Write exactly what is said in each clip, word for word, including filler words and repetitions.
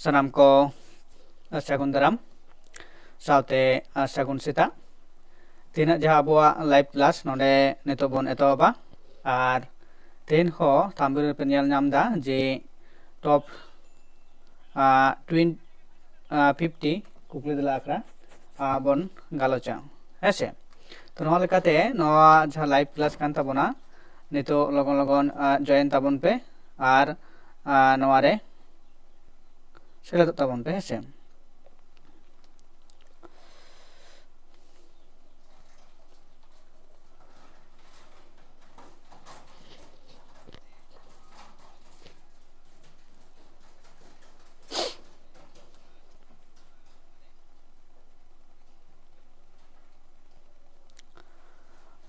ᱥᱟᱱᱟᱢ ᱠᱚ ᱥᱟᱹᱜᱩᱱ ᱫᱟᱨᱟᱢ ᱥᱟᱶᱛᱮ ᱥᱟᱹᱜᱩᱱ ᱥᱮᱛᱟᱜ᱾ ᱛᱮᱦᱮᱧᱟᱜ ᱡᱟᱦᱟᱸ ᱟᱵᱚᱣᱟᱜ live class, ᱱᱚᱰᱮ ᱱᱤᱛᱚᱜ ᱵᱚᱱ ᱮᱛᱚᱦᱚᱵᱟ᱾ ᱟᱨ ᱛᱮᱦᱮᱧ ᱦᱚᱸ ᱛᱟᱢᱵᱤᱨ ᱨᱮᱯᱮ ᱧᱮᱞ ᱧᱟᱢ ᱮᱫᱟ ᱡᱮ top twenty fifty ᱠᱩᱠᱞᱤ ᱛᱮᱞᱟ ᱟᱠᱷᱲᱟ ᱵᱚᱱ ᱜᱟᱞᱚᱪᱟ, ᱦᱮᱸ ᱥᱮ᱾ ᱛᱚ, ᱱᱚᱣᱟ ᱞᱮᱠᱟᱛᱮ ᱱᱚᱣᱟ ᱡᱟᱦᱟᱸ live class ᱠᱟᱱ ᱛᱟᱵᱚᱱᱟ, ᱱᱤᱛᱚᱜ ᱞᱚᱜᱚᱱ ᱞᱚᱜᱚᱱ join ᱛᱟᱵᱚᱱ ᱯᱮ ᱟᱨ ᱱᱚᱣᱟ ᱨᱮ ᱥᱮᱞᱮᱫᱚᱜ ᱛᱟᱵᱚᱱ ᱯᱮ, ᱦᱮᱸ ᱥᱮ᱾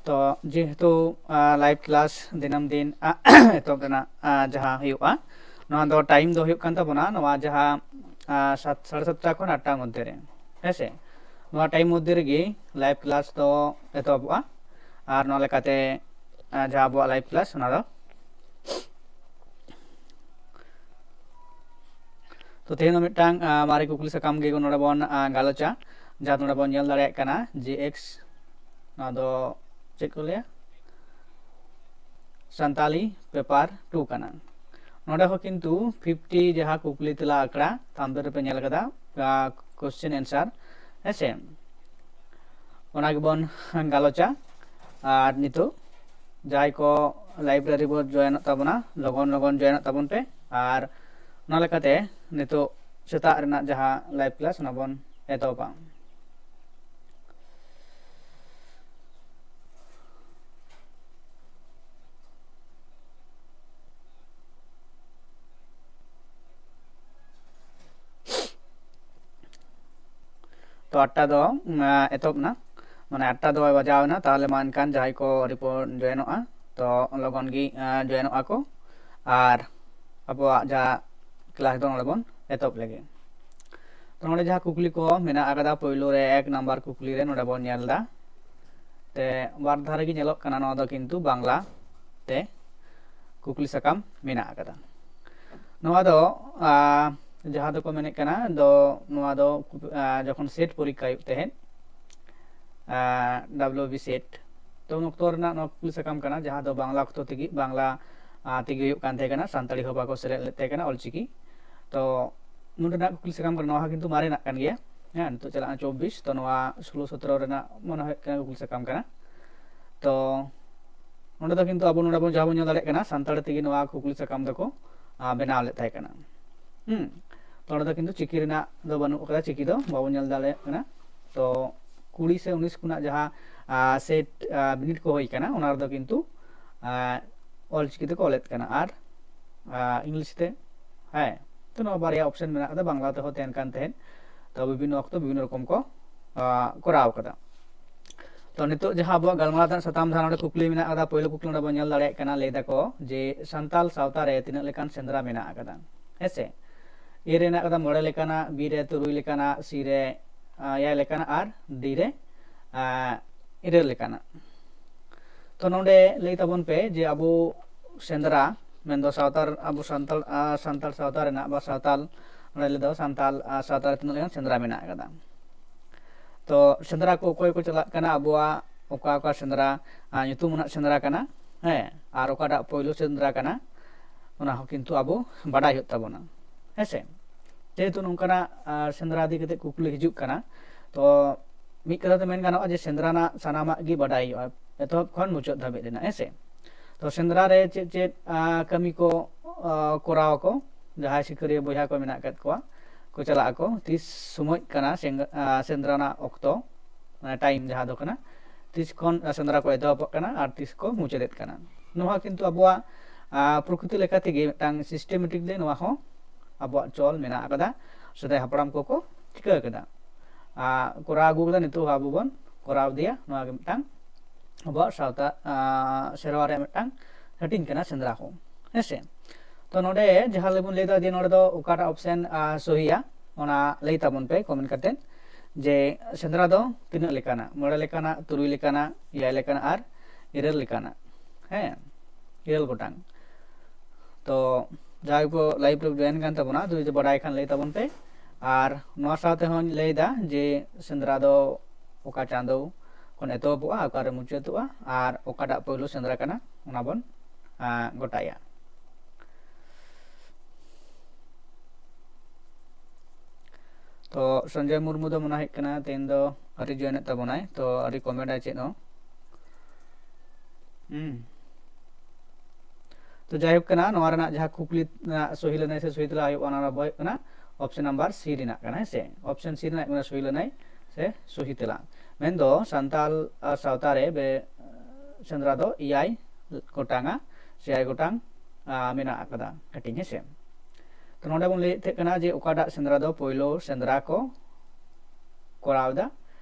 ᱛᱚ, ᱡᱮᱦᱮᱛᱩ live class ᱫᱤᱱᱟᱹᱢ ᱫᱤᱱ ᱮᱛᱚᱦᱚᱵ ᱨᱮᱱᱟᱜ ᱡᱟᱦᱟᱸ ᱦᱩᱭᱩᱜᱼᱟ, ᱱᱚᱣᱟ ᱫᱚ time ᱫᱚ ᱦᱩᱭᱩᱜ ᱠᱟᱱ ᱛᱟᱵᱚᱱᱟ ᱱᱚᱣᱟ ᱡᱟᱦᱟᱸ ᱥᱟᱛ, ᱥᱟᱲᱮ ᱥᱟᱛᱴᱟ ᱠᱷᱚᱱ ᱟᱴᱴᱟ ᱢᱚᱫᱽᱫᱷᱮ ᱨᱮ, ᱦᱮᱸ ᱥᱮ᱾ ᱱᱚᱣᱟ time ᱢᱚᱫᱽᱫᱷᱮ ᱨᱮᱜᱮ live class ᱫᱚ ᱮᱛᱚᱦᱚᱵᱚᱜᱼᱟ᱾ ᱟᱨ ᱱᱚᱣᱟ ᱞᱮᱠᱟᱛᱮ ᱡᱟᱦᱟᱸ ᱟᱵᱚᱣᱟᱜ live class, ᱚᱱᱟ ᱫᱚ ᱛᱚ, ᱛᱮᱦᱮᱧ ᱫᱚ ᱢᱤᱫᱴᱟᱝ ᱢᱟᱨᱮ ᱠᱩᱠᱞᱤ ᱥᱟᱠᱟᱢ ᱜᱮ ᱱᱚᱰᱮ ᱵᱚᱱ ᱜᱟᱞᱚᱪᱟ, ᱡᱟᱦᱟᱸ ᱱᱚᱰᱮ ᱵᱚᱱ ᱧᱮᱞ ᱫᱟᱲᱮᱭᱟᱜ ᱠᱟᱱᱟ ᱡᱮ X, ᱱᱚᱣᱟ ᱫᱚ ᱪᱮᱫ ᱠᱚ ᱞᱟᱹᱭᱟ, ᱥᱟᱱᱛᱟᱞᱤ paper two ᱠᱟᱱᱟ᱾ ᱱᱚᱰᱮ ᱦᱚᱸ ᱠᱤᱱᱛᱩ fifty ᱡᱟᱦᱟᱸ ᱠᱩᱠᱞᱤ ᱛᱮᱞᱟ ᱟᱠᱷᱲᱟ ᱛᱟᱢᱵᱤᱨ ᱨᱮᱯᱮ ᱧᱮᱞ ᱠᱟᱫᱟ, question answer, ᱦᱮᱸ ᱥᱮ, ᱚᱱᱟ ᱜᱮᱵᱚᱱ ᱜᱟᱞᱚᱪᱟ᱾ ᱟᱨ ᱱᱤᱛᱚᱜ ᱡᱟᱦᱟᱸᱭ ᱠᱚ library ᱵᱚᱱ joinᱚᱜ ᱛᱟᱵᱚᱱᱟ, ᱞᱚᱜᱚᱱ ᱞᱚᱜᱚᱱ joinᱚᱜ ᱛᱟᱵᱚᱱ ᱯᱮ᱾ ᱟᱨ ᱚᱱᱟ ᱞᱮᱠᱟᱛᱮ ᱱᱤᱛᱚᱜ ᱥᱮᱛᱟᱜ ᱨᱮᱱᱟᱜ ᱡᱟᱦᱟᱸ live class, ᱚᱱᱟ ᱵᱚᱱ ᱮᱛᱚᱦᱚᱵᱟ᱾ ᱛᱚ, ᱟᱴᱴᱟ ᱫᱚ ᱮᱛᱚᱦᱚᱵ ᱮᱱᱟ, ᱢᱟᱱᱮ ᱟᱴᱴᱟ ᱫᱚ ᱵᱟᱡᱟᱣ ᱮᱱᱟ᱾ ᱛᱟᱦᱚᱞᱮ ᱢᱟ ᱮᱱᱠᱷᱟᱱ ᱡᱟᱦᱟᱸᱭ ᱠᱚ ᱟᱹᱣᱨᱤ ᱠᱚ joinᱚᱜᱼᱟ, ᱛᱚ ᱞᱚᱜᱚᱱ ᱜᱮ joinᱚᱜᱼᱟ ᱠᱚ᱾ ᱟᱨ ᱟᱵᱚᱣᱟᱜ ᱡᱟᱦᱟᱸ class ᱫᱚ ᱱᱚᱰᱮ ᱵᱚᱱ ᱮᱛᱚᱦᱚᱵ ᱞᱮᱜᱮ᱾ ᱛᱚ, ᱱᱚᱰᱮ ᱡᱟᱦᱟᱸ ᱠᱩᱠᱞᱤ ᱠᱚ ᱢᱮᱱᱟᱜ ᱟᱠᱟᱫᱟ, ᱯᱳᱭᱞᱳ ᱨᱮ ᱮᱠ ᱱᱟᱢᱵᱟᱨ ᱠᱩᱠᱞᱤ ᱨᱮ ᱱᱚᱰᱮ ᱵᱚᱱ ᱧᱮᱞ ᱮᱫᱟ, ᱛᱮ ᱵᱟᱨ ᱫᱷᱟᱨᱮ ᱜᱮ ᱧᱮᱞᱚᱜ ᱠᱟᱱᱟ, ᱱᱚᱣᱟ ᱫᱚ ᱠᱤᱱᱛᱩ ᱵᱟᱝᱞᱟ ᱛᱮ ᱠᱩᱠᱞᱤ ᱥᱟᱠᱟᱢ ᱢᱮᱱᱟᱜ ᱟᱠᱟᱫᱟ᱾ ᱱᱚᱣᱟ ᱫᱚ ᱡᱟᱦᱟᱸ ᱫᱚᱠᱚ ᱢᱮᱱᱮᱫ ᱠᱟᱱᱟ ᱫᱚ ᱱᱚᱣᱟ ᱫᱚ ᱠᱩ- ᱟᱨ ᱡᱚᱠᱷᱚᱱ ᱥᱮᱴ ᱯᱚᱨᱤᱠᱠᱷᱟ ᱦᱩᱭᱩᱜ ᱛᱟᱦᱮᱸᱫ, ᱰᱟᱵᱞᱤᱭᱩ ᱵᱤ ᱥᱮᱴ, ᱛᱚ ᱩᱱ ᱚᱠᱛᱚ ᱨᱮᱱᱟᱜ ᱱᱚᱣᱟ ᱠᱩᱠᱞᱤ ᱥᱟᱠᱟᱢ ᱠᱟᱱᱟ, ᱡᱟᱦᱟᱸ ᱫᱚ ᱵᱟᱝᱞᱟ ᱚᱠᱛᱚ ᱛᱮᱜᱮ, ᱵᱟᱝᱞᱟ ᱟᱨ ᱛᱮᱜᱮ ᱦᱩᱭᱩᱜ ᱠᱟᱱ ᱛᱟᱦᱮᱸ ᱠᱟᱱᱟ, ᱥᱟᱱᱛᱟᱲᱤ ᱦᱚᱸ ᱵᱟᱠᱚ ᱥᱮᱞᱮᱫ ᱞᱮᱫ ᱛᱟᱦᱮᱸ ᱠᱟᱱᱟ, ᱚᱞᱪᱤᱠᱤ᱾ ᱛᱚ ᱱᱚᱰᱮᱱᱟᱜ ᱠᱩᱠᱞᱤ ᱥᱟᱠᱟᱢ ᱠᱟᱱᱟ, ᱱᱚᱣᱟ ᱦᱚᱸ ᱠᱤᱱᱛᱩ ᱢᱟᱨᱮᱱᱟᱜ ᱠᱟᱱ ᱜᱮᱭᱟ᱾ ᱦᱮᱸ, ᱱᱤᱛᱚᱜ ᱪᱟᱞᱟᱜ ᱠᱟᱱᱟ ᱪᱚᱵᱵᱤᱥ, ᱛᱚ ᱱᱚᱣᱟ ᱥᱳᱞᱳ ᱥᱚᱛᱨᱚ ᱨᱮᱱᱟᱜ ᱢᱚᱱᱮ ᱦᱩᱭᱩᱜ ᱠᱟᱱᱟ ᱠᱩᱠᱞᱤ ᱥᱟᱠᱟᱢ ᱠᱟᱱᱟ᱾ ᱛᱚ ᱱᱚᱰᱮ ᱫᱚ ᱠᱤᱱᱛᱩ ᱟᱵᱚ ᱱᱚᱰᱮ ᱵᱚᱱ, ᱡᱟᱦᱟᱸ ᱵᱚᱱ ᱧᱮᱞ ᱫᱟᱲᱮᱭᱟᱜ ᱠᱟᱱᱟ, ᱥᱟᱱᱛᱟᱲᱤ ᱛᱮᱜᱮ ᱱᱚᱣᱟ ᱠᱩᱠᱞᱤ ᱥᱟᱠᱟᱢ ᱫᱚᱠᱚ ᱟᱨ ᱵᱮᱱᱟᱣ ᱞᱮᱫ ᱛᱟᱦᱮᱸ ᱠᱟᱱᱟ᱾ ᱦᱩᱸ, ᱛᱚ ᱱᱚᱰᱮ ᱫᱚ ᱠᱤᱱᱛᱩ ᱪᱤᱠᱤ ᱨᱮᱱᱟᱜ ᱫᱚ ᱵᱟᱹᱱᱩᱜ ᱟᱠᱟᱫᱟ, ᱪᱤᱠᱤ ᱫᱚ ᱵᱟᱵᱚᱱ ᱧᱮᱞ ᱫᱟᱲᱮᱭᱟᱜ ᱠᱟᱱᱟ᱾ ᱛᱚ ᱠᱩᱲᱤ ᱥᱮ ᱩᱱᱤᱥ ᱠᱷᱚᱱᱟᱜ ᱡᱟᱦᱟᱸ ᱥᱮᱴ ᱵᱤᱱᱤᱰ ᱠᱚ ᱦᱩᱭ ᱠᱟᱱᱟ, ᱚᱱᱟ ᱨᱮᱫᱚ ᱠᱤᱱᱛᱩ ᱟᱨ ᱚᱞᱪᱤᱠᱤ ᱛᱮᱠᱚ ᱚᱞᱮᱫ ᱠᱟᱱᱟ ᱟᱨ ᱟᱨ ᱤᱝᱞᱤᱥ ᱛᱮ᱾ ᱦᱮᱸ, ᱛᱚ ᱱᱚᱣᱟ ᱵᱟᱨᱭᱟ ᱚᱯᱥᱮᱱ ᱢᱮᱱᱟᱜ ᱟᱠᱟᱫᱟ, ᱵᱟᱝᱞᱟ ᱛᱮᱦᱚᱸ ᱛᱟᱦᱮᱱ ᱠᱟᱱ ᱛᱟᱦᱮᱸᱫ᱾ ᱛᱚ ᱵᱤᱵᱷᱤᱱᱱᱚ ᱚᱠᱛᱚ ᱵᱤᱵᱷᱤᱱᱱᱚ ᱨᱚᱠᱚᱢ ᱠᱚ ᱟᱨ ᱠᱚᱨᱟᱣ ᱟᱠᱟᱫᱟ᱾ ᱛᱚ ᱱᱤᱛᱚᱜ ᱡᱟᱦᱟᱸ ᱟᱵᱚᱣᱟᱜ ᱜᱟᱞᱢᱟᱨᱟᱣ ᱨᱮᱱᱟᱜ ᱥᱟᱛᱟᱢ ᱡᱟᱦᱟᱸ ᱱᱚᱰᱮ ᱠᱩᱠᱞᱤ ᱢᱮᱱᱟᱜ ᱟᱠᱟᱫᱟ, ᱯᱳᱭᱞᱳ ᱠᱩᱠᱞᱤ ᱱᱚᱰᱮ ᱵᱚᱱ ᱧᱮᱞ ᱫᱟᱲᱮᱭᱟᱜ ᱠᱟᱱᱟ, ᱞᱟᱹᱭ ᱫᱟᱠᱚ ᱡᱮ ᱥᱟᱱᱛᱟᱞ ᱥᱟᱶᱛᱟ ᱨᱮ ᱛᱤᱱᱟᱹᱜ ᱞᱮᱠᱟᱱ ᱥᱮᱸᱫᱽᱨᱟ ᱢᱮᱱᱟᱜ ᱟᱠᱟᱫᱟ᱾ ᱦᱮᱸ ᱥᱮ, ᱮ ᱨᱮ ᱢᱮᱱᱟᱜ ᱟᱠᱟᱫᱟ ᱢᱚᱬᱮ ᱞᱮᱠᱟᱱᱟᱜ, ᱵᱤ ᱨᱮ ᱛᱩᱨᱩᱭ ᱞᱮᱠᱟᱱᱟᱜ, ᱥᱤ ᱨᱮ ᱟᱨ ᱮᱭᱟᱭ ᱞᱮᱠᱟᱱᱟᱜ ᱟᱨ ᱰᱤ ᱨᱮ ᱟᱨ ᱤᱨᱟᱹᱞ ᱞᱮᱠᱟᱱᱟᱜ᱾ ᱛᱚ ᱱᱚᱰᱮ ᱞᱟᱹᱭ ᱛᱟᱵᱚᱱ ᱯᱮ ᱡᱮ ᱟᱵᱚ ᱥᱮᱸᱫᱽᱨᱟ ᱢᱮᱱᱫᱚ ᱥᱟᱶᱛᱟᱞ, ᱟᱵᱚ ᱥᱟᱱᱛᱟᱲ, ᱟᱨ ᱥᱟᱱᱛᱟᱲ ᱥᱟᱶᱛᱟ ᱨᱮᱱᱟᱜ ᱵᱟ ᱥᱟᱶᱛᱟᱞ, ᱱᱚᱰᱮ ᱞᱟᱹᱭ ᱫᱚ ᱥᱟᱱᱛᱟᱞ, ᱟᱨ ᱥᱟᱶᱛᱟ ᱨᱮ ᱛᱤᱱᱟᱹᱜ ᱞᱮᱠᱟᱱ ᱥᱮᱸᱫᱽᱨᱟ ᱢᱮᱱᱟᱜ ᱟᱠᱟᱫᱟ᱾ ᱛᱚ ᱥᱮᱸᱫᱽᱨᱟ ᱠᱚ ᱚᱠᱚᱭ ᱠᱚ ᱪᱟᱞᱟᱜ ᱠᱟᱱᱟ, ᱟᱵᱚᱣᱟᱜ ᱚᱠᱟ ᱚᱠᱟ ᱥᱮᱸᱫᱽᱨᱟ ᱟᱨ ᱧᱩᱛᱩᱢ ᱟᱱᱟᱜ ᱥᱮᱸᱫᱽᱨᱟ ᱠᱟᱱᱟ, ᱦᱮᱸ, ᱟᱨ ᱚᱠᱟᱴᱟᱜ ᱯᱳᱭᱞᱳ ᱥᱮᱸᱫᱽᱨᱟ ᱠᱟᱱᱟ, ᱚᱱᱟ ᱦᱚᱸ ᱠᱤᱱᱛᱩ ᱟᱵᱚ ᱵᱟᱰᱟᱭ ᱦᱩᱭᱩᱜ ᱛᱟᱵᱚᱱᱟ᱾ ᱦᱮᱸ ᱥᱮ, ᱡᱮᱦᱮᱛᱩ ᱱᱚᱝᱠᱟᱱᱟᱜ ᱟᱨ ᱥᱮᱸᱫᱽᱨᱟ ᱤᱫᱤ ᱠᱟᱛᱮ ᱠᱩᱠᱞᱤ ᱦᱤᱡᱩᱜ ᱠᱟᱱᱟ, ᱛᱚ ᱢᱤᱫ ᱠᱟᱛᱷᱟ ᱛᱮ ᱢᱮᱱ ᱜᱟᱱᱚᱜᱼᱟ ᱡᱮ ᱥᱮᱸᱫᱽᱨᱟ ᱨᱮᱱᱟᱜ ᱥᱟᱱᱟᱢᱟᱜ ᱜᱮ ᱵᱟᱰᱟᱭ ᱦᱩᱭᱩᱜᱼᱟ, ᱮᱛᱚᱦᱚᱵ ᱠᱷᱚᱱ ᱢᱩᱪᱟᱹᱫ ᱫᱷᱟᱹᱵᱤᱡ ᱨᱮᱱᱟᱜ᱾ ᱦᱮᱸ ᱥᱮ, ᱛᱚ ᱥᱮᱸᱫᱽᱨᱟ ᱨᱮ ᱪᱮᱫ ᱪᱮᱫ ᱟᱨ ᱠᱟᱹᱢᱤ ᱠᱚ ᱟᱨ ᱠᱚᱨᱟᱣ ᱟᱠᱚ, ᱡᱟᱦᱟᱸᱭ ᱥᱤᱠᱟᱹᱨᱤᱭᱟᱹ ᱵᱚᱭᱦᱟ ᱠᱚ ᱢᱮᱱᱟᱜ ᱟᱠᱟᱫ ᱠᱚᱣᱟ, ᱠᱚ ᱪᱟᱞᱟᱜ ᱟᱠᱚ, ᱛᱤᱥ ᱥᱚᱢᱚᱭ ᱠᱟᱱᱟ ᱥᱮᱸᱜ-, ᱟᱨ ᱥᱮᱸᱫᱽᱨᱟ ᱨᱮᱱᱟᱜ ᱚᱠᱛᱚ, ᱢᱟᱱᱮ ᱴᱟᱭᱤᱢ ᱡᱟᱦᱟᱸ ᱫᱚ ᱠᱟᱱᱟ, ᱛᱤᱥ ᱠᱷᱚᱱ ᱥᱮᱸᱫᱽᱨᱟ ᱠᱚ ᱮᱛᱚᱦᱚᱵᱚᱜ ᱠᱟᱱᱟ ᱟᱨ ᱛᱤᱥ ᱠᱚ ᱢᱩᱪᱟᱹᱫᱮᱫ ᱠᱟᱱᱟ᱾ ᱱᱚᱣᱟ ᱠᱤᱱᱛᱩ ᱟᱵᱚᱣᱟᱜ ᱟᱨ ᱯᱨᱚᱠᱨᱤᱛᱤ ᱞᱮᱠᱟ ᱛᱮᱜᱮ ᱢᱤᱫᱴᱟᱝ ᱥᱤᱥᱴᱮᱢᱮᱴᱤᱠ ᱞᱮ ᱱᱚᱣᱟ ᱦᱚᱸ ᱟᱵᱚᱣᱟᱜ ᱪᱚᱞ ᱢᱮᱱᱟᱜ ᱟᱠᱟᱫᱟ, ᱥᱮᱫᱟᱭ ᱦᱟᱯᱲᱟᱢ ᱠᱚᱠᱚ ᱪᱤᱠᱟᱹ ᱟᱠᱟᱫᱟ, ᱟᱨ ᱠᱚᱨᱟᱣ ᱟᱹᱜᱩ ᱟᱠᱟᱫᱟ, ᱱᱤᱛᱚᱜ ᱦᱚᱸ ᱟᱵᱚ ᱵᱚᱱ ᱠᱚᱨᱟᱣ ᱤᱫᱤᱭᱟ᱾ ᱱᱚᱣᱟ ᱜᱮ ᱢᱤᱫᱴᱟᱝ ᱟᱵᱚᱣᱟᱜ ᱥᱟᱶᱛᱟ ᱟᱨ ᱥᱮᱨᱣᱟ ᱨᱮᱭᱟᱜ ᱢᱤᱫᱴᱟᱝ ᱦᱟᱹᱴᱤᱧ ᱠᱟᱱᱟ ᱥᱮᱸᱫᱽᱨᱟ ᱦᱚᱸ᱾ ᱦᱮᱸ ᱥᱮ, ᱛᱚ ᱱᱚᱰᱮ ᱡᱟᱦᱟᱸ ᱞᱮ ᱵᱚᱱ ᱞᱟᱹᱭ ᱮᱫᱟ ᱡᱮ ᱱᱚᱰᱮ ᱫᱚ ᱚᱠᱟᱴᱟᱜ ᱚᱯᱥᱮᱱ ᱟᱨ ᱥᱚᱦᱤᱭᱟ, ᱚᱱᱟ ᱞᱟᱹᱭ ᱛᱟᱵᱚᱱ ᱯᱮ ᱠᱚᱢᱮᱱᱴ ᱠᱟᱛᱮ, ᱡᱮ ᱥᱮᱸᱫᱽᱨᱟ ᱫᱚ ᱛᱤᱱᱟᱹᱜ ᱞᱮᱠᱟᱱᱟ? ᱢᱚᱬᱮ ᱞᱮᱠᱟᱱᱟ, ᱛᱩᱨᱩᱭ ᱞᱮᱠᱟᱱᱟ, ᱮᱭᱟᱭ ᱞᱮᱠᱟᱱᱟ ᱟᱨ ᱤᱨᱟᱹᱞ ᱞᱮᱠᱟᱱᱟ᱾ ᱦᱮᱸ, ᱤᱨᱟᱹᱞ ᱜᱚᱴᱟᱝ᱾ ᱛᱚ ᱡᱟᱦᱟᱸᱭ ᱠᱚ live ᱨᱮ join ᱠᱟᱱ ᱛᱟᱵᱚᱱᱟ, ᱡᱩᱫᱤ ᱵᱟᱰᱟᱭ ᱠᱷᱟᱱ ᱞᱟᱹᱭ ᱛᱟᱵᱚᱱ ᱯᱮ᱾ ᱟᱨ ᱱᱚᱣᱟ ᱥᱟᱶᱛᱮ ᱦᱚᱸᱧ ᱞᱟᱹᱭ ᱮᱫᱟ ᱡᱮ ᱥᱮᱸᱫᱽᱨᱟ ᱫᱚ ᱚᱠᱟ ᱪᱟᱸᱫᱚ ᱠᱷᱚᱱ ᱮᱛᱚᱦᱚᱵᱚᱜᱼᱟ, ᱚᱠᱟᱨᱮ ᱢᱩᱪᱟᱹᱫᱚᱜᱼᱟ, ᱟᱨ ᱚᱠᱟᱴᱟᱜ ᱯᱳᱭᱞᱳ ᱥᱮᱸᱫᱽᱨᱟ ᱠᱟᱱᱟ, ᱚᱱᱟ ᱵᱚᱱ ᱟᱸ, ᱜᱚᱴᱟᱭᱟ᱾ ᱛᱚ ᱥᱚᱧᱡᱚᱭ ᱢᱩᱨᱢᱩ ᱫᱚ ᱢᱚᱱᱮ ᱦᱩᱭᱩᱜ ᱠᱟᱱᱟ ᱛᱮᱦᱮᱧ ᱫᱚ ᱟᱹᱣᱨᱤ join ᱮᱫ ᱛᱟᱵᱚᱱᱟᱭ, ᱛᱚ ᱟᱹᱣᱨᱤ comment ᱟᱭ ᱪᱮᱫ ᱦᱚᱸ᱾ ᱦᱩᱸ᱾ ᱛᱚ ᱡᱟᱭᱦᱳᱠ ᱠᱟᱱᱟ, ᱱᱚᱣᱟ ᱨᱮᱱᱟᱜ ᱡᱟᱦᱟᱸ ᱠᱩᱠᱞᱤ ᱨᱮᱱᱟᱜ ᱥᱚᱦᱤ ᱞᱟᱹᱱᱟᱹᱭ ᱥᱮ ᱥᱚᱦᱤ ᱛᱮᱞᱟ ᱦᱩᱭᱩᱜ ᱠᱟᱱᱟ, ᱚᱱᱟ ᱫᱚ ᱦᱩᱭᱩᱜ ᱠᱟᱱᱟ option number C ᱨᱮᱱᱟᱜ ᱠᱟᱱᱟ, ᱦᱮᱸ ᱥᱮ? Option C ᱨᱮᱱᱟᱜ ᱠᱟᱱᱟ ᱥᱚᱦᱤ ᱞᱟᱹᱱᱟᱹᱭ ᱥᱮ ᱥᱚᱦᱤ ᱛᱮᱞᱟ᱾ ᱢᱮᱱᱫᱚ ᱥᱟᱱᱛᱟᱞ, ᱟ, ᱥᱟᱶᱛᱟ ᱨᱮ ᱵᱮ-, ᱥᱮᱸᱫᱽᱨᱟ ᱫᱚ ᱮᱭᱟᱭ ᱜᱚᱴᱟᱝᱟ, ᱥᱮ ᱮᱭᱟᱭ ᱜᱚᱴᱟᱝ, ᱟ, ᱢᱮᱱᱟᱜ ᱟᱠᱟᱫᱟ ᱦᱟᱹᱴᱤᱧ, ᱦᱮᱸ ᱥᱮ? ᱛᱚ ᱱᱚᱰᱮ ᱵᱚᱱ ᱞᱟᱹᱭᱮᱫ ᱛᱟᱦᱮᱸ ᱠᱟᱱᱟ ᱡᱮ ᱚᱠᱟᱴᱟᱜ ᱥᱮᱸᱫᱽᱨᱟ ᱫᱚ ᱯᱳᱭᱞᱳ ᱥᱮᱸᱫᱽᱨᱟ ᱠᱚ ᱠᱚᱨᱟᱣ ᱮᱫᱟ,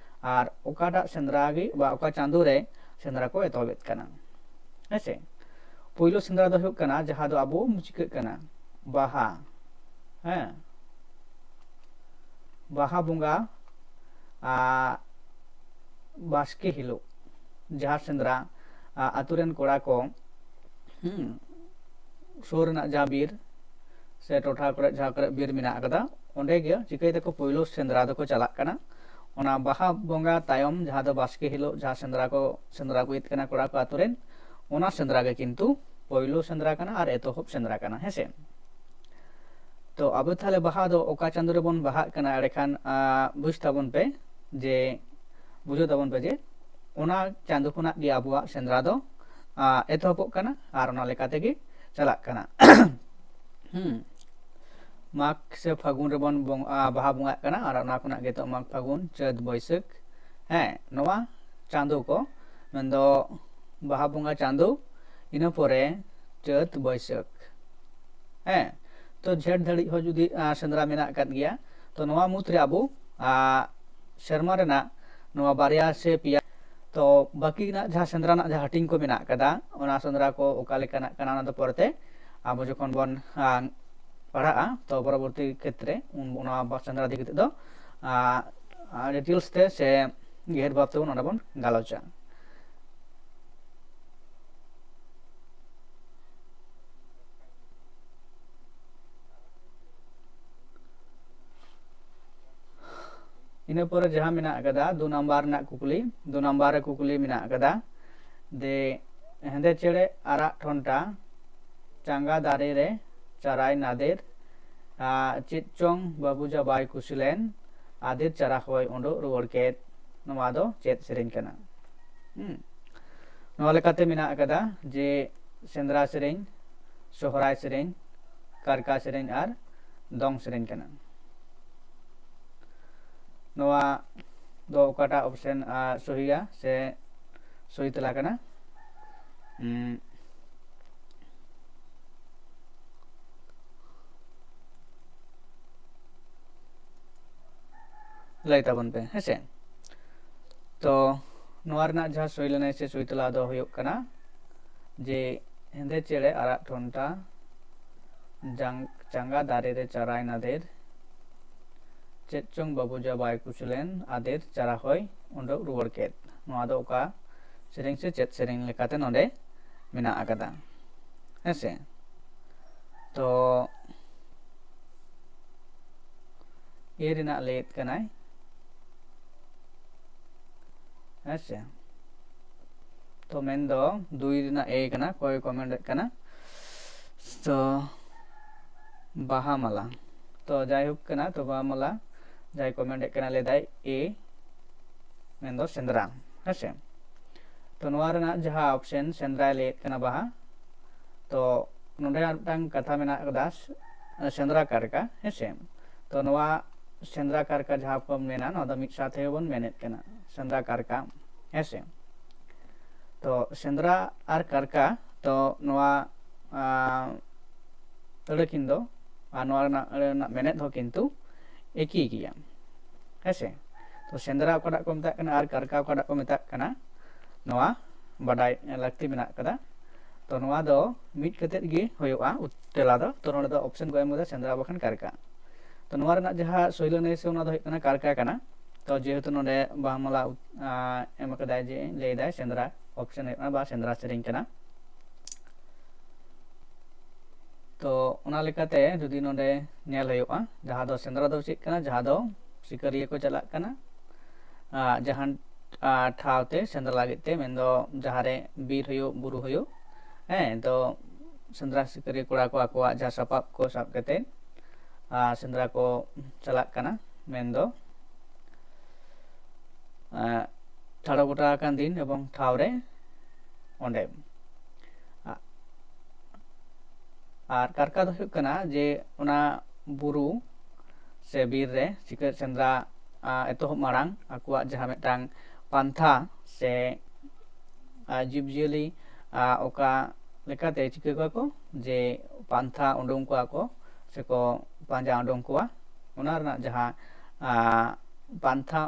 ᱟᱨ ᱚᱠᱟᱴᱟᱜ ᱥᱮᱸᱫᱽᱨᱟ ᱜᱮ ᱵᱟ ᱚᱠᱟ ᱪᱟᱸᱫᱳ ᱨᱮ ᱥᱮᱸᱫᱽᱨᱟ ᱠᱚ ᱮᱛᱚᱦᱚᱵᱮᱫ ᱠᱟᱱᱟ, ᱦᱮᱸ ᱥᱮ? ᱯᱳᱭᱞᱳ ᱥᱮᱸᱫᱽᱨᱟ ᱫᱚ ᱦᱩᱭᱩᱜ ᱠᱟᱱᱟ ᱡᱟᱦᱟᱸ ᱫᱚ ᱟᱵᱚ ᱪᱤᱠᱟᱹᱜ ᱠᱟᱱᱟ, ᱵᱟᱦᱟ, ᱦᱮᱸ, ᱵᱟᱦᱟ ᱵᱚᱸᱜᱟ, ᱟ, ᱵᱟᱥᱠᱮ ᱦᱤᱞᱳᱜ ᱡᱟᱦᱟᱸ ᱥᱮᱸᱫᱽᱨᱟ, ᱟ, ᱟᱛᱳ ᱨᱮᱱ ᱠᱚᱲᱟ ᱠᱚ, ᱦᱩᱸ, ᱥᱩᱨ ᱨᱮᱱᱟᱜ ᱡᱟᱦᱟᱸ ᱵᱤᱨ ᱥᱮ ᱴᱚᱴᱷᱟ ᱠᱚᱨᱮ ᱡᱟᱦᱟᱸ ᱠᱚᱨᱮ ᱵᱤᱨ ᱢᱮᱱᱟᱜ ᱟᱠᱟᱫᱟ, ᱚᱸᱰᱮ ᱜᱮ ᱪᱤᱠᱟᱹᱭ ᱫᱟᱠᱚ, ᱯᱳᱭᱞᱳ ᱥᱮᱸᱫᱽᱨᱟ ᱫᱚᱠᱚ ᱪᱟᱞᱟᱜ ᱠᱟᱱᱟ᱾ ᱚᱱᱟ ᱵᱟᱦᱟ ᱵᱚᱸᱜᱟ ᱛᱟᱭᱚᱢ ᱡᱟᱦᱟᱸ ᱫᱚ ᱵᱟᱥᱠᱮ ᱦᱤᱞᱳᱜ ᱡᱟᱦᱟᱸ ᱥᱮᱸᱫᱽᱨᱟ ᱠᱚ ᱥᱮᱸᱫᱽᱨᱟ ᱟᱹᱜᱩᱭᱮᱫ ᱠᱟᱱᱟ ᱠᱚᱲᱟ ᱠᱚ ᱟᱛᱳ ᱨᱮᱱ, ᱚᱱᱟ ᱥᱮᱸᱫᱽᱨᱟ ᱜᱮ ᱠᱤᱱᱛᱩ ᱯᱳᱭᱞᱳ ᱥᱮᱸᱫᱽᱨᱟ ᱠᱟᱱᱟ ᱟᱨ ᱮᱛᱚᱦᱚᱵ ᱥᱮᱸᱫᱽᱨᱟ ᱠᱟᱱᱟ, ᱦᱮᱸ ᱥᱮ? ᱛᱚ ᱟᱵᱚ ᱛᱟᱦᱞᱮ ᱵᱟᱦᱟ ᱫᱚ ᱚᱠᱟ ᱪᱟᱸᱫᱳ ᱨᱮᱵᱚᱱ ᱵᱟᱦᱟᱜ ᱠᱟᱱᱟ? ᱮᱸᱰᱮᱠᱷᱟᱱ, ᱟ, ᱵᱩᱡᱽ ᱛᱟᱵᱚᱱ ᱯᱮ ᱡᱮ, ᱵᱩᱡᱷᱟᱹᱣ ᱛᱟᱵᱚᱱ ᱯᱮ ᱡᱮ ᱚᱱᱟ ᱪᱟᱸᱫᱳ ᱠᱷᱚᱱᱟᱜ ᱜᱮ ᱟᱵᱚᱣᱟᱜ ᱥᱮᱸᱫᱽᱨᱟ ᱫᱚ, ᱟ, ᱮᱛᱚᱦᱚᱵᱚᱜ ᱠᱟᱱᱟ ᱟᱨ ᱚᱱᱟ ᱞᱮᱠᱟ ᱛᱮᱜᱮ ᱪᱟᱞᱟᱜ ᱠᱟᱱᱟ᱾ ᱦᱩᱸ᱾ ᱢᱟᱜᱽ ᱥᱮ ᱯᱷᱟᱹᱜᱩᱱ ᱨᱮᱵᱚᱱ ᱵᱚᱝ-, ᱟ, ᱵᱟᱦᱟ ᱵᱚᱸᱜᱟᱜ ᱠᱟᱱᱟ ᱟᱨ ᱚᱱᱟ ᱠᱷᱚᱱᱟᱜ ᱜᱮ ᱛᱚ ᱢᱟᱜᱽ, ᱯᱷᱟᱹᱜᱩᱱ, ᱪᱟᱹᱛ, ᱵᱟᱹᱭᱥᱟᱹᱠᱷ, ᱦᱮᱸ, ᱱᱚᱣᱟ ᱪᱟᱸᱫᱳ ᱠᱚ, ᱢᱮᱱᱫᱚ ᱵᱟᱦᱟ ᱵᱚᱸᱜᱟ ᱪᱟᱸᱫᱳ, ᱤᱱᱟᱹ ᱯᱚᱨᱮ ᱪᱟᱹᱛ, ᱵᱟᱹᱭᱥᱟᱹᱠᱷ, ᱦᱮᱸ, ᱛᱚ ᱡᱷᱮᱸᱴ ᱫᱷᱟᱹᱨᱤᱡ ᱦᱚᱸ ᱡᱩᱫᱤ, ᱟ, ᱥᱮᱸᱫᱽᱨᱟ ᱢᱮᱱᱟᱜ ᱟᱠᱟᱫ ᱜᱮᱭᱟ, ᱛᱚ ᱱᱚᱣᱟ ᱢᱩᱫᱽᱨᱮ ᱟᱵᱚ, ᱟ, ᱥᱮᱨᱢᱟ ᱨᱮᱱᱟᱜ ᱱᱚᱣᱟ ᱵᱟᱨᱭᱟ ᱥᱮ ᱯᱮᱭᱟ, ᱛᱚ ᱵᱟᱹᱠᱤ ᱨᱮᱱᱟᱜ ᱡᱟᱦᱟᱸ ᱥᱮᱸᱫᱽᱨᱟ ᱨᱮᱱᱟᱜ ᱡᱟᱦᱟᱸ ᱦᱟᱹᱴᱤᱧ ᱠᱚ ᱢᱮᱱᱟᱜ ᱟᱠᱟᱫᱟ, ᱚᱱᱟ ᱥᱮᱸᱫᱽᱨᱟ ᱠᱚ ᱚᱠᱟ ᱞᱮᱠᱟᱱᱟᱜ ᱠᱟᱱᱟ, ᱚᱱᱟ ᱫᱚ ᱯᱚᱨᱮᱛᱮ ᱟᱵᱚ ᱡᱚᱠᱷᱚᱱ ᱵᱚᱱ, ᱟ, ᱯᱟᱲᱦᱟᱜᱼᱟ, ᱛᱚ ᱯᱚᱨᱚᱵᱚᱨᱛᱤ ᱠᱷᱮᱛᱨᱮ ᱩᱱ ᱚᱱᱟ ᱵᱟ-, ᱥᱮᱸᱫᱽᱨᱟ ᱤᱫᱤ ᱠᱟᱛᱮᱫ ᱫᱚ, ᱟ, ᱟ, details ᱛᱮ ᱥᱮ ᱜᱟᱹᱦᱤᱨ ᱵᱷᱟᱵ ᱛᱮᱵᱚᱱ ᱚᱸᱰᱮ ᱵᱚᱱ ᱜᱟᱞᱚᱪᱟ᱾ ᱤᱱᱟᱹ ᱯᱚᱨᱮ ᱡᱟᱦᱟᱸ ᱢᱮᱱᱟᱜ ᱟᱠᱟᱫᱟ ᱫᱩ ᱱᱟᱢᱵᱟᱨ ᱨᱮᱱᱟᱜ ᱠᱩᱠᱞᱤ, ᱫᱩ ᱱᱟᱢᱵᱟᱨ ᱨᱮ ᱠᱩᱠᱞᱤ ᱢᱮᱱᱟᱜ ᱟᱠᱟᱫᱟ ᱡᱮ ᱦᱮᱸᱫᱮ ᱪᱮᱬᱮ ᱟᱨᱟᱜ ᱴᱷᱚᱱᱴᱟ ᱪᱟᱸᱜᱟ ᱫᱟᱨᱮ ᱨᱮ ᱪᱟᱨᱟᱭ ᱱᱟᱫᱮᱨ, ᱟᱨ ᱪᱮᱫ ᱪᱚᱝ ᱵᱟᱹᱵᱩ ᱡᱟ ᱵᱟᱭ ᱠᱩᱥᱤ ᱞᱮᱱ, ᱟᱫᱮᱨ ᱪᱟᱨᱟ ᱦᱚᱭ ᱩᱰᱩᱠ ᱨᱩᱣᱟᱹᱲ ᱠᱮᱫ᱾ ᱱᱚᱣᱟ ᱫᱚ ᱪᱮᱫ ᱥᱮᱨᱮᱧ ᱠᱟᱱᱟ? ᱦᱩᱸ᱾ ᱱᱚᱣᱟ ᱞᱮᱠᱟᱛᱮ ᱢᱮᱱᱟᱜ ᱟᱠᱟᱫᱟ ᱡᱮ ᱥᱮᱸᱫᱽᱨᱟ ᱥᱮᱨᱮᱧ, ᱥᱚᱦᱨᱟᱭ ᱥᱮᱨᱮᱧ, ᱠᱟᱨᱠᱟ ᱥᱮᱨᱮᱧ ᱟᱨ ᱫᱚᱝ ᱥᱮᱨᱮᱧ ᱠᱟᱱᱟ᱾ ᱱᱚᱣᱟ ᱫᱚ ᱚᱠᱟᱴᱟᱜ ᱚᱯᱥᱮᱱ ᱥᱚᱦᱤᱭᱟ ᱥᱮ ᱥᱚᱦᱤ ᱛᱮᱞᱟ ᱠᱟᱱᱟ? ᱩᱸ, ᱞᱟᱹᱭ ᱛᱟᱵᱚᱱ ᱯᱮ, ᱦᱮᱸᱥᱮ᱾ ᱛᱚ ᱱᱚᱣᱟ ᱨᱮᱱᱟᱜ ᱡᱟᱦᱟᱸ ᱥᱚᱦᱤ ᱞᱟᱹᱱᱟᱹᱭ ᱥᱮ ᱥᱚᱦᱤ ᱛᱮᱞᱟ ᱫᱚ ᱦᱩᱭᱩᱜ ᱠᱟᱱᱟ ᱡᱮ ᱦᱮᱸᱫᱮ ᱪᱮᱬᱮ ᱟᱨᱟᱜ ᱴᱷᱚᱱᱴᱟ ᱡᱟᱝ-, ᱪᱟᱸᱜᱟ ᱫᱟᱨᱮ ᱨᱮ ᱪᱟᱨᱟᱭ ᱱᱟᱫᱮᱨ, ᱪᱮᱫ ᱪᱚᱝ ᱵᱟᱹᱵᱩ ᱡᱟ ᱵᱟᱭ ᱠᱩᱥᱤ ᱞᱮᱱ, ᱟᱫᱮᱨ ᱪᱟᱨᱟ ᱦᱚᱭ ᱩᱰᱩᱠ ᱨᱩᱣᱟᱹᱲ ᱠᱮᱫ᱾ ᱱᱚᱣᱟ ᱫᱚ ᱚᱠᱟ ᱥᱮᱨᱮᱧ ᱥᱮ ᱪᱮᱫ ᱥᱮᱨᱮᱧ ᱞᱮᱠᱟᱛᱮ ᱱᱚᱰᱮ ᱢᱮᱱᱟᱜ ᱟᱠᱟᱫᱟ? ᱦᱮᱸᱥᱮ, ᱛᱚ ᱮ ᱨᱮᱱᱟᱜ ᱞᱟᱹᱭᱮᱫ ᱠᱟᱱᱟᱭ, ᱦᱮᱸᱥᱮ᱾ ᱛᱚ ᱢᱮᱱᱫᱚ ᱫᱩᱭ ᱨᱮᱱᱟᱜ ᱮ ᱠᱟᱱᱟ, ᱚᱠᱚᱭ ᱠᱚᱢᱮᱱᱴ ᱮᱫ ᱠᱟᱱᱟ? ᱛᱚ ᱵᱟᱦᱟ ᱢᱟᱞᱟ, ᱛᱚ ᱡᱟᱭᱦᱳᱠ ᱠᱟᱱᱟ, ᱛᱚ ᱵᱟᱦᱟ ᱢᱟᱞᱟ ᱡᱟᱦᱟᱸᱭ ᱠᱚᱢᱮᱱᱴ ᱮᱫ ᱠᱟᱱᱟ ᱞᱟᱹᱭᱫᱟᱭ ᱮ, ᱢᱮᱱᱫᱚ ᱥᱮᱸᱫᱽᱨᱟ, ᱦᱮᱸᱥᱮ᱾ ᱛᱚ ᱱᱚᱣᱟ ᱨᱮᱱᱟᱜ ᱡᱟᱦᱟᱸ ᱚᱯᱥᱮᱱ ᱥᱮᱸᱫᱽᱨᱟᱭ ᱞᱟᱹᱭᱮᱫ ᱠᱟᱱᱟ ᱵᱟᱦᱟ, ᱛᱚ ᱱᱚᱰᱮ ᱟᱨ ᱢᱤᱫᱴᱟᱝ ᱠᱟᱛᱷᱟ ᱢᱮᱱᱟᱜ ᱟᱠᱟᱫᱟ, ᱥᱮᱸᱫᱽᱨᱟ ᱠᱟᱨᱠᱟ, ᱦᱮᱸᱥᱮ᱾ ᱛᱚ ᱱᱚᱣᱟ ᱥᱮᱸᱫᱽᱨᱟ ᱠᱟᱨᱠᱟ ᱡᱟᱦᱟᱸ ᱠᱚ ᱢᱮᱱᱟ, ᱱᱚᱣᱟ ᱫᱚ ᱢᱤᱫ ᱥᱟᱶ ᱛᱮᱜᱮ ᱵᱚᱱ ᱢᱮᱱᱮᱫ ᱠᱟᱱᱟ, ᱥᱮᱸᱫᱽᱨᱟ ᱠᱟᱨᱠᱟ, ᱦᱮᱸᱥᱮ᱾ ᱛᱚ ᱥᱮᱸᱫᱽᱨᱟ ᱟᱨ ᱠᱟᱨᱠᱟ, ᱛᱚ ᱱᱚᱣᱟ, ᱟᱸ, ᱟᱹᱲᱟᱹ ᱠᱤᱱ ᱫᱚ ᱟᱨ ᱱᱚᱣᱟ ᱨᱮᱱᱟᱜ ᱟᱹᱲᱟᱹ ᱨᱮᱱᱟᱜ ᱢᱮᱱᱮᱫ ᱦᱚᱸ ᱠᱤᱱᱛᱩ ᱮᱠᱤ ᱜᱮᱭᱟ, ᱦᱮᱸᱥᱮ᱾ ᱛᱚ ᱥᱮᱸᱫᱽᱨᱟ ᱚᱠᱟᱴᱟᱜ ᱠᱚ ᱢᱮᱛᱟᱜ ᱠᱟᱱᱟ ᱟᱨ ᱠᱟᱨᱠᱟ ᱚᱠᱟᱴᱟᱜ ᱠᱚ ᱢᱮᱛᱟᱜ ᱠᱟᱱᱟ, ᱱᱚᱣᱟ ᱵᱟᱰᱟᱭ ᱞᱟᱹᱠᱛᱤ ᱢᱮᱱᱟᱜ ᱠᱟᱫᱟ᱾ ᱛᱚ ᱱᱚᱣᱟ ᱫᱚ ᱢᱤᱫ ᱠᱟᱛᱮᱫ ᱜᱮ ᱦᱩᱭᱩᱜᱼᱟ ᱩᱛ-, ᱛᱮᱞᱟ ᱫᱚ᱾ ᱛᱚ ᱱᱚᱰᱮ ᱫᱚ ᱚᱯᱥᱮᱱ ᱠᱚ ᱮᱢ ᱠᱟᱫᱟ ᱥᱮᱸᱫᱽᱨᱟ ᱵᱟᱠᱷᱟᱱ ᱠᱟᱨᱠᱟ᱾ ᱛᱚ ᱱᱚᱣᱟ ᱨᱮᱱᱟᱜ ᱡᱟᱦᱟᱸ ᱥᱳᱭᱞᱟᱹᱱᱟᱹᱭ ᱥᱮ ᱚᱱᱟ ᱫᱚ ᱦᱩᱭᱩᱜ ᱠᱟᱱᱟ ᱠᱟᱨᱠᱟ ᱠᱟᱱᱟ᱾ ᱛᱚ ᱡᱮᱦᱮᱛᱩ ᱱᱚᱰᱮ ᱵᱟᱦᱟᱢᱟᱞᱟ ᱩᱛ-, ᱟᱸ, ᱮᱢ ᱠᱟᱫᱟᱭ ᱡᱮ ᱞᱟᱹᱭᱫᱟᱭ ᱥᱮᱸᱫᱽᱨᱟ, ᱚᱯᱥᱮᱱ ᱦᱩᱭᱩᱜ ᱠᱟᱱᱟ ᱵᱟ ᱥᱮᱸᱫᱽᱨᱟ ᱥᱮᱨᱮᱧ ᱠᱟᱱᱟ᱾ ᱛᱚ ᱚᱱᱟ ᱞᱮᱠᱟᱛᱮ ᱡᱩᱫᱤ ᱱᱚᱰᱮ ᱧᱮᱞ ᱦᱩᱭᱩᱜᱼᱟ, ᱡᱟᱦᱟᱸ ᱫᱚ ᱥᱮᱸᱫᱽᱨᱟ ᱫᱚ ᱪᱮᱫ ᱠᱟᱱᱟ, ᱡᱟᱦᱟᱸ ᱫᱚ ᱥᱤᱠᱟᱹᱨᱤᱭᱟᱹ ᱠᱚ ᱪᱟᱞᱟᱜ ᱠᱟᱱᱟ ᱟᱨ ᱡᱟᱦᱟᱱ ᱟᱨ ᱴᱷᱟᱶ ᱛᱮ ᱥᱮᱸᱫᱽᱨᱟ ᱞᱟᱹᱜᱤᱫ ᱛᱮ, ᱢᱮᱱᱫᱚ ᱡᱟᱦᱟᱸ ᱨᱮ ᱵᱤᱨ ᱦᱩᱭᱩᱜ, ᱵᱩᱨᱩ ᱦᱩᱭᱩᱜ᱾ ᱦᱮᱸ, ᱛᱚ ᱥᱮᱸᱫᱽᱨᱟ ᱥᱤᱠᱟᱹᱨᱤᱭᱟᱹ ᱠᱚᱲᱟ ᱠᱚ ᱟᱠᱚᱣᱟᱜ ᱡᱟᱦᱟᱸ ᱥᱟᱯᱟᱵ ᱠᱚ ᱥᱟᱵ ᱠᱟᱛᱮ ᱟᱨ ᱥᱮᱸᱫᱽᱨᱟ ᱠᱚ ᱪᱟᱞᱟᱜ ᱠᱟᱱᱟ, ᱢᱮᱱᱫᱚ ᱟᱨ ᱴᱷᱟᱲᱚ ᱜᱚᱴᱟ ᱟᱠᱟᱱ ᱫᱤᱱ ᱮᱵᱚᱝ ᱴᱷᱟᱶ ᱨᱮ ᱚᱸᱰᱮ᱾ ᱟ-, ᱟᱨ ᱠᱟᱨᱠᱟ ᱫᱚ ᱦᱩᱭᱩᱜ ᱠᱟᱱᱟ ᱡᱮ ᱚᱱᱟ ᱵᱩᱨᱩ ᱥᱮ ᱵᱤᱨ ᱨᱮ ᱥᱤᱠᱟᱹᱨ ᱥᱮᱸᱫᱽᱨᱟ ᱟᱨ ᱮᱛᱚᱦᱚᱵ ᱢᱟᱲᱟᱝ ᱟᱠᱚᱣᱟᱜ ᱡᱟᱦᱟᱸ ᱢᱤᱫᱴᱟᱝ ᱯᱟᱱᱛᱷᱟ ᱥᱮ ᱟᱨ ᱡᱤᱵᱽᱼᱡᱤᱭᱟᱹᱞᱤ ᱟᱨ ᱚᱠᱟ ᱞᱮᱠᱟᱛᱮ ᱪᱤᱠᱟᱹ ᱠᱚᱣᱟ ᱠᱚ, ᱡᱮ ᱯᱟᱱᱛᱷᱟ ᱩᱰᱩᱝ ᱠᱚᱣᱟ ᱠᱚ ᱥᱮᱠᱚ ᱯᱟᱸᱡᱟ ᱩᱰᱩᱝ ᱠᱚᱣᱟ, ᱚᱱᱟ ᱨᱮᱱᱟᱜ ᱡᱟᱦᱟᱸ ᱟᱨ ᱯᱟᱱᱛᱷᱟ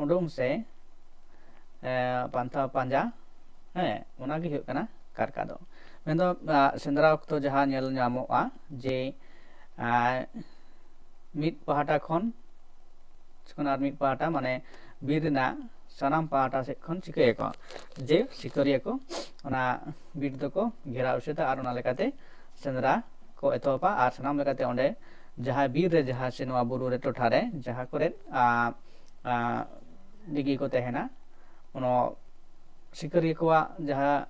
ᱩᱰᱩᱝ ᱥᱮ ᱮ, ᱯᱟᱱᱛᱷᱟ ᱯᱟᱸᱡᱟ, ᱦᱮᱸ, ᱚᱱᱟᱜᱮ ᱦᱩᱭᱩᱜ ᱠᱟᱱᱟ ᱠᱟᱨᱠᱟ ᱫᱚ᱾ ᱢᱮᱱᱫᱚ ᱟᱨ ᱥᱮᱸᱫᱽᱨᱟ ᱚᱠᱛᱚ ᱡᱟᱦᱟᱸ ᱧᱮᱞ ᱧᱟᱢᱚᱜᱼᱟ ᱡᱮ ᱟᱨ ᱢᱤᱫ ᱯᱟᱦᱴᱟ ᱠᱷᱚᱱ ᱠᱷᱚᱱ ᱟᱨ ᱢᱤᱫ ᱯᱟᱦᱴᱟ, ᱢᱟᱱᱮ ᱵᱤᱨ ᱨᱮᱱᱟᱜ ᱥᱟᱱᱟᱢ ᱯᱟᱦᱴᱟ ᱥᱮᱫ ᱠᱷᱚᱱ ᱪᱤᱠᱟᱹᱭᱟᱠᱚ ᱡᱮ ᱥᱤᱠᱟᱹᱨᱤᱭᱟᱹ ᱠᱚ ᱚᱱᱟ ᱵᱤᱨ ᱫᱚᱠᱚ ᱜᱷᱮᱨᱟᱣ ᱮᱥᱮᱫᱟ ᱟᱨ ᱚᱱᱟ ᱞᱮᱠᱟᱛᱮ ᱥᱮᱸᱫᱽᱨᱟ ᱠᱚ ᱮᱛᱚᱦᱚᱵᱟ᱾ ᱟᱨ ᱥᱟᱱᱟᱢ ᱞᱮᱠᱟᱛᱮ ᱚᱸᱰᱮ ᱡᱟᱦᱟᱸ ᱵᱤᱨ ᱨᱮ ᱡᱟᱦᱟᱸ ᱥᱮ ᱱᱚᱣᱟ ᱵᱩᱨᱩ ᱨᱮ ᱴᱚᱴᱷᱟ ᱨᱮ ᱡᱟᱦᱟᱸ ᱠᱚᱨᱮ ᱟᱨ ᱟᱨ ᱰᱤᱜᱤ ᱠᱚ ᱛᱟᱦᱮᱱᱟ, ᱚᱱᱟ ᱥᱤᱠᱟᱹᱨᱤᱭᱟᱹ ᱠᱚᱣᱟᱜ ᱡᱟᱦᱟᱸ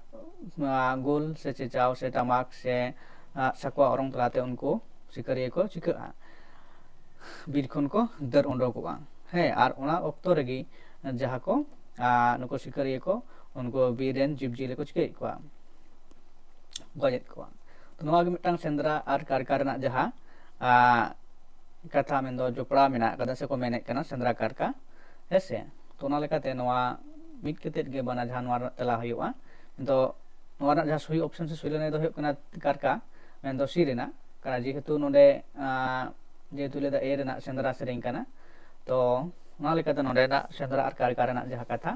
ᱟᱨ ᱜᱳᱞ ᱥᱮ ᱪᱮᱪᱟᱣ ᱥᱮ ᱴᱟᱢᱟᱠ ᱥᱮ ᱟᱨ ᱥᱟᱠᱣᱟ ᱚᱨᱚᱝ ᱛᱟᱞᱟᱛᱮ ᱩᱱᱠᱩ ᱥᱤᱠᱟᱹᱨᱤᱭᱟᱹ ᱠᱚ ᱪᱤᱠᱟᱹᱜᱼᱟ, ᱵᱤᱨ ᱠᱷᱚᱱ ᱠᱚ ᱫᱟᱹᱲ ᱩᱰᱩᱠᱚᱜᱼᱟ᱾ ᱦᱮᱸ, ᱟᱨ ᱚᱱᱟ ᱚᱠᱛᱚ ᱨᱮᱜᱮ ᱡᱟᱦᱟᱸ ᱠᱚ ᱟᱨ ᱱᱩᱠᱩ ᱥᱤᱠᱟᱹᱨᱤᱭᱟᱹ ᱠᱚ ᱩᱱᱠᱩ ᱵᱤᱨ ᱨᱮᱱ ᱡᱤᱵᱽᱼᱡᱤᱭᱟᱹᱞᱤ ᱠᱚ ᱪᱤᱠᱟᱹᱭᱮᱫ ᱠᱚᱣᱟ, ᱜᱚᱡᱮᱫ ᱠᱚᱣᱟ᱾ ᱛᱚ ᱱᱚᱣᱟ ᱜᱮ ᱢᱤᱫᱴᱟᱝ ᱥᱮᱸᱫᱽᱨᱟ ᱟᱨ ᱠᱟᱨᱠᱟ ᱨᱮᱱᱟᱜ ᱡᱟᱦᱟᱸ ᱟᱨ ᱠᱟᱛᱷᱟ ᱢᱮᱱᱫᱚ ᱡᱚᱯᱲᱟᱣ ᱢᱮᱱᱟᱜ ᱠᱟᱫᱟ ᱥᱮᱠᱚ ᱢᱮᱱᱮᱫ ᱠᱟᱱᱟ ᱥᱮᱸᱫᱽᱨᱟ ᱠᱟᱨᱠᱟ, ᱦᱮᱸ ᱥᱮ? ᱛᱚ ᱚᱱᱟ ᱞᱮᱠᱟᱛᱮ ᱱᱚᱣᱟ ᱢᱤᱫ ᱠᱟᱛᱮᱫ ᱜᱮ ᱵᱟᱱᱟ ᱡᱟᱦᱟᱸ ᱱᱚᱣᱟ ᱨᱮᱱᱟᱜ ᱛᱮᱞᱟ ᱦᱩᱭᱩᱜᱼᱟ᱾ ᱛᱚ ᱱᱚᱣᱟ ᱨᱮᱱᱟᱜ ᱡᱟᱦᱟᱸ ᱥᱚᱦᱤ ᱚᱯᱥᱮᱱ ᱥᱮ ᱥᱚᱦᱤ ᱞᱟᱹᱱᱟᱹᱭ ᱫᱚ ᱦᱩᱭᱩᱜ ᱠᱟᱱᱟ ᱠᱟᱨᱠᱟ, ᱢᱮᱱᱫᱚ ᱥᱤ ᱨᱮᱱᱟᱜ ᱠᱟᱱᱟ, ᱡᱮᱦᱮᱛᱩ ᱱᱚᱰᱮ ᱟᱨ ᱡᱮᱦᱮᱛᱩ ᱞᱟᱹᱭᱫᱟ ᱮ ᱨᱮᱱᱟᱜ ᱥᱮᱸᱫᱽᱨᱟ ᱥᱮᱨᱮᱧ ᱠᱟᱱᱟ, ᱛᱚ ᱚᱱᱟ ᱞᱮᱠᱟᱛᱮ ᱱᱚᱰᱮᱱᱟᱜ ᱥᱮᱸᱫᱽᱨᱟ ᱟᱨ ᱠᱟᱨᱠᱟ ᱨᱮᱱᱟᱜ ᱡᱟᱦᱟᱸ ᱠᱟᱛᱷᱟ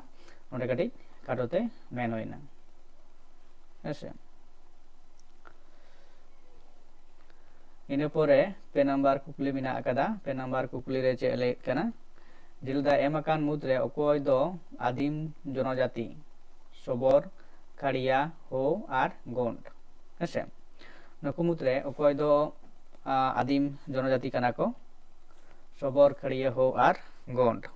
ᱱᱚᱰᱮ ᱠᱟᱹᱴᱤᱡ ᱠᱷᱟᱴᱚ ᱛᱮ ᱢᱮᱱ ᱦᱩᱭᱱᱟ, ᱦᱮᱸ ᱥᱮ? ᱤᱱᱟᱹ ᱯᱚᱨᱮ ᱯᱮ ᱱᱟᱢᱵᱟᱨ ᱠᱩᱠᱞᱤ ᱢᱮᱱᱟᱜ ᱟᱠᱟᱫᱟ᱾ ᱯᱮ ᱱᱟᱢᱵᱟᱨ ᱠᱩᱠᱞᱤ ᱨᱮ ᱪᱮᱫ ᱞᱟᱹᱭᱮᱫ ᱠᱟᱱᱟ? ᱡᱮᱞᱮᱫᱟ ᱮᱢ ᱟᱠᱟᱱ ᱢᱩᱫᱽᱨᱮ ᱚᱠᱚᱭ ᱫᱚ ᱟᱹᱫᱤᱢ ᱡᱚᱱᱚᱡᱟᱹᱛᱤ? ᱥᱚᱵᱚᱨ, ᱠᱷᱟᱲᱤᱭᱟ, ᱦᱳ ᱟᱨ ᱜᱳᱸᱰ, ᱦᱮᱸᱥᱮ? ᱱᱩᱠᱩ ᱢᱩᱫᱽᱨᱮ ᱚᱠᱚᱭ ᱫᱚ ᱟᱨ ᱟᱹᱫᱤᱢ ᱡᱚᱱᱚᱡᱟᱹᱛᱤ ᱠᱟᱱᱟ ᱠᱚ? ᱥᱚᱵᱚᱨ, ᱠᱷᱟᱹᱲᱭᱟᱹ, ᱦᱳ ᱟᱨ ᱜᱚᱸᱰ᱾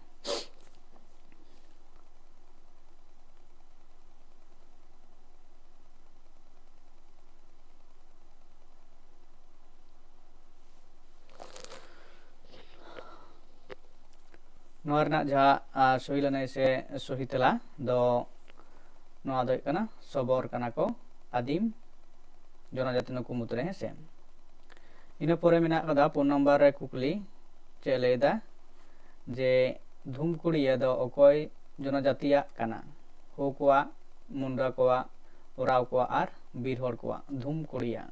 ᱱᱚᱣᱟ ᱨᱮᱱᱟᱜ ᱡᱟᱦᱟᱸ, ᱟ, ᱥᱚᱦᱤ ᱞᱟᱹᱱᱟᱹᱭ ᱥᱮ ᱥᱚᱦᱤ ᱛᱮᱞᱟ ᱫᱚ ᱱᱚᱣᱟ ᱫᱚ ᱦᱩᱭᱩᱜ ᱠᱟᱱᱟ ᱥᱚᱵᱚᱨ ᱠᱟᱱᱟ ᱠᱚ ᱟᱹᱫᱤᱢ ᱡᱚᱱᱚᱡᱟᱛᱤ ᱱᱩᱠᱩ ᱢᱩᱫᱽᱨᱮ, ᱦᱮᱸ ᱥᱮ᱾ ᱤᱱᱟᱹ ᱯᱚᱨᱮ ᱢᱮᱱᱟᱜ ᱟᱠᱟᱫᱟ ᱯᱩᱱ ᱱᱚᱢᱵᱚᱨ ᱨᱮ ᱠᱩᱠᱞᱤ, ᱪᱮᱫ ᱞᱟᱹᱭ ᱮᱫᱟ ᱡᱮ ᱫᱷᱩᱢᱠᱩᱲᱤᱭᱟᱹ ᱫᱚ ᱚᱠᱚᱭ ᱡᱚᱱᱚᱡᱟᱛᱤᱭᱟᱜ ᱠᱟᱱᱟ? ᱦᱳ ᱠᱚᱣᱟᱜ, ᱢᱩᱱᱰᱟ ᱠᱚᱣᱟᱜ, ᱳᱨᱟᱣ ᱠᱚᱣᱟᱜ ᱟᱨ ᱵᱤᱨ ᱦᱚᱲ ᱠᱚᱣᱟᱜ ᱫᱷᱩᱢᱠᱩᱲᱤᱭᱟᱹ᱾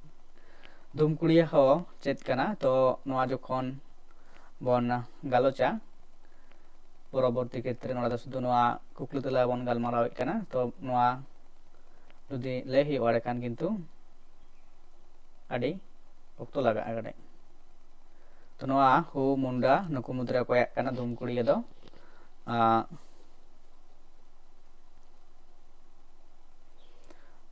ᱫᱷᱩᱢᱠᱩᱲᱤᱭᱟᱹ ᱦᱚᱸ ᱪᱮᱫ ᱠᱟᱱᱟ? ᱛᱚ ᱱᱚᱣᱟ ᱡᱚᱠᱷᱚᱱ ᱵᱚᱱ ᱜᱟᱞᱚᱪᱟ, ᱯᱚᱨᱚᱵᱚᱨᱛᱤ ᱠᱷᱮᱛᱨᱮ ᱱᱚᱰᱮ ᱫᱚ ᱥᱩᱫᱷᱩ ᱱᱚᱣᱟ ᱠᱩᱠᱞᱤ ᱛᱮᱞᱟ ᱵᱚᱱ ᱜᱟᱞᱢᱟᱨᱟᱣᱮᱫ ᱠᱟᱱᱟ᱾ ᱛᱚ ᱱᱚᱣᱟ ᱡᱩᱫᱤ ᱞᱟᱹᱭ ᱦᱩᱭᱩᱜᱼᱟ, ᱮᱸᱰᱮᱠᱷᱟᱱ ᱠᱤᱱᱛᱩ ᱟᱹᱰᱤ ᱚᱠᱛᱚ ᱞᱟᱜᱟᱜᱼᱟ ᱠᱟᱹᱴᱤᱡ᱾ ᱛᱚ ᱱᱚᱣᱟ ᱦᱳ, ᱢᱩᱱᱰᱟ ᱱᱩᱠᱩ ᱢᱩᱫᱽᱨᱮ ᱚᱠᱚᱭᱟᱜ ᱠᱟᱱᱟ ᱫᱷᱩᱢᱠᱩᱲᱤᱭᱟᱹ ᱫᱚ? ᱟᱸ,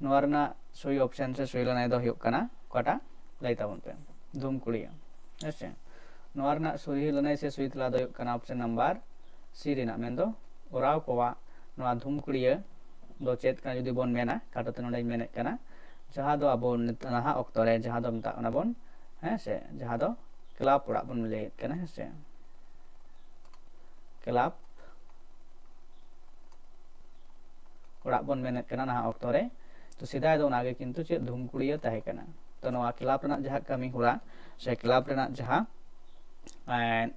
ᱱᱚᱣᱟ ᱨᱮᱱᱟᱜ ᱥᱚᱦᱤ ᱚᱯᱥᱮᱱ ᱥᱮ ᱥᱚᱦᱤ ᱞᱟᱹᱱᱟᱹᱭ ᱫᱚ ᱦᱩᱭᱩᱜ ᱠᱟᱱᱟ ᱚᱠᱟᱴᱟᱜ? ᱞᱟᱹᱭ ᱛᱟᱵᱚᱱ ᱯᱮ, ᱫᱷᱩᱢᱠᱩᱲᱤᱭᱟᱹ, ᱦᱮᱸ ᱥᱮ᱾ ᱱᱚᱣᱟ ᱨᱮᱱᱟᱜ ᱥᱚᱦᱤ ᱞᱟᱹᱱᱟᱹᱭ ᱥᱮ ᱥᱚᱦᱤ ᱛᱮᱞᱟ ᱫᱚ ᱦᱩᱭᱩᱜ ᱠᱟᱱᱟ ᱚᱯᱥᱮᱱ ᱱᱟᱢᱵᱟᱨ ᱥᱤ ᱨᱮᱱᱟᱜ, ᱢᱮᱱᱫᱚ ᱳᱨᱟᱣ ᱠᱚᱣᱟᱜ ᱱᱚᱣᱟ ᱫᱷᱩᱢᱠᱩᱲᱤᱭᱟᱹ ᱫᱚ ᱪᱮᱫ ᱠᱟᱱᱟ ᱡᱩᱫᱤ ᱵᱚᱱ ᱢᱮᱱᱟ, ᱠᱟᱴᱟᱛᱮ ᱱᱚᱰᱮᱧ ᱢᱮᱱᱮᱫ ᱠᱟᱱᱟ, ᱡᱟᱦᱟᱸ ᱫᱚ ᱟᱵᱚ ᱱᱤᱛ-, ᱱᱟᱦᱟᱜ ᱚᱠᱛᱚ ᱨᱮ ᱡᱟᱦᱟᱸ ᱫᱚ ᱢᱮᱛᱟᱜ ᱠᱟᱱᱟ ᱵᱚᱱ, ᱦᱮᱸ ᱥᱮ, ᱡᱟᱦᱟᱸ ᱫᱚ ᱠᱞᱟᱵᱽ ᱚᱲᱟᱜ ᱵᱚᱱ ᱞᱟᱹᱭᱮᱫ ᱠᱟᱱᱟ, ᱦᱮᱸ ᱥᱮ, ᱠᱞᱟᱵᱽ ᱚᱲᱟᱜ ᱵᱚᱱ ᱢᱮᱱᱮᱫ ᱠᱟᱱᱟ ᱱᱟᱦᱟᱜ ᱚᱠᱛᱚ ᱨᱮ᱾ ᱛᱚ ᱥᱮᱫᱟᱭ ᱫᱚ ᱚᱱᱟᱜᱮ ᱠᱤᱱᱛᱩ ᱪᱮᱫ ᱫᱷᱩᱢᱠᱩᱲᱤᱭᱟᱹ ᱛᱟᱦᱮᱸ ᱠᱟᱱᱟ᱾ ᱛᱚ ᱱᱚᱣᱟ ᱠᱞᱟᱵᱽ ᱨᱮᱱᱟᱜ ᱡᱟᱦᱟᱸ ᱠᱟᱹᱢᱤ ᱦᱚᱨᱟ ᱥᱮ ᱠᱞᱟᱵᱽ ᱨᱮᱱᱟᱜ ᱡᱟᱦᱟᱸ, ᱮᱸ,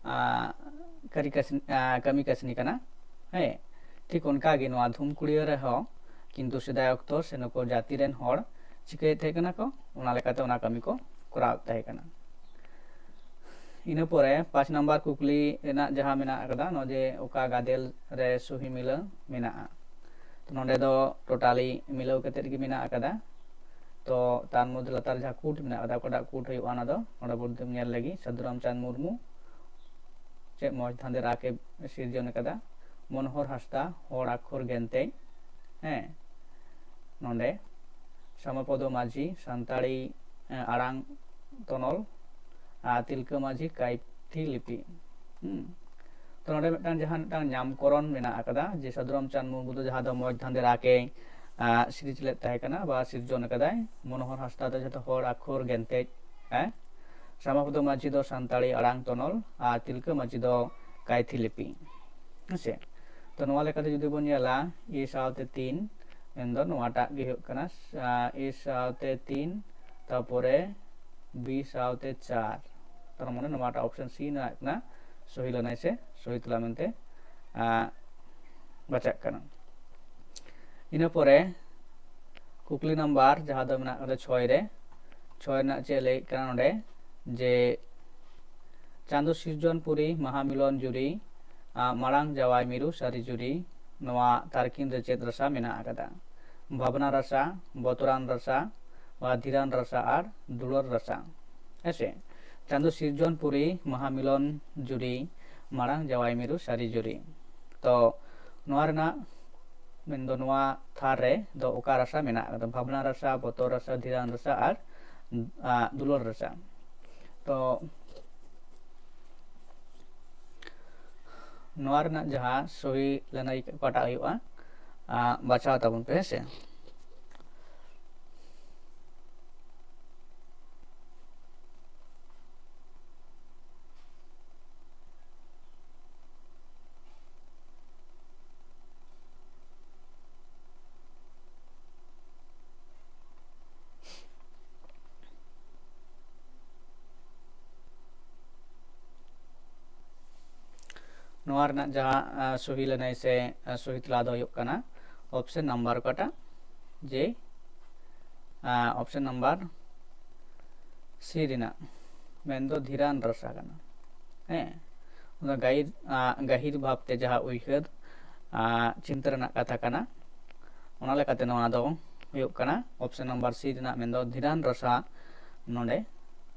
ᱟ, ᱠᱟᱹᱨᱤ ᱠᱟᱹᱥᱱᱤ, ᱟ, ᱠᱟᱹᱢᱤ ᱠᱟᱹᱥᱱᱤ ᱠᱟᱱᱟ, ᱦᱮᱸ, ᱴᱷᱤᱠ ᱚᱱᱠᱟᱜᱮ ᱱᱚᱣᱟ ᱫᱷᱩᱢᱠᱩᱲᱤᱭᱟᱹ ᱨᱮᱦᱚᱸ ᱠᱤᱱᱛᱩ ᱥᱮᱫᱟᱭ ᱚᱠᱛᱚ ᱥᱮ ᱱᱩᱠᱩ ᱡᱟᱹᱛᱤ ᱨᱮᱱ ᱦᱚᱲ ᱪᱤᱠᱟᱹᱭᱮᱫ ᱛᱟᱦᱮᱸ ᱠᱟᱱᱟ ᱠᱚ, ᱚᱱᱟ ᱞᱮᱠᱟᱛᱮ ᱚᱱᱟ ᱠᱟᱹᱢᱤ ᱠᱚ ᱠᱚᱨᱟᱣᱮᱫ ᱛᱟᱦᱮᱸ ᱠᱟᱱᱟ᱾ ᱤᱱᱟᱹ ᱯᱚᱨᱮ ᱯᱟᱸᱪ ᱱᱟᱢᱵᱟᱨ ᱠᱩᱠᱞᱤ ᱨᱮᱱᱟᱜ ᱡᱟᱦᱟᱸ ᱢᱮᱱᱟᱜ ᱟᱠᱟᱫᱟ, ᱱᱚᱜᱼᱚᱭ ᱡᱮ ᱚᱠᱟ ᱜᱟᱫᱮᱞ ᱨᱮ ᱥᱩᱦᱤ ᱢᱤᱞᱟᱹᱣ ᱢᱮᱱᱟᱜᱼᱟ, ᱛᱚ ᱱᱚᱰᱮ ᱫᱚ ᱴᱳᱴᱟᱞᱤ ᱢᱤᱞᱟᱹᱣ ᱠᱟᱛᱮᱫ ᱜᱮ ᱢᱮᱱᱟᱜ ᱟᱠᱟᱫᱟ᱾ ᱛᱚ ᱛᱟᱨ ᱢᱚᱫᱽᱫᱷᱮ ᱞᱟᱛᱟᱨ ᱡᱟᱦᱟᱸ ᱠᱳᱰ ᱢᱮᱱᱟᱜ ᱟᱠᱟᱫᱟ, ᱚᱠᱟᱴᱟᱜ ᱠᱳᱰ ᱦᱩᱭᱩᱜᱼᱟ, ᱚᱱᱟ ᱫᱚ ᱱᱚᱰᱮ ᱵᱚᱱ ᱧᱮᱞ ᱞᱮᱜᱮ᱾ ᱥᱟᱹᱫᱷᱩ ᱨᱟᱢᱪᱟᱸᱫᱽ ᱢᱩᱨᱢᱩ ᱪᱮᱫ ᱢᱚᱡᱽ ᱫᱷᱟᱸᱫᱮ ᱨᱟᱜᱽ ᱮ ᱥᱤᱨᱡᱚᱱ ᱟᱠᱟᱫᱟ, ᱢᱚᱱᱳᱦᱚᱨ ᱦᱟᱸᱥᱫᱟ ᱦᱚᱲ ᱟᱠᱷᱚᱨ ᱜᱮᱱᱛᱮ, ᱦᱮᱸ, ᱱᱚᱰᱮ ᱥᱟᱢᱟᱯᱚᱫᱚ ᱢᱟᱹᱡᱷᱤ ᱥᱟᱱᱛᱟᱲᱤ, ᱮ, ᱟᱲᱟᱝ ᱛᱚᱱᱚᱞ, ᱟᱨ ᱛᱤᱞᱠᱟᱹ ᱢᱟᱹᱡᱷᱤ ᱠᱟᱭ-, ᱠᱟᱭᱛᱷᱤ ᱞᱤᱯᱤ᱾ ᱦᱩᱸ᱾ ᱛᱚ ᱱᱚᱰᱮ ᱢᱤᱫᱴᱟᱝ ᱡᱟᱦᱟᱸ ᱢᱤᱫᱴᱟᱝ ᱧᱟᱢᱠᱚᱨᱚᱱ ᱢᱮᱱᱟᱜ ᱟᱠᱟᱫᱟ, ᱡᱮ ᱥᱟᱫᱷᱩᱨᱟᱢᱪᱟᱸᱫᱽ ᱢᱩᱨᱢᱩ ᱫᱚ ᱡᱟᱦᱟᱸ ᱫᱚ ᱢᱚᱸᱡᱽ ᱫᱷᱟᱸᱫᱮ ᱨᱟᱜ ᱮ, ᱟ, ᱥᱤᱨᱤᱡᱽ ᱞᱮᱫ ᱛᱟᱦᱮᱸ ᱠᱟᱱᱟ ᱵᱟ ᱥᱤᱨᱡᱚᱱ ᱟᱠᱟᱫᱟᱭ, ᱢᱚᱱᱳᱦᱚᱨ ᱦᱟᱸᱥᱫᱟ ᱫᱚ ᱡᱷᱚᱛᱚ ᱦᱚᱲ ᱟᱠᱷᱚᱨ ᱜᱮᱱᱛᱮᱡ, ᱦᱮᱸ? ᱥᱟᱢᱟᱯᱚᱫᱚ ᱢᱟᱹᱡᱷᱤ ᱫᱚ ᱥᱟᱱᱛᱟᱲᱤ ᱟᱲᱟᱝ ᱛᱚᱱᱚᱞ ᱟᱨ ᱛᱤᱞᱠᱟᱹ ᱢᱟᱹᱡᱷᱤ ᱫᱚ ᱠᱟᱭᱛᱷᱤ ᱞᱤᱯᱤ᱾ ᱦᱮᱸᱥᱮ? ᱛᱚ ᱱᱚᱣᱟ ᱞᱮᱠᱟᱛᱮ ᱡᱩᱫᱤ ᱵᱚᱱ ᱧᱮᱞᱟ, ᱮ ᱥᱟᱶᱛᱮ ᱛᱤᱱ, ᱢᱮᱱᱫᱚ ᱱᱚᱣᱟᱴᱟᱜ ᱜᱮ ᱦᱩᱭᱩᱜ ᱠᱟᱱᱟ, ᱟ, ᱮ ᱥᱟᱶᱛᱮ ᱛᱤᱱ, ᱛᱟᱯᱚᱨᱮ ᱵᱤ ᱥᱟᱶᱛᱮ ᱪᱟᱨ᱾ ᱛᱟᱨ ᱢᱟᱱᱮ ᱱᱚᱣᱟᱴᱟᱜ option C ᱨᱮᱱᱟᱜ ᱠᱟᱱᱟ ᱥᱚᱦᱤ ᱞᱟᱹᱱᱟᱹᱭ ᱥᱮ ᱥᱚᱦᱤ ᱛᱮᱞᱟ ᱢᱮᱱᱛᱮ, ᱟ, ᱵᱟᱪᱷᱟᱜ ᱠᱟᱱᱟ᱾ ᱤᱱᱟᱹ ᱯᱚᱨᱮ ᱠᱩᱠᱞᱤ ᱱᱟᱢᱵᱟᱨ ᱡᱟᱦᱟᱸ ᱫᱚ ᱢᱮᱱᱟᱜ ᱟᱠᱟᱫᱟ ᱪᱷᱚᱭ ᱨᱮ, ᱪᱷᱚᱭ ᱨᱮᱱᱟᱜ ᱪᱮᱫ ᱞᱟᱹᱭᱮᱫ ᱠᱟᱱᱟ ᱱᱚᱰᱮ, ᱡᱮ ᱪᱟᱸᱫᱚ ᱥᱤᱨᱡᱚᱱ ᱯᱩᱨᱤ, ᱢᱟᱦᱟ ᱢᱤᱞᱚᱱ ᱡᱩᱨᱤ, ᱟ, ᱢᱟᱲᱟᱝ ᱡᱟᱶᱟᱭ ᱢᱤᱨᱩ ᱥᱟᱹᱨᱤ ᱡᱩᱨᱤ, ᱱᱚᱣᱟ ᱛᱟᱨᱠᱤᱱ ᱨᱮ ᱪᱮᱫ ᱨᱟᱥᱟ ᱢᱮᱱᱟᱜ ᱟᱠᱟᱫᱟ? ᱵᱷᱟᱵᱽᱱᱟ ᱨᱟᱥᱟ, ᱵᱚᱛᱚᱨᱟᱱ ᱨᱟᱥᱟ, ᱵᱟ ᱫᱷᱤᱨᱟᱱ ᱨᱟᱥᱟ ᱟᱨ ᱫᱩᱞᱟᱹᱲ ᱨᱟᱥᱟ᱾ ᱦᱮᱸᱥᱮ? ᱪᱟᱸᱫᱚ ᱥᱤᱨᱡᱚᱱ ᱯᱩᱨᱤ, ᱢᱟᱦᱟ ᱢᱤᱞᱚᱱ ᱡᱩᱨᱤ, ᱢᱟᱲᱟᱝ ᱡᱟᱶᱟᱭ ᱢᱤᱨᱩ ᱥᱟᱹᱨᱤ ᱡᱩᱨᱤ᱾ ᱛᱚ ᱱᱚᱣᱟ ᱨᱮᱱᱟᱜ ᱢᱮᱱᱫᱚ ᱱᱚᱣᱟ ᱛᱷᱟᱨ ᱨᱮ ᱫᱚ ᱚᱠᱟ ᱨᱟᱥᱟ ᱢᱮᱱᱟᱜ ᱟᱠᱟᱫᱟ? ᱵᱷᱟᱵᱽᱱᱟ ᱨᱟᱥᱟ, ᱵᱚᱛᱚᱨ ᱨᱟᱥᱟ, ᱫᱷᱤᱨᱟᱱ ᱨᱟᱥᱟ ᱟᱨ, ᱟ, ᱫᱩᱞᱟᱹᱲ ᱨᱟᱥᱟ᱾ ᱛᱚ ᱱᱚᱣᱟ ᱨᱮᱱᱟᱜ ᱡᱟᱦᱟᱸ ᱥᱚᱦᱤ ᱞᱟᱹᱱᱟᱹᱭ ᱚᱠᱟᱴᱟᱜ ᱦᱩᱭᱩᱜᱼᱟ, ᱟ, ᱵᱟᱪᱷᱟᱣ ᱛᱟᱵᱚᱱ ᱯᱮ, ᱦᱮᱸ ᱥᱮ᱾ ᱱᱚᱣᱟ ᱨᱮᱱᱟᱜ ᱡᱟᱦᱟᱸ, ᱟ, ᱥᱚᱦᱤ ᱞᱟᱹᱱᱟᱹᱭ ᱥᱮ, ᱟ, ᱥᱚᱦᱤ ᱛᱮᱞᱟ ᱫᱚ ᱦᱩᱭᱩᱜ ᱠᱟᱱᱟ option number ᱚᱠᱟᱴᱟᱜ? ᱡᱮ, ᱟ, option number C ᱨᱮᱱᱟᱜ, ᱢᱮᱱᱫᱚ ᱫᱷᱤᱨᱟᱱ ᱨᱟᱥᱟ ᱠᱟᱱᱟ᱾ ᱦᱮᱸ, ᱚᱱᱟ ᱜᱟᱹᱦᱤᱨ, ᱟ, ᱜᱟᱹᱦᱤᱨ ᱵᱷᱟᱵᱽᱛᱮ ᱡᱟᱦᱟᱸ ᱩᱭᱦᱟᱹᱨ, ᱟ, ᱪᱤᱱᱛᱟᱹ ᱨᱮᱱᱟᱜ ᱠᱟᱛᱷᱟ ᱠᱟᱱᱟ, ᱚᱱᱟ ᱞᱮᱠᱟᱛᱮ ᱱᱚᱣᱟ ᱫᱚ ᱦᱩᱭᱩᱜ ᱠᱟᱱᱟ option number C ᱨᱮᱱᱟᱜ, ᱢᱮᱱᱫᱚ ᱫᱷᱤᱨᱟᱱ ᱨᱟᱥᱟ ᱱᱚᱰᱮ,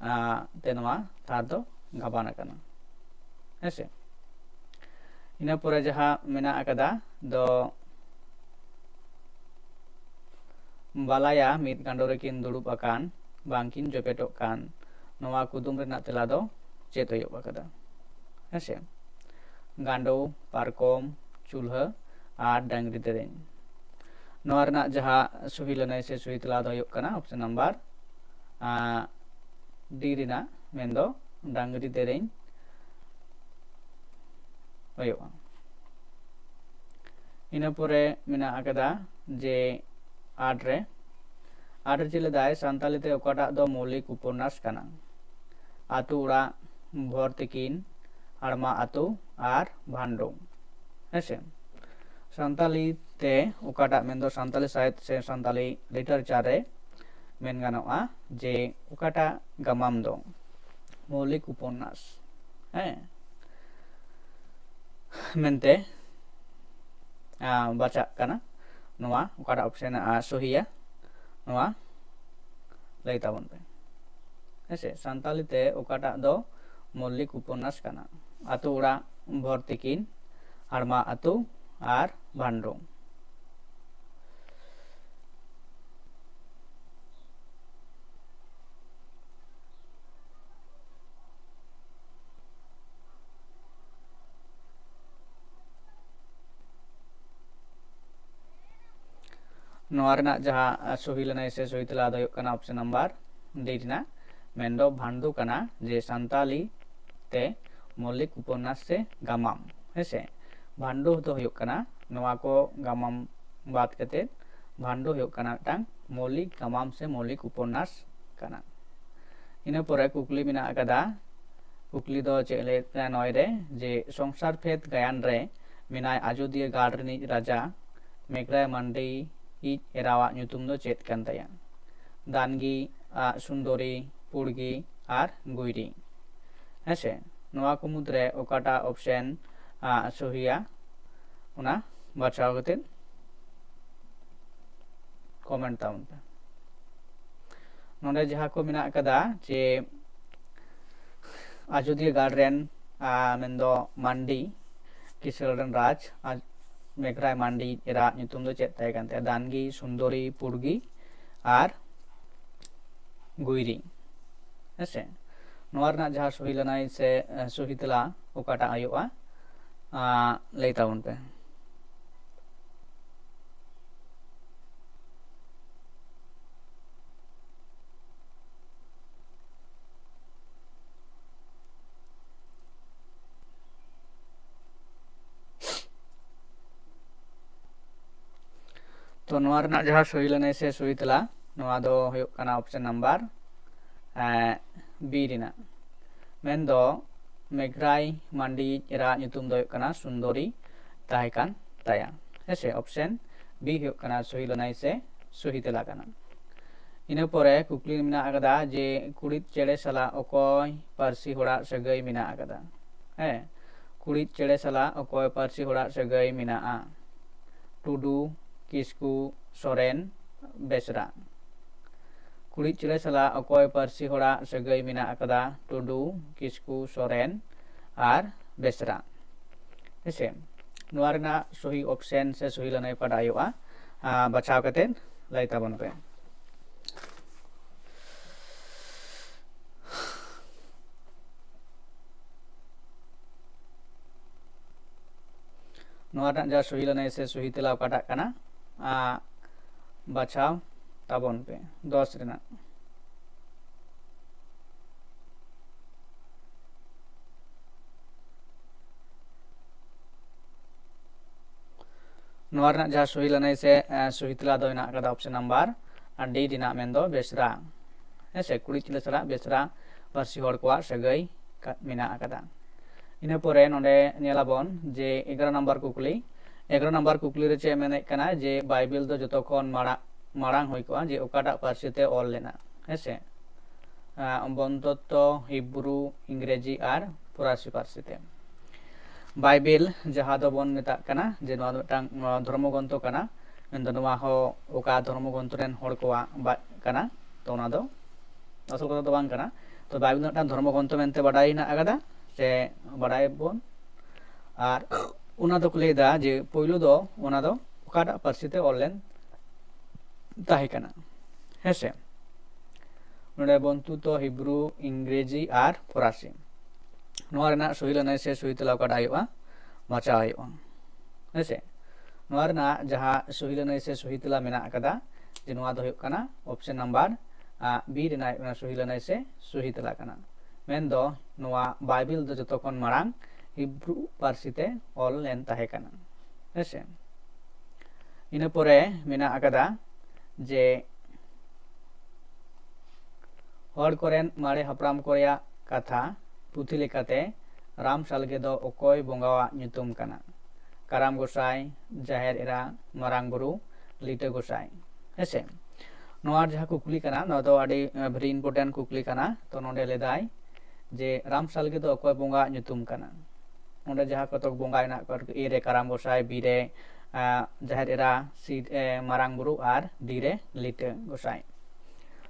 ᱟ, ᱛᱮ ᱱᱚᱣᱟ ᱛᱷᱟᱨ ᱫᱚ ᱜᱟᱵᱟᱱ ᱟᱠᱟᱱᱟ᱾ ᱦᱮᱸᱥᱮ? ᱤᱱᱟᱹ ᱯᱚᱨᱮ ᱡᱟᱦᱟᱸ ᱢᱮᱱᱟᱜ ᱟᱠᱟᱫᱟ ᱫᱚ, ᱵᱟᱞᱟᱭᱟ ᱢᱤᱫ ᱜᱟᱸᱰᱚ ᱨᱮᱠᱤᱱ ᱫᱩᱲᱩᱵ ᱟᱠᱟᱱ, ᱵᱟᱝᱠᱤᱱ ᱡᱚᱯᱮᱴᱚᱜ ᱠᱟᱱ᱾ ᱱᱚᱣᱟ ᱠᱩᱫᱩᱢ ᱨᱮᱱᱟᱜ ᱛᱮᱞᱟ ᱫᱚ ᱪᱮᱫ ᱦᱩᱭᱩᱜ ᱟᱠᱟᱫᱟ᱾ ᱦᱮᱸᱥᱮ, ᱜᱟᱸᱰᱳ, ᱯᱟᱨᱠᱚᱢ, ᱪᱩᱞᱦᱟᱹ ᱟᱨ ᱰᱟᱝᱨᱤ ᱫᱮᱨᱮᱧ᱾ ᱱᱚᱣᱟ ᱨᱮᱱᱟᱜ ᱡᱟᱦᱟᱸ ᱥᱩᱦᱤ ᱞᱟᱹᱱᱟᱹᱭ ᱥᱮ ᱥᱩᱦᱤ ᱛᱮᱞᱟ ᱫᱚ ᱦᱩᱭᱩᱜ ᱠᱟᱱᱟ ᱚᱯᱥᱮᱱ ᱱᱟᱢᱵᱟᱨ ᱰᱤ ᱨᱮᱱᱟᱜ, ᱢᱮᱱᱫᱚ ᱰᱟᱝᱨᱤ ᱫᱮᱨᱮᱧ ᱦᱩᱭᱩᱜᱼᱟ᱾ ᱤᱱᱟᱹ ᱯᱚᱨᱮ ᱢᱮᱱᱟᱜ ᱟᱠᱟᱫᱟ ᱡᱮ ᱟᱴ ᱨᱮ, ᱟᱴ ᱨᱮ ᱪᱮᱫ ᱞᱮᱫᱟᱭ, ᱥᱟᱱᱛᱟᱞᱤ ᱛᱮ ᱚᱠᱟᱴᱟᱜ ᱫᱚ ᱢᱳᱣᱞᱤᱠ ᱩᱯᱚᱱᱱᱟᱥ ᱠᱟᱱᱟ? ᱟᱹᱛᱩ ᱚᱲᱟᱜ, ᱵᱷᱚᱨ ᱛᱤᱠᱤᱱ, ᱦᱟᱲᱢᱟ ᱟᱹᱛᱩ ᱟᱨ ᱵᱷᱟᱱᱰᱳ᱾ ᱦᱮᱸᱥᱮ, ᱥᱟᱱᱛᱟᱞᱤ ᱛᱮ ᱚᱠᱟᱴᱟᱜ, ᱢᱮᱱᱫᱚ ᱥᱟᱱᱛᱟᱞᱤ ᱥᱟᱶᱦᱮᱫ ᱥᱮ ᱥᱟᱱᱛᱟᱞᱤ ᱞᱤᱴᱟᱨᱮᱪᱟᱨ ᱨᱮ ᱢᱮᱱ ᱜᱟᱱᱚᱜᱼᱟ ᱡᱮ ᱚᱠᱟᱴᱟᱜ ᱜᱟᱢᱟᱢ ᱫᱚ ᱢᱳᱣᱞᱤᱠ ᱩᱯᱚᱱᱱᱟᱥ, ᱦᱮᱸ, ᱢᱮᱱᱛᱮ ᱵᱟᱪᱷᱟᱜ ᱠᱟᱱᱟ᱾ ᱱᱚᱣᱟ ᱚᱠᱟᱴᱟᱜ ᱚᱯᱥᱮᱱ ᱥᱚᱦᱤᱭᱟ, ᱱᱚᱣᱟ ᱞᱟᱹᱭ ᱛᱟᱵᱚᱱ ᱯᱮ᱾ ᱦᱮᱸᱥᱮ, ᱥᱟᱱᱛᱟᱞᱤ ᱛᱮ ᱚᱠᱟᱴᱟᱜ ᱫᱚ ᱢᱳᱣᱞᱤᱠ ᱩᱯᱚᱱᱱᱟᱥ ᱠᱟᱱᱟ? ᱟᱹᱛᱩ ᱚᱲᱟᱜ, ᱵᱷᱚᱨ ᱛᱤᱠᱤᱱ, ᱦᱟᱲᱢᱟ ᱟᱹᱛᱩ ᱟᱨ ᱵᱷᱟᱱᱰᱳ᱾ ᱱᱚᱣᱟ ᱨᱮᱱᱟᱜ ᱡᱟᱦᱟᱸ ᱥᱚᱦᱤ ᱞᱟᱹᱱᱟᱹᱭ ᱥᱮ ᱥᱚᱦᱤ ᱛᱮᱞᱟ ᱫᱚ ᱦᱩᱭᱩᱜ ᱠᱟᱱᱟ ᱚᱯᱥᱮᱱ ᱱᱟᱢᱵᱟᱨ ᱰᱤ ᱨᱮᱱᱟᱜ, ᱢᱮᱱᱫᱚ ᱵᱷᱟᱱᱰᱩ ᱠᱟᱱᱟ, ᱡᱮ ᱥᱟᱱᱛᱟᱞᱤ ᱛᱮ ᱢᱳᱣᱞᱤᱠ ᱩᱯᱚᱱᱱᱟᱥ ᱥᱮ ᱜᱟᱢᱟᱢ᱾ ᱦᱮᱸᱥᱮ, ᱵᱷᱟᱱᱰᱩ ᱫᱚ ᱦᱩᱭᱩᱜ ᱠᱟᱱᱟ ᱱᱚᱣᱟ ᱠᱚ ᱜᱟᱢᱟᱢ ᱵᱟᱫ ᱠᱟᱛᱮ ᱵᱷᱟᱱᱰᱩ ᱦᱩᱭᱩᱜ ᱠᱟᱱᱟ ᱢᱤᱫᱴᱟᱝ ᱢᱳᱣᱞᱤᱠ ᱜᱟᱢᱟᱢ ᱥᱮ ᱢᱳᱣᱞᱤᱠ ᱩᱯᱚᱱᱱᱟᱥ ᱠᱟᱱᱟ᱾ ᱤᱱᱟᱹ ᱯᱚᱨᱮ ᱠᱩᱠᱞᱤ ᱢᱮᱱᱟᱜ ᱟᱠᱟᱫᱟ, ᱠᱩᱠᱞᱤ ᱫᱚ ᱪᱮᱫ ᱞᱟᱹᱭ ᱱᱚᱭ ᱨᱮ, ᱡᱮ ᱥᱚᱝᱥᱟᱨ ᱯᱷᱮᱫ ᱜᱟᱭᱟᱱ ᱨᱮ ᱢᱮᱱᱟᱭ ᱟᱡᱚᱫᱤᱭᱟᱹ ᱜᱟᱲ ᱨᱤᱱᱤᱡ ᱨᱟᱡᱟ ᱢᱮᱜᱽᱨᱟᱭ ᱢᱟᱱᱰᱤ ᱤᱡ ᱮᱨᱟᱣᱟᱜ ᱧᱩᱛᱩᱢ ᱫᱚ ᱪᱮᱫ ᱠᱟᱱ ᱛᱟᱭᱟ? ᱫᱟᱱᱜᱤ, ᱟᱜ, ᱥᱩᱱᱫᱚᱨᱤ, ᱯᱩᱲᱜᱤ ᱟᱨ ᱜᱩᱭᱨᱤ᱾ ᱦᱮᱸᱥᱮ, ᱱᱚᱣᱟ ᱠᱚ ᱢᱩᱫᱽᱨᱮ ᱚᱠᱟᱴᱟᱜ ᱚᱯᱥᱮᱱ ᱥᱚᱦᱤᱭᱟ, ᱚᱱᱟ ᱵᱟᱪᱷᱟᱣ ᱠᱟᱛᱮ ᱠᱚᱢᱮᱱᱴ ᱛᱟᱵᱚᱱ ᱯᱮ᱾ ᱱᱚᱰᱮ ᱡᱟᱦᱟᱸ ᱠᱚ ᱢᱮᱱᱟᱜ ᱟᱠᱟᱫᱟ ᱡᱮ ᱟᱡᱚᱫᱤᱭᱟᱹ ᱜᱟᱲ ᱨᱮᱱ, ᱟ, ᱢᱮᱱᱫᱚ ᱢᱟᱱᱰᱤ ᱠᱤᱥᱟᱹᱬ ᱨᱮᱱ ᱨᱟᱡᱽ, ᱟᱨ ᱢᱮᱜᱽᱨᱟᱭ ᱢᱟᱱᱰᱤ ᱮᱨᱟᱜ ᱧᱩᱛᱩᱢ ᱫᱚ ᱪᱮᱫ ᱛᱟᱦᱮᱸ ᱠᱟᱱ ᱛᱟᱭᱟ? ᱫᱟᱱᱜᱤ, ᱥᱩᱱᱫᱚᱨᱤ, ᱯᱩᱲᱜᱤ ᱟᱨ ᱜᱩᱭᱨᱤ᱾ ᱦᱮᱸᱥᱮ, ᱱᱚᱣᱟ ᱨᱮᱱᱟᱜ ᱡᱟᱦᱟᱸ ᱥᱚᱦᱤ ᱞᱟᱹᱱᱟᱹᱭ ᱥᱮ ᱥᱚᱦᱤ ᱛᱮᱞᱟ ᱚᱠᱟᱴᱟᱜ ᱦᱩᱭᱩᱜᱼᱟ, ᱞᱟᱹᱭ ᱛᱟᱵᱚᱱ ᱯᱮ᱾ ᱛᱚ ᱱᱚᱣᱟ ᱨᱮᱱᱟᱜ ᱡᱟᱦᱟᱸ ᱥᱚᱦᱤ ᱞᱟᱹᱱᱟᱹᱭ ᱥᱮ ᱥᱚᱦᱤ ᱛᱮᱞᱟ, ᱱᱚᱣᱟ ᱫᱚ ᱦᱩᱭᱩᱜ ᱠᱟᱱᱟ option number B ᱨᱮᱱᱟᱜ᱾ ᱢᱮᱱᱫᱚ ᱢᱮᱜᱷᱨᱟᱭ ᱢᱟᱱᱰᱤᱭᱤᱡ ᱮᱨᱟ ᱧᱩᱛᱩᱢ ᱫᱚ ᱦᱩᱭᱩᱜ ᱠᱟᱱᱟ ᱥᱩᱱᱫᱚᱨᱤ ᱛᱟᱦᱮᱸ ᱠᱟᱱ ᱛᱟᱭᱟ᱾ ᱦᱮᱸᱥᱮ, option B ᱦᱩᱭᱩᱜ ᱠᱟᱱᱟ ᱥᱚᱦᱤ ᱞᱟᱹᱱᱟᱹᱭ ᱥᱮ ᱥᱚᱦᱤ ᱛᱮᱞᱟ ᱠᱟᱱᱟ᱾ ᱤᱱᱟᱹ ᱯᱚᱨᱮ ᱠᱩᱠᱞᱤ ᱢᱮᱱᱟᱜ ᱟᱠᱟᱫᱟ ᱡᱮ ᱠᱩᱲᱤᱫ ᱪᱮᱬᱮ ᱥᱟᱞᱟᱜ ᱚᱠᱚᱭ ᱯᱟᱹᱨᱥᱤ ᱦᱚᱲᱟᱜ ᱥᱟᱹᱜᱟᱹᱭ ᱢᱮᱱᱟᱜ ᱟᱠᱟᱫᱟ? ᱦᱮᱸ, ᱠᱩᱲᱤᱫ ᱪᱮᱬᱮ ᱥᱟᱞᱟᱜ ᱚᱠᱚᱭ ᱯᱟᱹᱨᱥᱤ ᱦᱚᱲᱟᱜ ᱥᱟᱹᱜᱟᱹᱭ ᱢᱮᱱᱟᱜᱼᱟ? ᱴᱩᱰᱩ, ᱠᱤᱥᱠᱩ, ᱥᱚᱨᱮᱱ, ᱵᱮᱥᱨᱟ᱾ ᱠᱩᱲᱤᱫ ᱪᱮᱬᱮ ᱥᱟᱞᱟᱜ ᱚᱠᱚᱭ ᱯᱟᱹᱨᱥᱤ ᱦᱚᱲᱟᱜ ᱥᱟᱹᱜᱟᱹᱭ ᱢᱮᱱᱟᱜ ᱟᱠᱟᱫᱟ? ᱴᱩᱰᱩ, ᱠᱤᱥᱠᱩ, ᱥᱚᱨᱮᱱ ᱟᱨ ᱵᱮᱥᱨᱟ᱾ ᱦᱮᱸᱥᱮ, ᱱᱚᱣᱟ ᱨᱮᱱᱟᱜ ᱥᱚᱦᱤ option ᱥᱮ ᱥᱚᱦᱤ ᱞᱟᱹᱱᱟᱹᱭ ᱯᱟᱰᱟᱭᱚᱜᱼᱟ᱾ ᱵᱟᱪᱷᱟᱣ ᱠᱟᱛᱮ ᱞᱟᱹᱭ ᱛᱟᱵᱚᱱ ᱯᱮ᱾ ᱱᱚᱣᱟ ᱨᱮᱱᱟᱜ ᱡᱟᱦᱟᱸ ᱥᱚᱦᱤ ᱞᱟᱹᱱᱟᱹᱭ ᱥᱮ ᱥᱚᱦᱤ ᱛᱮᱞᱟ ᱚᱠᱟᱴᱟᱜ ᱠᱟᱱᱟ, ᱵᱟᱪᱷᱟᱣ ᱛᱟᱵᱚᱱ ᱯᱮ ᱫᱚᱥ ᱨᱮᱱᱟᱜ᱾ ᱱᱚᱣᱟ ᱨᱮᱱᱟᱜ ᱡᱟᱦᱟᱸ ᱥᱚᱦᱤ ᱞᱟᱹᱱᱟᱹᱭ ᱥᱮ ᱥᱚᱦᱤ ᱛᱮᱞᱟ ᱫᱚ ᱦᱮᱱᱟᱜ ᱟᱠᱟᱫᱟ option number D ᱨᱮᱱᱟᱜ, ᱢᱮᱱᱫᱚ ᱵᱮᱥᱨᱟ᱾ ᱦᱮᱸᱥᱮ, ᱠᱩᱲᱤᱫ ᱪᱮᱬᱮ ᱥᱟᱞᱟᱜ ᱵᱮᱥᱨᱟ ᱯᱟᱹᱨᱥᱤ ᱦᱚᱲ ᱠᱚᱣᱟᱜ ᱥᱟᱹᱜᱟᱹᱭ ᱢᱮᱱᱟᱜ ᱟᱠᱟᱫᱟ᱾ ᱤᱱᱟᱹ ᱯᱚᱨᱮ ᱱᱚᱰᱮ ᱧᱮᱞᱟᱵᱚᱱ ᱡᱮ ᱮᱜᱟᱨᱚ ᱱᱟᱢᱵᱟᱨ ᱠᱩᱠᱞᱤ᱾ ᱮᱜᱟᱨᱚ ᱱᱟᱢᱵᱟᱨ ᱠᱩᱠᱞᱤ ᱨᱮ ᱪᱮᱫ ᱢᱮᱱᱮᱫ ᱠᱟᱱᱟ ᱡᱮ ᱵᱟᱭᱵᱮᱞ ᱫᱚ ᱡᱚᱛᱚ ᱠᱷᱚᱱ ᱢᱟᱲᱟᱝ, ᱢᱟᱲᱟᱝ ᱦᱩᱭ ᱠᱚᱜᱼᱟ ᱡᱮ ᱚᱠᱟᱴᱟᱜ ᱯᱟᱹᱨᱥᱤ ᱛᱮ ᱚᱞ ᱞᱮᱱᱟ? ᱦᱮᱸᱥᱮ, ᱵᱚᱱᱫᱚᱛᱛᱚ, ᱦᱤᱵᱨᱩ, ᱤᱝᱨᱮᱡᱤ ᱟᱨ ᱯᱷᱚᱨᱟᱥᱤ ᱯᱟᱹᱨᱥᱤ ᱛᱮ᱾ ᱵᱟᱭᱵᱮᱞ ᱡᱟᱦᱟᱸ ᱫᱚᱵᱚᱱ ᱢᱮᱛᱟᱜ ᱠᱟᱱᱟ ᱡᱮ ᱱᱚᱣᱟ ᱫᱚ ᱢᱤᱫᱴᱟᱝ ᱫᱷᱚᱨᱢᱚ ᱜᱨᱚᱱᱛᱷᱚ ᱠᱟᱱᱟ, ᱢᱮᱱᱫᱚ ᱱᱚᱣᱟ ᱦᱚᱸ ᱚᱠᱟ ᱫᱷᱚᱨᱢᱚ ᱜᱨᱚᱱᱛᱷᱚ ᱨᱮᱱ ᱦᱚᱲ ᱠᱚᱣᱟᱜ ᱠᱟᱱᱟ, ᱛᱚ ᱚᱱᱟ ᱫᱚ ᱟᱥᱚᱞ ᱠᱟᱛᱷᱟ ᱫᱚ ᱵᱟᱝ ᱠᱟᱱᱟ᱾ ᱛᱚ ᱵᱟᱭᱵᱮᱞ ᱫᱚ ᱢᱤᱫᱴᱟᱝ ᱫᱷᱚᱨᱢᱚ ᱜᱨᱚᱱᱛᱷᱚ ᱢᱮᱱᱛᱮ ᱵᱟᱰᱟᱭ ᱦᱮᱱᱟᱜ ᱟᱠᱟᱫᱟ ᱥᱮ ᱵᱟᱰᱟᱭᱟᱵᱚᱱ, ᱟᱨ ᱚᱱᱟ ᱫᱚᱠᱚ ᱞᱟᱹᱭᱫᱟ ᱡᱮ ᱯᱳᱭᱞᱳ ᱫᱚ ᱚᱱᱟ ᱫᱚ ᱚᱠᱟᱴᱟᱜ ᱯᱟᱹᱨᱥᱤ ᱛᱮ ᱚᱞ ᱞᱮᱱ ᱛᱟᱦᱮᱸ ᱠᱟᱱᱟ? ᱦᱮᱸᱥᱮ, ᱱᱚᱰᱮ ᱵᱚᱱᱛᱩ ᱛᱚ ᱦᱤᱵᱨᱩ, ᱤᱝᱨᱮᱡᱤ ᱟᱨ ᱯᱷᱚᱨᱟᱥᱤ᱾ ᱱᱚᱣᱟ ᱨᱮᱱᱟᱜ ᱥᱚᱦᱤ ᱞᱟᱹᱱᱟᱹᱭ ᱥᱮ ᱥᱚᱦᱤ ᱛᱮᱞᱟ ᱚᱠᱟᱴᱟᱜ ᱦᱩᱭᱩᱜᱼᱟ? ᱵᱟᱪᱷᱟᱣ ᱦᱩᱭᱩᱜᱼᱟ᱾ ᱦᱮᱸᱥᱮ? ᱱᱚᱣᱟ ᱨᱮᱱᱟᱜ ᱡᱟᱦᱟᱸ ᱥᱚᱦᱤ ᱞᱟᱹᱱᱟᱹᱭ ᱥᱮ ᱥᱚᱦᱤ ᱛᱮᱞᱟ ᱢᱮᱱᱟᱜ ᱟᱠᱟᱫᱟ, ᱡᱮ ᱱᱚᱣᱟ ᱫᱚ ᱦᱩᱭᱩᱜ ᱠᱟᱱᱟ option number, ᱟ, B ᱨᱮᱱᱟᱜ ᱦᱩᱭᱩᱜ ᱠᱟᱱᱟ ᱥᱚᱦᱤ ᱞᱟᱹᱱᱟᱹᱭ ᱥᱮ ᱥᱚᱦᱤ ᱛᱮᱞᱟ ᱠᱟᱱᱟ᱾ ᱢᱮᱱᱫᱚ ᱱᱚᱣᱟ ᱵᱟᱭᱵᱮᱞ ᱫᱚ ᱡᱚᱛᱚ ᱠᱷᱚᱱ ᱢᱟᱲᱟᱝ ᱦᱤᱵᱨᱩ ᱯᱟᱹᱨᱥᱤ ᱛᱮ ᱚᱞ ᱞᱮᱱ ᱛᱟᱦᱮᱸ ᱠᱟᱱᱟ᱾ ᱦᱮᱸᱥᱮ? ᱤᱱᱟᱹ ᱯᱚᱨᱮ ᱢᱮᱱᱟᱜ ᱟᱠᱟᱫᱟ ᱡᱮ ᱦᱚᱲ ᱠᱚᱨᱮᱱ ᱢᱟᱨᱮ ᱦᱟᱯᱲᱟᱢ ᱠᱚ ᱨᱮᱭᱟᱜ ᱠᱟᱛᱷᱟ ᱯᱩᱛᱷᱤ ᱞᱮᱠᱟᱛᱮ ᱨᱟᱢ ᱥᱟᱞᱜᱮ ᱫᱚ ᱚᱠᱚᱭ ᱵᱚᱸᱜᱟᱣᱟᱜ ᱧᱩᱛᱩᱢ ᱠᱟᱱᱟ? ᱠᱟᱨᱟᱢ ᱜᱚᱸᱥᱟᱭ, ᱡᱟᱦᱮᱨ ᱮᱨᱟ, ᱢᱟᱨᱟᱝ ᱵᱩᱨᱩ, ᱞᱤᱴᱟᱹ ᱜᱚᱸᱥᱟᱭ᱾ ᱦᱮᱸᱥᱮ? ᱱᱚᱣᱟ ᱡᱟᱦᱟᱸ ᱠᱩᱠᱞᱤ ᱠᱟᱱᱟ, ᱱᱚᱣᱟ ᱫᱚ ᱟᱹᱰᱤ, ᱟᱸ, very important ᱠᱩᱠᱞᱤ ᱠᱟᱱᱟ᱾ ᱛᱚ ᱱᱚᱰᱮ ᱞᱟᱹᱭᱫᱟᱭ ᱡᱮ ᱨᱟᱢ ᱥᱟᱞᱜᱮ ᱫᱚ ᱚᱠᱚᱭ ᱵᱚᱸᱜᱟᱣᱟᱜ ᱧᱩᱛᱩᱢ ᱠᱟᱱᱟ? ᱱᱚᱰᱮ ᱡᱟᱦᱟᱸ ᱠᱚᱛᱚᱠ ᱵᱚᱸᱜᱟ ᱦᱮᱱᱟᱜ ᱠᱚᱣᱟ, A ᱨᱮ ᱠᱟᱨᱟᱢ ᱜᱚᱸᱥᱟᱭ, B ᱨᱮ, ᱟᱸ, ᱡᱟᱦᱮᱨ ᱮᱨᱟ, C, ᱮ, ᱢᱟᱨᱟᱝ ᱵᱩᱨᱩ ᱟᱨ D ᱨᱮ ᱞᱤᱴᱟᱹ ᱜᱚᱸᱥᱟᱭ᱾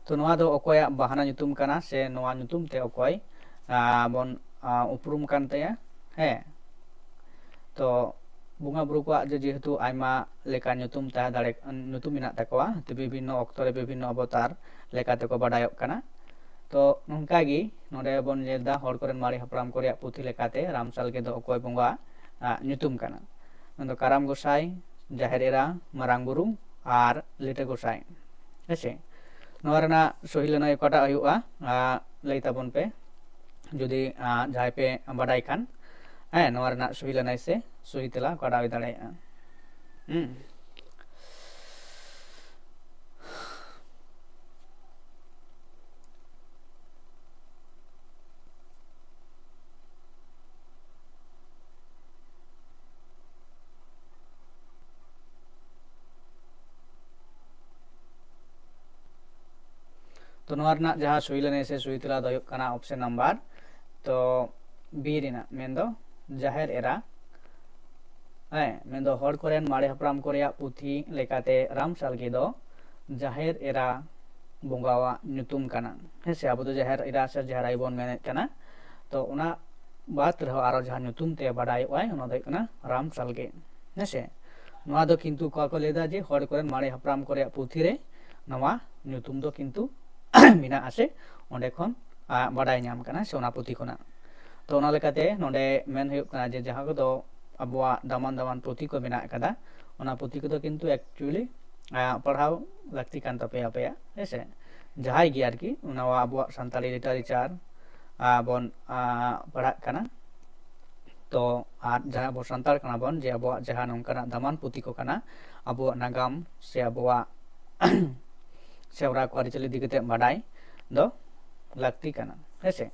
ᱛᱚ ᱱᱚᱣᱟ ᱫᱚ ᱚᱠᱚᱭᱟᱜ ᱵᱟᱦᱱᱟ ᱧᱩᱛᱩᱢ ᱠᱟᱱᱟ ᱥᱮ ᱱᱚᱣᱟ ᱧᱩᱛᱩᱢ ᱛᱮ ᱚᱠᱚᱭ, ᱟᱸ, ᱵᱚᱱ, ᱟᱸ, ᱩᱯᱨᱩᱢ ᱠᱟᱱ ᱛᱟᱭᱟ? ᱦᱮᱸ, ᱛᱚ ᱵᱚᱸᱜᱟ ᱵᱩᱨᱩ ᱠᱚᱣᱟᱜ ᱡᱮ ᱡᱮᱦᱮᱛᱩ ᱟᱭᱢᱟ ᱞᱮᱠᱟ ᱧᱩᱛᱩᱢ ᱛᱟᱦᱮᱸ ᱫᱟᱲᱮ, ᱧᱩᱛᱩᱢ ᱢᱮᱱᱟᱜ ᱛᱟᱠᱚᱣᱟ, ᱛᱚ ᱵᱤᱵᱷᱤᱱᱱᱚ ᱚᱠᱛᱚ ᱨᱮ ᱵᱤᱵᱷᱤᱱᱱᱚ ᱚᱵᱚᱛᱟᱨ ᱞᱮᱠᱟ ᱛᱮᱠᱚ ᱵᱟᱰᱟᱭᱚᱜ ᱠᱟᱱᱟ᱾ ᱛᱚ ᱱᱚᱝᱠᱟ ᱜᱮ ᱱᱚᱰᱮ ᱵᱚᱱ ᱧᱮᱞ ᱮᱫᱟ ᱦᱚᱲ ᱠᱚᱨᱮᱱ ᱢᱟᱨᱮ ᱦᱟᱯᱲᱟᱢ ᱠᱚ ᱨᱮᱭᱟᱜ ᱯᱩᱛᱷᱤ ᱞᱮᱠᱟᱛᱮ ᱨᱟᱢ ᱥᱟᱞᱜᱮ ᱫᱚ ᱚᱠᱚᱭ ᱵᱚᱸᱜᱟ ᱟᱜ ᱧᱩᱛᱩᱢ ᱠᱟᱱᱟ? ᱢᱮᱱᱫᱚ ᱠᱟᱨᱟᱢ ᱜᱚᱸᱥᱟᱭ, ᱡᱟᱦᱮᱨ ᱮᱨᱟ, ᱢᱟᱨᱟᱝ ᱵᱩᱨᱩ ᱟᱨ ᱞᱤᱴᱟᱹ ᱜᱚᱸᱥᱟᱭ᱾ ᱦᱮᱸᱥᱮ? ᱱᱚᱣᱟ ᱨᱮᱱᱟᱜ ᱥᱚᱦᱤ ᱞᱟᱹᱱᱟᱹᱭ ᱚᱠᱟᱴᱟᱜ ᱦᱩᱭᱩᱜᱼᱟ? ᱟᱸ, ᱞᱟᱹᱭ ᱛᱟᱵᱚᱱ ᱯᱮ ᱡᱩᱫᱤ, ᱟᱸ, ᱡᱟᱦᱟᱸᱭ ᱯᱮ ᱵᱟᱰᱟᱭ ᱠᱷᱟᱱ᱾ ᱦᱮᱸ, ᱱᱚᱣᱟ ᱨᱮᱱᱟᱜ ᱥᱚᱦᱤ ᱞᱟᱹᱱᱟᱹᱭ ᱥᱮ ᱥᱚᱦᱤ ᱛᱮᱞᱟ ᱚᱠᱟᱴᱟᱜ ᱦᱩᱭ ᱫᱟᱲᱮᱭᱟᱜᱼᱟ? ᱦᱩᱸ᱾ ᱛᱚ ᱱᱚᱣᱟ ᱨᱮᱱᱟᱜ ᱡᱟᱦᱟᱸ ᱥᱚᱦᱤ ᱞᱟᱹᱱᱟᱹᱭ ᱥᱮ ᱥᱚᱦᱤ ᱛᱮᱞᱟ ᱫᱚ ᱦᱩᱭᱩᱜ ᱠᱟᱱᱟ option number ᱛᱚ B ᱨᱮᱱᱟᱜ, ᱢᱮᱱᱫᱚ ᱡᱟᱦᱮᱨ ᱮᱨᱟ᱾ ᱦᱮᱸ, ᱢᱮᱱᱫᱚ ᱦᱚᱲ ᱠᱚᱨᱮᱱ ᱢᱟᱨᱮ ᱦᱟᱯᱲᱟᱢ ᱠᱚ ᱨᱮᱭᱟᱜ ᱯᱩᱛᱷᱤ ᱞᱮᱠᱟᱛᱮ ᱨᱟᱢ ᱥᱟᱞᱜᱮ ᱫᱚ ᱡᱟᱦᱮᱨ ᱮᱨᱟ ᱵᱚᱸᱜᱟᱣᱟᱜ ᱧᱩᱛᱩᱢ ᱠᱟᱱᱟ᱾ ᱦᱮᱸ ᱥᱮ, ᱟᱵᱚ ᱫᱚ ᱡᱟᱦᱮᱨ ᱮᱨᱟ ᱥᱮ ᱡᱟᱦᱮᱨ ᱟᱭᱳ ᱵᱚᱱ ᱢᱮᱱᱮᱫ ᱠᱟᱱᱟ᱾ ᱛᱚ ᱚᱱᱟ ᱵᱟᱫ ᱨᱮᱦᱚᱸ ᱟᱨᱚ ᱡᱟᱦᱟᱸ ᱧᱩᱛᱩᱢ ᱛᱮ ᱵᱟᱰᱟᱭᱚᱜᱼᱟᱭ, ᱚᱱᱟ ᱫᱚ ᱦᱩᱭᱩᱜ ᱠᱟᱱᱟ ᱨᱟᱢ ᱥᱟᱞᱜᱮ᱾ ᱦᱮᱸ ᱥᱮ, ᱱᱚᱣᱟ ᱫᱚ ᱠᱤᱱᱛᱩ ᱚᱠᱟ ᱠᱚ ᱞᱟᱹᱭᱫᱟ ᱡᱮ ᱦᱚᱲ ᱠᱚᱨᱮᱱ ᱢᱟᱨᱮ ᱦᱟᱯᱲᱟᱢ ᱠᱚ ᱨᱮᱭᱟᱜ ᱯᱩᱛᱷᱤ ᱨᱮ ᱱᱚᱣᱟ ᱧᱩᱛᱩᱢ ᱫᱚ ᱠᱤᱱᱛᱩ ᱢᱮᱱᱟᱜᱼᱟ ᱥᱮ ᱚᱸᱰᱮ ᱠᱷᱚᱱ ᱵᱟᱰᱟᱭ ᱧᱟᱢ ᱠᱟᱱᱟ ᱥᱮ ᱚᱱᱟ ᱯᱩᱛᱷᱤ ᱠᱷᱚᱱᱟᱜ᱾ ᱛᱚ ᱚᱱᱟ ᱞᱮᱠᱟᱛᱮ ᱱᱚᱰᱮ ᱢᱮᱱ ᱦᱩᱭᱩᱜ ᱠᱟᱱᱟ ᱡᱮ ᱡᱟᱦᱟᱸ ᱠᱚᱫᱚ ᱟᱵᱚᱣᱟᱜ ᱫᱟᱢᱟᱱ ᱫᱟᱢᱟᱱ ᱯᱩᱛᱷᱤ ᱠᱚ ᱢᱮᱱᱟᱜ ᱟᱠᱟᱫᱟ, ᱚᱱᱟ ᱯᱩᱛᱷᱤ ᱠᱚᱫᱚ ᱠᱤᱱᱛᱩ actually ᱯᱟᱲᱦᱟᱣ ᱞᱟᱹᱠᱛᱤ ᱠᱟᱱ ᱛᱟᱯᱮᱭᱟ ᱟᱯᱮᱭᱟᱜ, ᱦᱮᱸ ᱥᱮ? ᱡᱟᱦᱟᱸᱭ ᱜᱮ ᱟᱨᱠᱤ ᱱᱚᱣᱟ ᱟᱵᱚᱣᱟᱜ ᱥᱟᱱᱛᱟᱲᱤ literature ᱵᱚᱱ ᱯᱟᱲᱦᱟᱜ ᱠᱟᱱᱟ, ᱛᱚ ᱟᱨ ᱡᱟᱦᱟᱸ ᱟᱵᱚ ᱥᱟᱱᱛᱟᱲ ᱠᱟᱱᱟ ᱵᱚᱱ, ᱡᱮ ᱟᱵᱚᱣᱟᱜ ᱡᱟᱦᱟᱸ ᱱᱚᱝᱠᱟᱱᱟᱜ ᱫᱟᱢᱟᱱ ᱯᱩᱛᱷᱤ ᱠᱚ ᱠᱟᱱᱟ, ᱟᱵᱚᱣᱟᱜ ᱱᱟᱜᱟᱢ ᱥᱮ ᱟᱵᱚᱣᱟᱜ ᱥᱮᱣᱨᱟ ᱠᱚ ᱟᱹᱨᱤᱪᱟᱹᱞᱤ ᱤᱫᱤ ᱠᱟᱛᱮ ᱵᱟᱰᱟᱭ ᱫᱚ ᱞᱟᱹᱠᱛᱤ ᱠᱟᱱᱟ, ᱦᱮᱸ ᱥᱮ?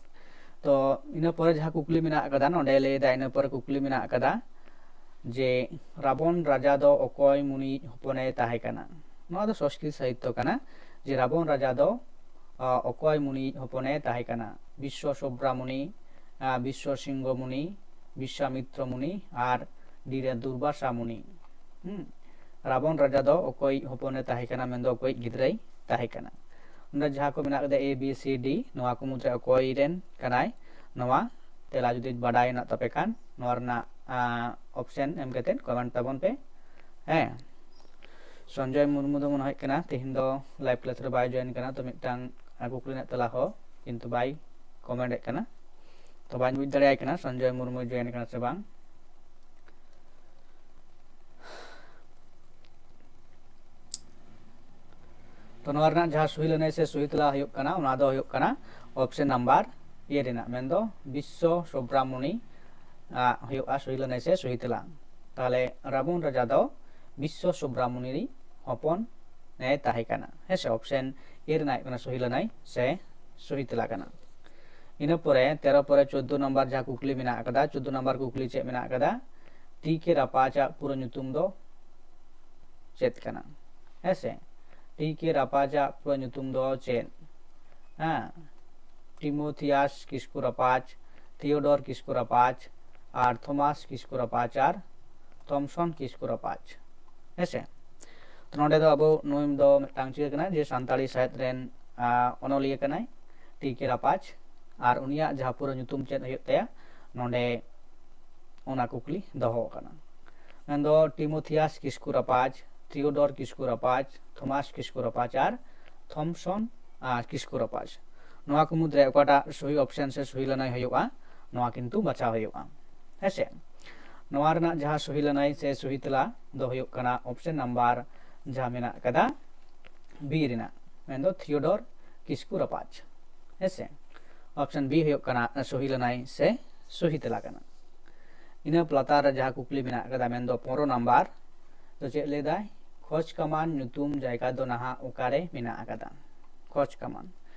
ᱛᱚ ᱤᱱᱟᱹ ᱯᱚᱨᱮ ᱡᱟᱦᱟᱸ ᱠᱩᱠᱞᱤ ᱢᱮᱱᱟᱜ ᱟᱠᱟᱫᱟ, ᱱᱚᱰᱮ ᱞᱟᱹᱭ ᱮᱫᱟ, ᱤᱱᱟᱹ ᱯᱚᱨᱮ ᱠᱩᱠᱞᱤ ᱢᱮᱱᱟᱜ ᱟᱠᱟᱫᱟ ᱡᱮ ᱨᱟᱵᱚᱱ ᱨᱟᱡᱟ ᱫᱚ ᱚᱠᱚᱭ ᱢᱩᱱᱤᱭᱤᱡ ᱦᱚᱯᱚᱱᱮ ᱛᱟᱦᱮᱸ ᱠᱟᱱᱟ? ᱱᱚᱣᱟ ᱫᱚ ᱥᱚᱝᱥᱠᱨᱤᱛ ᱥᱟᱦᱤᱛᱛᱚ ᱠᱟᱱᱟ ᱡᱮ ᱨᱟᱵᱚᱱ ᱨᱟᱡᱟ ᱫᱚ ᱚᱠᱚᱭ ᱢᱩᱱᱤᱭᱤᱡ ᱦᱚᱯᱚᱱᱮ ᱛᱟᱦᱮᱸ ᱠᱟᱱᱟ? ᱵᱤᱥᱥᱚ ᱥᱚᱵᱽᱨᱟ ᱢᱩᱱᱤ, ᱵᱤᱥᱥᱚ ᱥᱤᱝᱦᱚ ᱢᱩᱱᱤ, ᱵᱤᱥᱥᱟᱢᱤᱛᱨᱚ ᱢᱩᱱᱤ ᱟᱨ ᱰᱤᱨᱮ ᱫᱩᱨᱵᱟᱥᱟ ᱢᱩᱱᱤ᱾ ᱦᱩᱸ᱾ ᱨᱟᱵᱚᱱ ᱨᱟᱡᱟ ᱫᱚ ᱚᱠᱚᱭᱤᱡ ᱦᱚᱯᱚᱱᱮ ᱛᱟᱦᱮᱸ ᱠᱟᱱᱟ, ᱢᱮᱱᱫᱚ ᱚᱠᱚᱭᱤᱡ ᱜᱤᱫᱽᱨᱟᱹᱭ ᱛᱟᱦᱮᱸ ᱠᱟᱱᱟ? ᱱᱚᱰᱮ ᱡᱟᱦᱟᱸ ᱠᱚ ᱢᱮᱱᱟᱜ ᱠᱟᱫᱟ A B C D, ᱱᱚᱣᱟ ᱠᱚ ᱢᱩᱫᱽᱨᱮ ᱚᱠᱚᱭ ᱨᱮᱱ ᱠᱟᱱᱟᱭ? ᱱᱚᱣᱟ ᱛᱮᱞᱟ ᱡᱩᱫᱤ ᱵᱟᱰᱟᱭ ᱢᱮᱱᱟᱜ ᱛᱟᱯᱮ ᱠᱷᱟᱱ ᱱᱚᱣᱟ ᱨᱮᱱᱟᱜ option ᱮᱢ ᱠᱟᱛᱮ comment ᱛᱟᱵᱚᱱ ᱯᱮ᱾ ᱦᱮᱸ, ᱥᱚᱧᱡᱚᱭ ᱢᱩᱨᱢᱩ ᱫᱚ ᱢᱚᱱᱮ ᱦᱩᱭᱩᱜ ᱠᱟᱱᱟ ᱛᱮᱦᱮᱧ ᱫᱚ live class ᱨᱮ ᱵᱟᱭ join ᱠᱟᱱᱟ, ᱛᱚ ᱢᱤᱫᱴᱟᱝ ᱠᱩᱠᱞᱤ ᱨᱮᱱᱟᱜ ᱛᱮᱞᱟ ᱦᱚᱸ ᱠᱤᱱᱛᱩ ᱵᱟᱭ comment ᱮᱫ ᱠᱟᱱᱟ, ᱛᱚ ᱵᱟᱹᱧ ᱵᱩᱡᱽ ᱫᱟᱲᱮᱭᱟᱭ ᱠᱟᱱᱟ ᱥᱚᱧᱡᱚᱭ ᱢᱩᱨᱢᱩᱭ join ᱠᱟᱱᱟ ᱥᱮ ᱵᱟᱝ᱾ ᱛᱚ ᱱᱚᱣᱟ ᱨᱮᱱᱟᱜ ᱡᱟᱦᱟᱸ ᱥᱩᱦᱤ ᱞᱟᱹᱱᱟᱹᱭ ᱥᱮ ᱥᱩᱦᱤ ᱛᱮᱞᱟ ᱦᱩᱭᱩᱜ ᱠᱟᱱᱟ, ᱚᱱᱟ ᱫᱚ ᱦᱩᱭᱩᱜ ᱠᱟᱱᱟ option number A ᱨᱮᱱᱟᱜ, ᱢᱮᱱᱫᱚ ᱵᱤᱥᱥᱚ ᱥᱚᱵᱽᱨᱟᱢᱩᱱᱤ ᱦᱩᱭᱩᱜᱼᱟ ᱥᱩᱦᱤ ᱞᱟᱹᱱᱟᱹᱭ ᱥᱮ ᱥᱩᱦᱤ ᱛᱮᱞᱟ᱾ ᱛᱟᱦᱚᱞᱮ ᱨᱟᱵᱚᱱ ᱨᱟᱡᱟ ᱫᱚ ᱵᱤᱥᱥᱚ ᱥᱚᱵᱽᱨᱟᱢᱩᱱᱤ ᱦᱚᱯᱚᱱ ᱮ ᱛᱟᱦᱮᱸ ᱠᱟᱱᱟ, ᱦᱮᱸ ᱥᱮ? Option A ᱨᱮᱱᱟᱜ ᱦᱩᱭᱩᱜ ᱠᱟᱱᱟ ᱥᱩᱦᱤ ᱞᱟᱹᱱᱟᱹᱭ ᱥᱮ ᱥᱩᱦᱤ ᱛᱮᱞᱟ ᱠᱟᱱᱟ᱾ ᱤᱱᱟᱹ ᱯᱚᱨᱮ ᱛᱮᱨᱚ ᱯᱚᱨᱮ ᱪᱳᱫᱽᱫᱳ ᱱᱟᱢᱵᱟᱨ ᱡᱟᱦᱟᱸ ᱠᱩᱠᱞᱤ ᱢᱮᱱᱟᱜ ᱟᱠᱟᱫᱟ, ᱪᱳᱫᱽᱫᱳ ᱱᱟᱢᱵᱟᱨ ᱠᱩᱠᱞᱤ ᱪᱮᱫ ᱢᱮᱱᱟᱜ ᱟᱠᱟᱫᱟ? ᱴᱤ ᱠᱮ ᱨᱟᱯᱟᱪᱟᱜ ᱯᱩᱨᱟᱹ ᱧᱩᱛᱩᱢ ᱫᱚ ᱪᱮᱫ ᱠᱟᱱᱟ? ᱦᱮᱸ ᱥᱮ? ᱴᱤ ᱠᱮ ᱨᱟᱯᱟᱪᱟᱜ ᱯᱩᱨᱟᱹ ᱧᱩᱛᱩᱢ ᱫᱚ ᱪᱮᱫ? ᱦᱮᱸ, ᱴᱤᱢᱳᱛᱷᱤᱭᱟᱥ ᱠᱤᱥᱠᱩ ᱨᱟᱯᱟᱪ, ᱛᱷᱤᱭᱳᱰᱚᱨ ᱠᱤᱥᱠᱩ ᱨᱟᱯᱟᱪ, ᱟᱨ ᱛᱷᱚᱢᱟᱥ ᱠᱤᱥᱠᱩ ᱨᱟᱯᱟᱪ, ᱟᱨ ᱛᱷᱚᱢᱥᱚᱱ ᱠᱤᱥᱠᱩ ᱨᱟᱯᱟᱪ᱾ ᱦᱮᱸ ᱥᱮ? ᱛᱚ ᱱᱚᱰᱮ ᱫᱚ ᱟᱵᱚ ᱱᱩᱭ ᱫᱚ ᱢᱤᱫᱴᱟᱝ ᱪᱤᱠᱟᱹ ᱠᱟᱱᱟᱭ ᱡᱮ ᱥᱟᱱᱛᱟᱲᱤ ᱥᱟᱶᱦᱮᱫ ᱨᱮᱱ ᱚᱱᱚᱞᱤᱭᱟᱹ ᱠᱟᱱᱟᱭ ᱴᱤ ᱠᱮ ᱨᱟᱯᱟᱪ, ᱟᱨ ᱩᱱᱤᱭᱟᱜ ᱡᱟᱦᱟᱸ ᱯᱩᱨᱟᱹ ᱧᱩᱛᱩᱢ ᱪᱮᱫ ᱦᱩᱭᱩᱜ ᱛᱟᱭᱟ ᱱᱚᱰᱮ ᱚᱱᱟ ᱠᱩᱠᱞᱤ ᱫᱚᱦᱚ ᱟᱠᱟᱱᱟ᱾ ᱢᱮᱱᱫᱚ ᱴᱤᱢᱳᱛᱷᱤᱭᱟᱥ ᱠᱤᱥᱠᱩ ᱨᱟᱯᱟᱪ, ᱛᱷᱤᱭᱳᱰᱚᱨ ᱠᱤᱥᱠᱩ ᱨᱟᱯᱟᱪ, ᱛᱷᱚᱢᱟᱥ ᱠᱤᱥᱠᱩ ᱨᱟᱯᱟᱪ ᱟᱨ ᱛᱷᱚᱢᱥᱚᱱ ᱟᱨ ᱠᱤᱥᱠᱩ ᱨᱟᱯᱟᱡᱽ᱾ ᱱᱚᱣᱟ ᱠᱚ ᱢᱩᱫᱽᱨᱮ ᱚᱠᱟᱴᱟᱜ ᱥᱚᱦᱤ ᱚᱯᱥᱮᱱ ᱥᱮ ᱥᱚᱦᱤ ᱞᱟᱹᱱᱟᱹᱭ ᱦᱩᱭᱩᱜᱼᱟ, ᱱᱚᱣᱟ ᱠᱤᱱᱛᱩ ᱵᱟᱪᱷᱟᱣ ᱦᱩᱭᱩᱜᱼᱟ᱾ ᱦᱮᱸᱥᱮ, ᱱᱚᱣᱟ ᱨᱮᱱᱟᱜ ᱡᱟᱦᱟᱸ ᱥᱚᱦᱤ ᱞᱟᱹᱱᱟᱹᱭ ᱥᱮ ᱥᱚᱦᱤ ᱛᱮᱞᱟ ᱫᱚ ᱦᱩᱭᱩᱜ ᱠᱟᱱᱟ ᱚᱯᱥᱮᱱ ᱱᱟᱢᱵᱟᱨ ᱡᱟᱦᱟᱸ ᱢᱮᱱᱟᱜ ᱠᱟᱫᱟ ᱵᱤ ᱨᱮᱱᱟᱜ, ᱢᱮᱱᱫᱚ ᱛᱷᱤᱭᱳᱰᱚᱨ ᱠᱤᱥᱠᱩ ᱨᱟᱯᱟᱡᱽ᱾ ᱦᱮᱸᱥᱮ, ᱚᱯᱥᱮᱱ ᱵᱤ ᱦᱩᱭᱩᱜ ᱠᱟᱱᱟ ᱥᱚᱦᱤ ᱞᱟᱹᱱᱟᱹᱭ ᱥᱮ ᱥᱚᱦᱤ ᱛᱮᱞᱟ ᱠᱟᱱᱟ᱾ ᱤᱱᱟᱹ ᱞᱟᱛᱟᱨ ᱨᱮ ᱡᱟᱦᱟᱸ ᱠᱩᱠᱞᱤ ᱢᱮᱱᱟᱜ ᱠᱟᱫᱟ, ᱢᱮᱱᱫᱚ ᱯᱚᱱᱨᱚ ᱱᱟᱢᱵᱟᱨ, ᱛᱚ ᱪᱮᱫ ᱞᱟᱹᱭ ᱫᱟᱭ? ᱠᱷᱚᱡᱽ ᱠᱟᱢᱟᱱ ᱧᱩᱛᱩᱢ ᱡᱟᱭᱜᱟ ᱫᱚ ᱱᱟᱦᱟᱜ ᱚᱠᱟᱨᱮ ᱢᱮᱱᱟᱜ ᱟᱠᱟᱫᱟ? ᱠᱷᱚᱡᱽ ᱠᱟᱢᱟᱱ,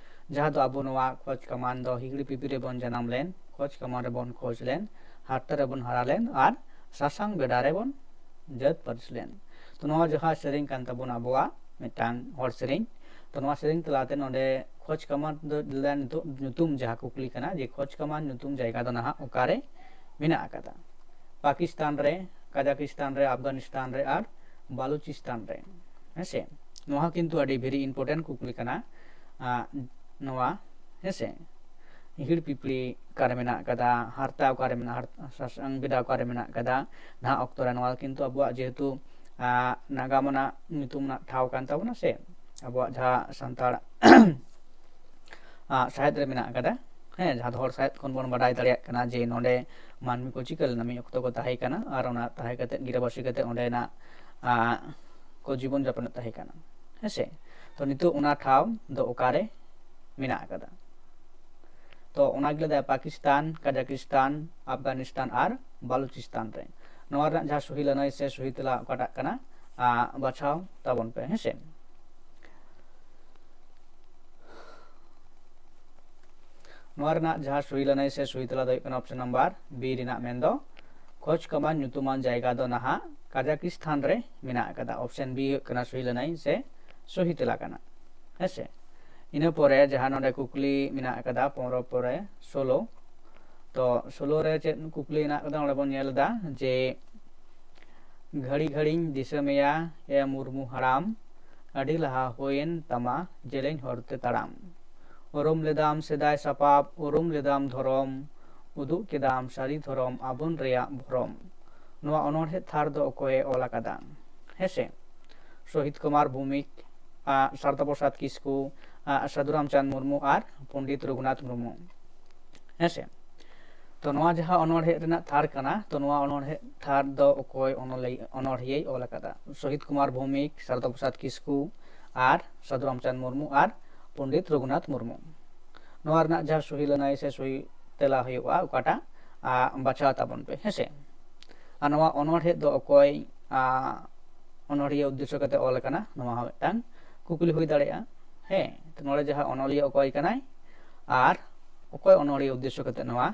ᱡᱟᱦᱟᱸ ᱫᱚ ᱟᱵᱚ ᱱᱚᱣᱟ ᱠᱷᱚᱡᱽ ᱠᱟᱢᱟᱱ ᱫᱚ ᱦᱤᱦᱤᱲᱤ ᱯᱤᱯᱤᱲᱤ ᱨᱮᱵᱚᱱ ᱡᱟᱱᱟᱢ ᱞᱮᱱ, ᱠᱷᱚᱡᱽ ᱠᱟᱢᱟᱱ ᱨᱮᱵᱚᱱ ᱠᱷᱚᱡᱽ ᱞᱮᱱ, ᱦᱟᱨᱛᱟ ᱨᱮᱵᱚᱱ ᱦᱟᱨᱟ ᱞᱮᱱ ᱟᱨ ᱥᱟᱥᱟᱝ ᱵᱮᱰᱟ ᱨᱮᱵᱚᱱ ᱡᱟᱹᱛ ᱯᱟᱹᱨᱤᱥ ᱞᱮᱱ᱾ ᱛᱚ ᱱᱚᱣᱟ ᱡᱟᱦᱟᱸ ᱥᱮᱨᱮᱧ ᱠᱟᱱ ᱛᱟᱵᱚᱱᱟ ᱟᱵᱚᱣᱟᱜ ᱢᱤᱫᱴᱟᱝ ᱦᱚᱲ ᱥᱮᱨᱮᱧ, ᱛᱚ ᱱᱚᱣᱟ ᱥᱮᱨᱮᱧ ᱛᱟᱞᱟᱛᱮ ᱱᱚᱰᱮ ᱠᱷᱚᱡᱽ ᱠᱟᱢᱟᱱ ᱫᱚ ᱱᱤᱛᱚᱜ ᱧᱩᱛᱩᱢ ᱡᱟᱦᱟᱸ ᱠᱩᱠᱞᱤ ᱠᱟᱱᱟ ᱡᱮ ᱠᱷᱚᱡᱽ ᱠᱟᱢᱟᱱ ᱧᱩᱛᱩᱢ ᱡᱟᱭᱜᱟ ᱫᱚ ᱱᱟᱦᱟᱜ ᱚᱠᱟᱨᱮ ᱢᱮᱱᱟᱜ ᱟᱠᱟᱫᱟ? ᱯᱟᱠᱤᱥᱛᱟᱱ ᱨᱮ, ᱠᱟᱡᱟᱠᱤᱥᱛᱟᱱ ᱨᱮ, ᱟᱯᱷᱜᱟᱱᱤᱥᱛᱟᱱ ᱨᱮ ᱟᱨ ᱵᱟᱞᱩᱪᱤᱥᱛᱟᱱ ᱨᱮ᱾ ᱦᱮᱸᱥᱮ, ᱱᱚᱣᱟ ᱦᱚᱸ ᱠᱤᱱᱛᱩ ᱟᱹᱰᱤ very important ᱠᱩᱠᱞᱤ ᱠᱟᱱᱟ᱾ ᱟᱸ, ᱱᱚᱣᱟ, ᱦᱮᱸᱥᱮ, ᱦᱤᱦᱤᱲ ᱯᱤᱯᱤᱲᱤ ᱚᱠᱟᱨᱮ ᱢᱮᱱᱟᱜ ᱟᱠᱟᱫᱟ, ᱦᱟᱨᱛᱟ ᱚᱠᱟᱨᱮ ᱢᱮᱱᱟᱜ, ᱦᱟᱨ-, ᱥᱟᱥᱟᱝ ᱵᱮᱰᱟ ᱚᱠᱟᱨᱮ ᱢᱮᱱᱟᱜ ᱟᱠᱟᱫᱟ ᱱᱟᱦᱟᱜ ᱚᱠᱛᱚ ᱨᱮ? ᱱᱚᱣᱟ ᱠᱤᱱᱛᱩ ᱟᱵᱚᱣᱟᱜ ᱡᱮᱦᱮᱛᱩ, ᱟᱸ, ᱱᱟᱜᱟᱢ ᱟᱱᱟᱜ ᱧᱩᱛᱩᱢ ᱨᱮᱱᱟᱜ ᱴᱷᱟᱶ ᱠᱟᱱ ᱛᱟᱵᱚᱱᱟ ᱥᱮ, ᱟᱵᱚᱣᱟᱜ ᱡᱟᱦᱟᱸ ᱥᱟᱱᱛᱟᱲ ᱟᱸ, ᱥᱟᱶᱦᱮᱫ ᱨᱮ ᱢᱮᱱᱟᱜ ᱟᱠᱟᱫᱟ᱾ ᱦᱮᱸ, ᱡᱟᱦᱟᱸ ᱫᱚ ᱦᱚᱲ ᱥᱟᱶᱦᱮᱫ ᱠᱷᱚᱱ ᱵᱚᱱ ᱵᱟᱰᱟᱭ ᱫᱟᱲᱮᱭᱟᱜ ᱠᱟᱱᱟ ᱡᱮ ᱱᱚᱰᱮ ᱢᱟᱹᱱᱢᱤ ᱠᱚ ᱪᱤᱠᱟᱹ ᱞᱮᱱᱟ, ᱢᱤᱫ ᱚᱠᱛᱚ ᱠᱚ ᱛᱟᱦᱮᱸ ᱠᱟᱱᱟ ᱟᱨ ᱚᱱᱟ ᱛᱟᱦᱮᱸ ᱠᱟᱛᱮ ᱜᱤᱨᱟᱹᱵᱟᱹᱥᱤ ᱠᱟᱛᱮ ᱚᱸᱰᱮᱱᱟᱜ, ᱟᱸ, ᱠᱚ ᱡᱤᱵᱚᱱ ᱡᱟᱯᱚᱱᱮᱫ ᱛᱟᱦᱮᱸ ᱠᱟᱱᱟ᱾ ᱦᱮᱸᱥᱮ, ᱛᱚ ᱱᱤᱛᱚᱜ ᱚᱱᱟ ᱴᱷᱟᱶ ᱫᱚ ᱚᱠᱟᱨᱮ ᱢᱮᱱᱟᱜ ᱟᱠᱟᱫᱟ? ᱛᱚ ᱚᱱᱟ ᱜᱮ ᱞᱟᱹᱭ ᱫᱟᱭ ᱯᱟᱠᱤᱥᱛᱟᱱ, ᱠᱟᱡᱟᱠᱤᱥᱛᱟᱱ, ᱟᱯᱷᱜᱟᱱᱤᱥᱛᱟᱱ ᱟᱨ ᱵᱟᱞᱩᱪᱤᱥᱛᱟᱱ ᱨᱮ᱾ ᱱᱚᱣᱟ ᱨᱮᱱᱟᱜ ᱡᱟᱦᱟᱸ ᱥᱚᱦᱤ ᱞᱟᱹᱱᱟᱹᱭ ᱥᱮ ᱥᱚᱦᱤ ᱛᱮᱞᱟ ᱚᱠᱟᱴᱟᱜ ᱠᱟᱱᱟ, ᱟᱸ, ᱵᱟᱪᱷᱟᱣ ᱛᱟᱵᱚᱱ ᱯᱮ, ᱦᱮᱸᱥᱮ᱾ ᱱᱚᱣᱟ ᱨᱮᱱᱟᱜ ᱡᱟᱦᱟᱸ ᱥᱚᱦᱤ ᱞᱟᱹᱱᱟᱹᱭ ᱥᱮ ᱥᱚᱦᱤ ᱛᱮᱞᱟ ᱫᱚ ᱦᱩᱭᱩᱜ ᱠᱟᱱᱟ ᱚᱯᱥᱮᱱ ᱱᱟᱢᱵᱟᱨ ᱵᱤ ᱨᱮᱱᱟᱜ, ᱢᱮᱱᱫᱚ ᱠᱷᱚᱡᱽ ᱠᱟᱢᱟᱱ ᱧᱩᱛᱩᱢᱟᱱ ᱡᱟᱭᱜᱟ ᱫᱚ ᱱᱟᱦᱟᱜ ᱠᱟᱡᱟᱠᱤᱥᱛᱷᱟᱱ ᱨᱮ ᱢᱮᱱᱟᱜ ᱟᱠᱟᱫᱟ᱾ ᱚᱯᱥᱮᱱ ᱵᱤ ᱦᱩᱭᱩᱜ ᱠᱟᱱᱟ ᱥᱚᱦᱤ ᱞᱟᱹᱱᱟᱹᱭ ᱥᱮ ᱥᱚᱦᱤ ᱛᱮᱞᱟ ᱠᱟᱱᱟ, ᱦᱮᱸᱥᱮ᱾ ᱤᱱᱟᱹ ᱯᱚᱨᱮ ᱡᱟᱦᱟᱸ ᱱᱚᱰᱮ ᱠᱩᱠᱞᱤ ᱢᱮᱱᱟᱜ ᱟᱠᱟᱫᱟ ᱯᱚᱱᱨᱚ ᱯᱚᱨᱮ ᱥᱳᱞᱳ, ᱛᱚ ᱥᱳᱞᱳ ᱨᱮ ᱪᱮᱫ ᱠᱩᱠᱞᱤ ᱢᱮᱱᱟᱜ ᱟᱠᱟᱫᱟ ᱚᱸᱰᱮ ᱵᱚᱱ ᱧᱮᱞ ᱮᱫᱟ ᱡᱮ ᱜᱷᱟᱹᱲᱤ ᱜᱷᱟᱹᱲᱤᱧ ᱫᱤᱥᱟᱹ ᱢᱮᱭᱟ ᱮ ᱢᱩᱨᱢᱩ ᱦᱟᱲᱟᱢ, ᱟᱹᱰᱤ ᱞᱟᱦᱟ ᱦᱩᱭᱮᱱ ᱛᱟᱢᱟ ᱡᱮᱞᱮᱧ ᱦᱚᱨᱛᱮ ᱛᱟᱲᱟᱢ᱾ ᱩᱨᱩᱢ ᱞᱮᱫᱟᱢ ᱥᱮᱫᱟᱭ ᱥᱟᱯᱟᱵ, ᱩᱨᱩᱢ ᱞᱮᱫᱟᱢ ᱫᱷᱚᱨᱚᱢ, ᱩᱫᱩᱜ ᱠᱮᱫᱟᱢ ᱥᱟᱹᱨᱤ ᱫᱷᱚᱨᱚᱢ ᱟᱵᱚᱱ ᱨᱮᱭᱟᱜ ᱵᱷᱚᱨᱚᱢ᱾ ᱱᱚᱣᱟ ᱚᱱᱚᱬᱦᱮ ᱛᱷᱟᱨ ᱫᱚ ᱚᱠᱚᱭᱮ ᱚᱞ ᱟᱠᱟᱫᱟ? ᱦᱮᱸᱥᱮ, ᱥᱚᱦᱤᱛ ᱠᱩᱢᱟᱨ ᱵᱷᱳᱣᱢᱤᱠ, ᱟᱨ ᱥᱟᱨᱚᱫᱟ ᱯᱨᱚᱥᱟᱫᱽ ᱠᱤᱥᱠᱩ, ᱟᱨ ᱥᱟᱹᱫᱷᱩ ᱨᱟᱢᱪᱟᱸᱫᱽ ᱢᱩᱨᱢᱩ ᱟᱨ ᱯᱚᱱᱰᱤᱛ ᱨᱚᱜᱷᱩᱱᱟᱛᱷ ᱢᱩᱨᱢᱩ᱾ ᱦᱮᱸ ᱥᱮ? ᱛᱚ ᱱᱚᱣᱟ ᱡᱟᱦᱟᱸ ᱚᱱᱚᱬᱦᱮ ᱨᱮᱱᱟᱜ ᱛᱷᱟᱨ ᱠᱟᱱᱟ, ᱛᱚ ᱱᱚᱣᱟ ᱚᱱᱚᱬᱦᱮ ᱛᱷᱟᱨ ᱫᱚ ᱚᱠᱚᱭ ᱚᱱᱚᱞᱤ-, ᱚᱱᱚᱬᱦᱤᱭᱟᱹᱭ ᱚᱞ ᱟᱠᱟᱫᱟ? ᱥᱚᱦᱤᱛ ᱠᱩᱢᱟᱨ ᱵᱷᱳᱣᱢᱤᱠ, ᱥᱟᱨᱚᱫᱟ ᱯᱨᱚᱥᱟᱫᱽ ᱠᱤᱥᱠᱩ, ᱟᱨ ᱥᱟᱹᱫᱷᱩ ᱨᱟᱢᱪᱟᱸᱫᱽ ᱢᱩᱨᱢᱩ ᱟᱨ ᱯᱚᱱᱰᱤᱛ ᱨᱚᱜᱷᱩᱱᱟᱛᱷ ᱢᱩᱨᱢᱩ᱾ ᱱᱚᱣᱟ ᱨᱮᱱᱟᱜ ᱡᱟᱦᱟᱸ ᱥᱚᱦᱤ ᱞᱟᱹᱱᱟᱹᱭ ᱥᱮ ᱥᱚᱦᱤ ᱛᱮᱞᱟ ᱦᱩᱭᱩᱜᱼᱟ, ᱚᱠᱟᱴᱟᱜ, ᱟ, ᱵᱟᱪᱷᱟᱣ ᱛᱟᱵᱚᱱ ᱯᱮ, ᱦᱮᱸ ᱥᱮ? ᱟᱨ ᱱᱚᱣᱟ ᱚᱱᱚᱬᱦᱮ ᱫᱚ ᱚᱠᱚᱭ, ᱟ, ᱚᱱᱚᱬᱦᱤᱭᱟᱹ ᱩᱫᱽᱫᱮᱥᱥᱚ ᱠᱟᱛᱮ ᱚᱞ ᱟᱠᱟᱱᱟ, ᱱᱚᱣᱟ ᱦᱚᱸ ᱢᱤᱫᱴᱟᱝ ᱠᱩᱠᱞᱤ ᱦᱩᱭ ᱫᱟᱲᱮᱭᱟᱜᱼᱟ᱾ ᱦᱮᱸ, ᱛᱚ ᱱᱚᱰᱮ ᱡᱟᱦᱟᱸ ᱚᱱᱚᱞᱤᱭᱟᱹ ᱚᱠᱚᱭ ᱠᱟᱱᱟᱭ ᱟᱨ ᱚᱠᱚᱭ ᱚᱱᱚᱬᱦᱤᱭᱟᱹ ᱩᱫᱽᱫᱮᱥᱥᱚ ᱠᱟᱛᱮ ᱱᱚᱣᱟ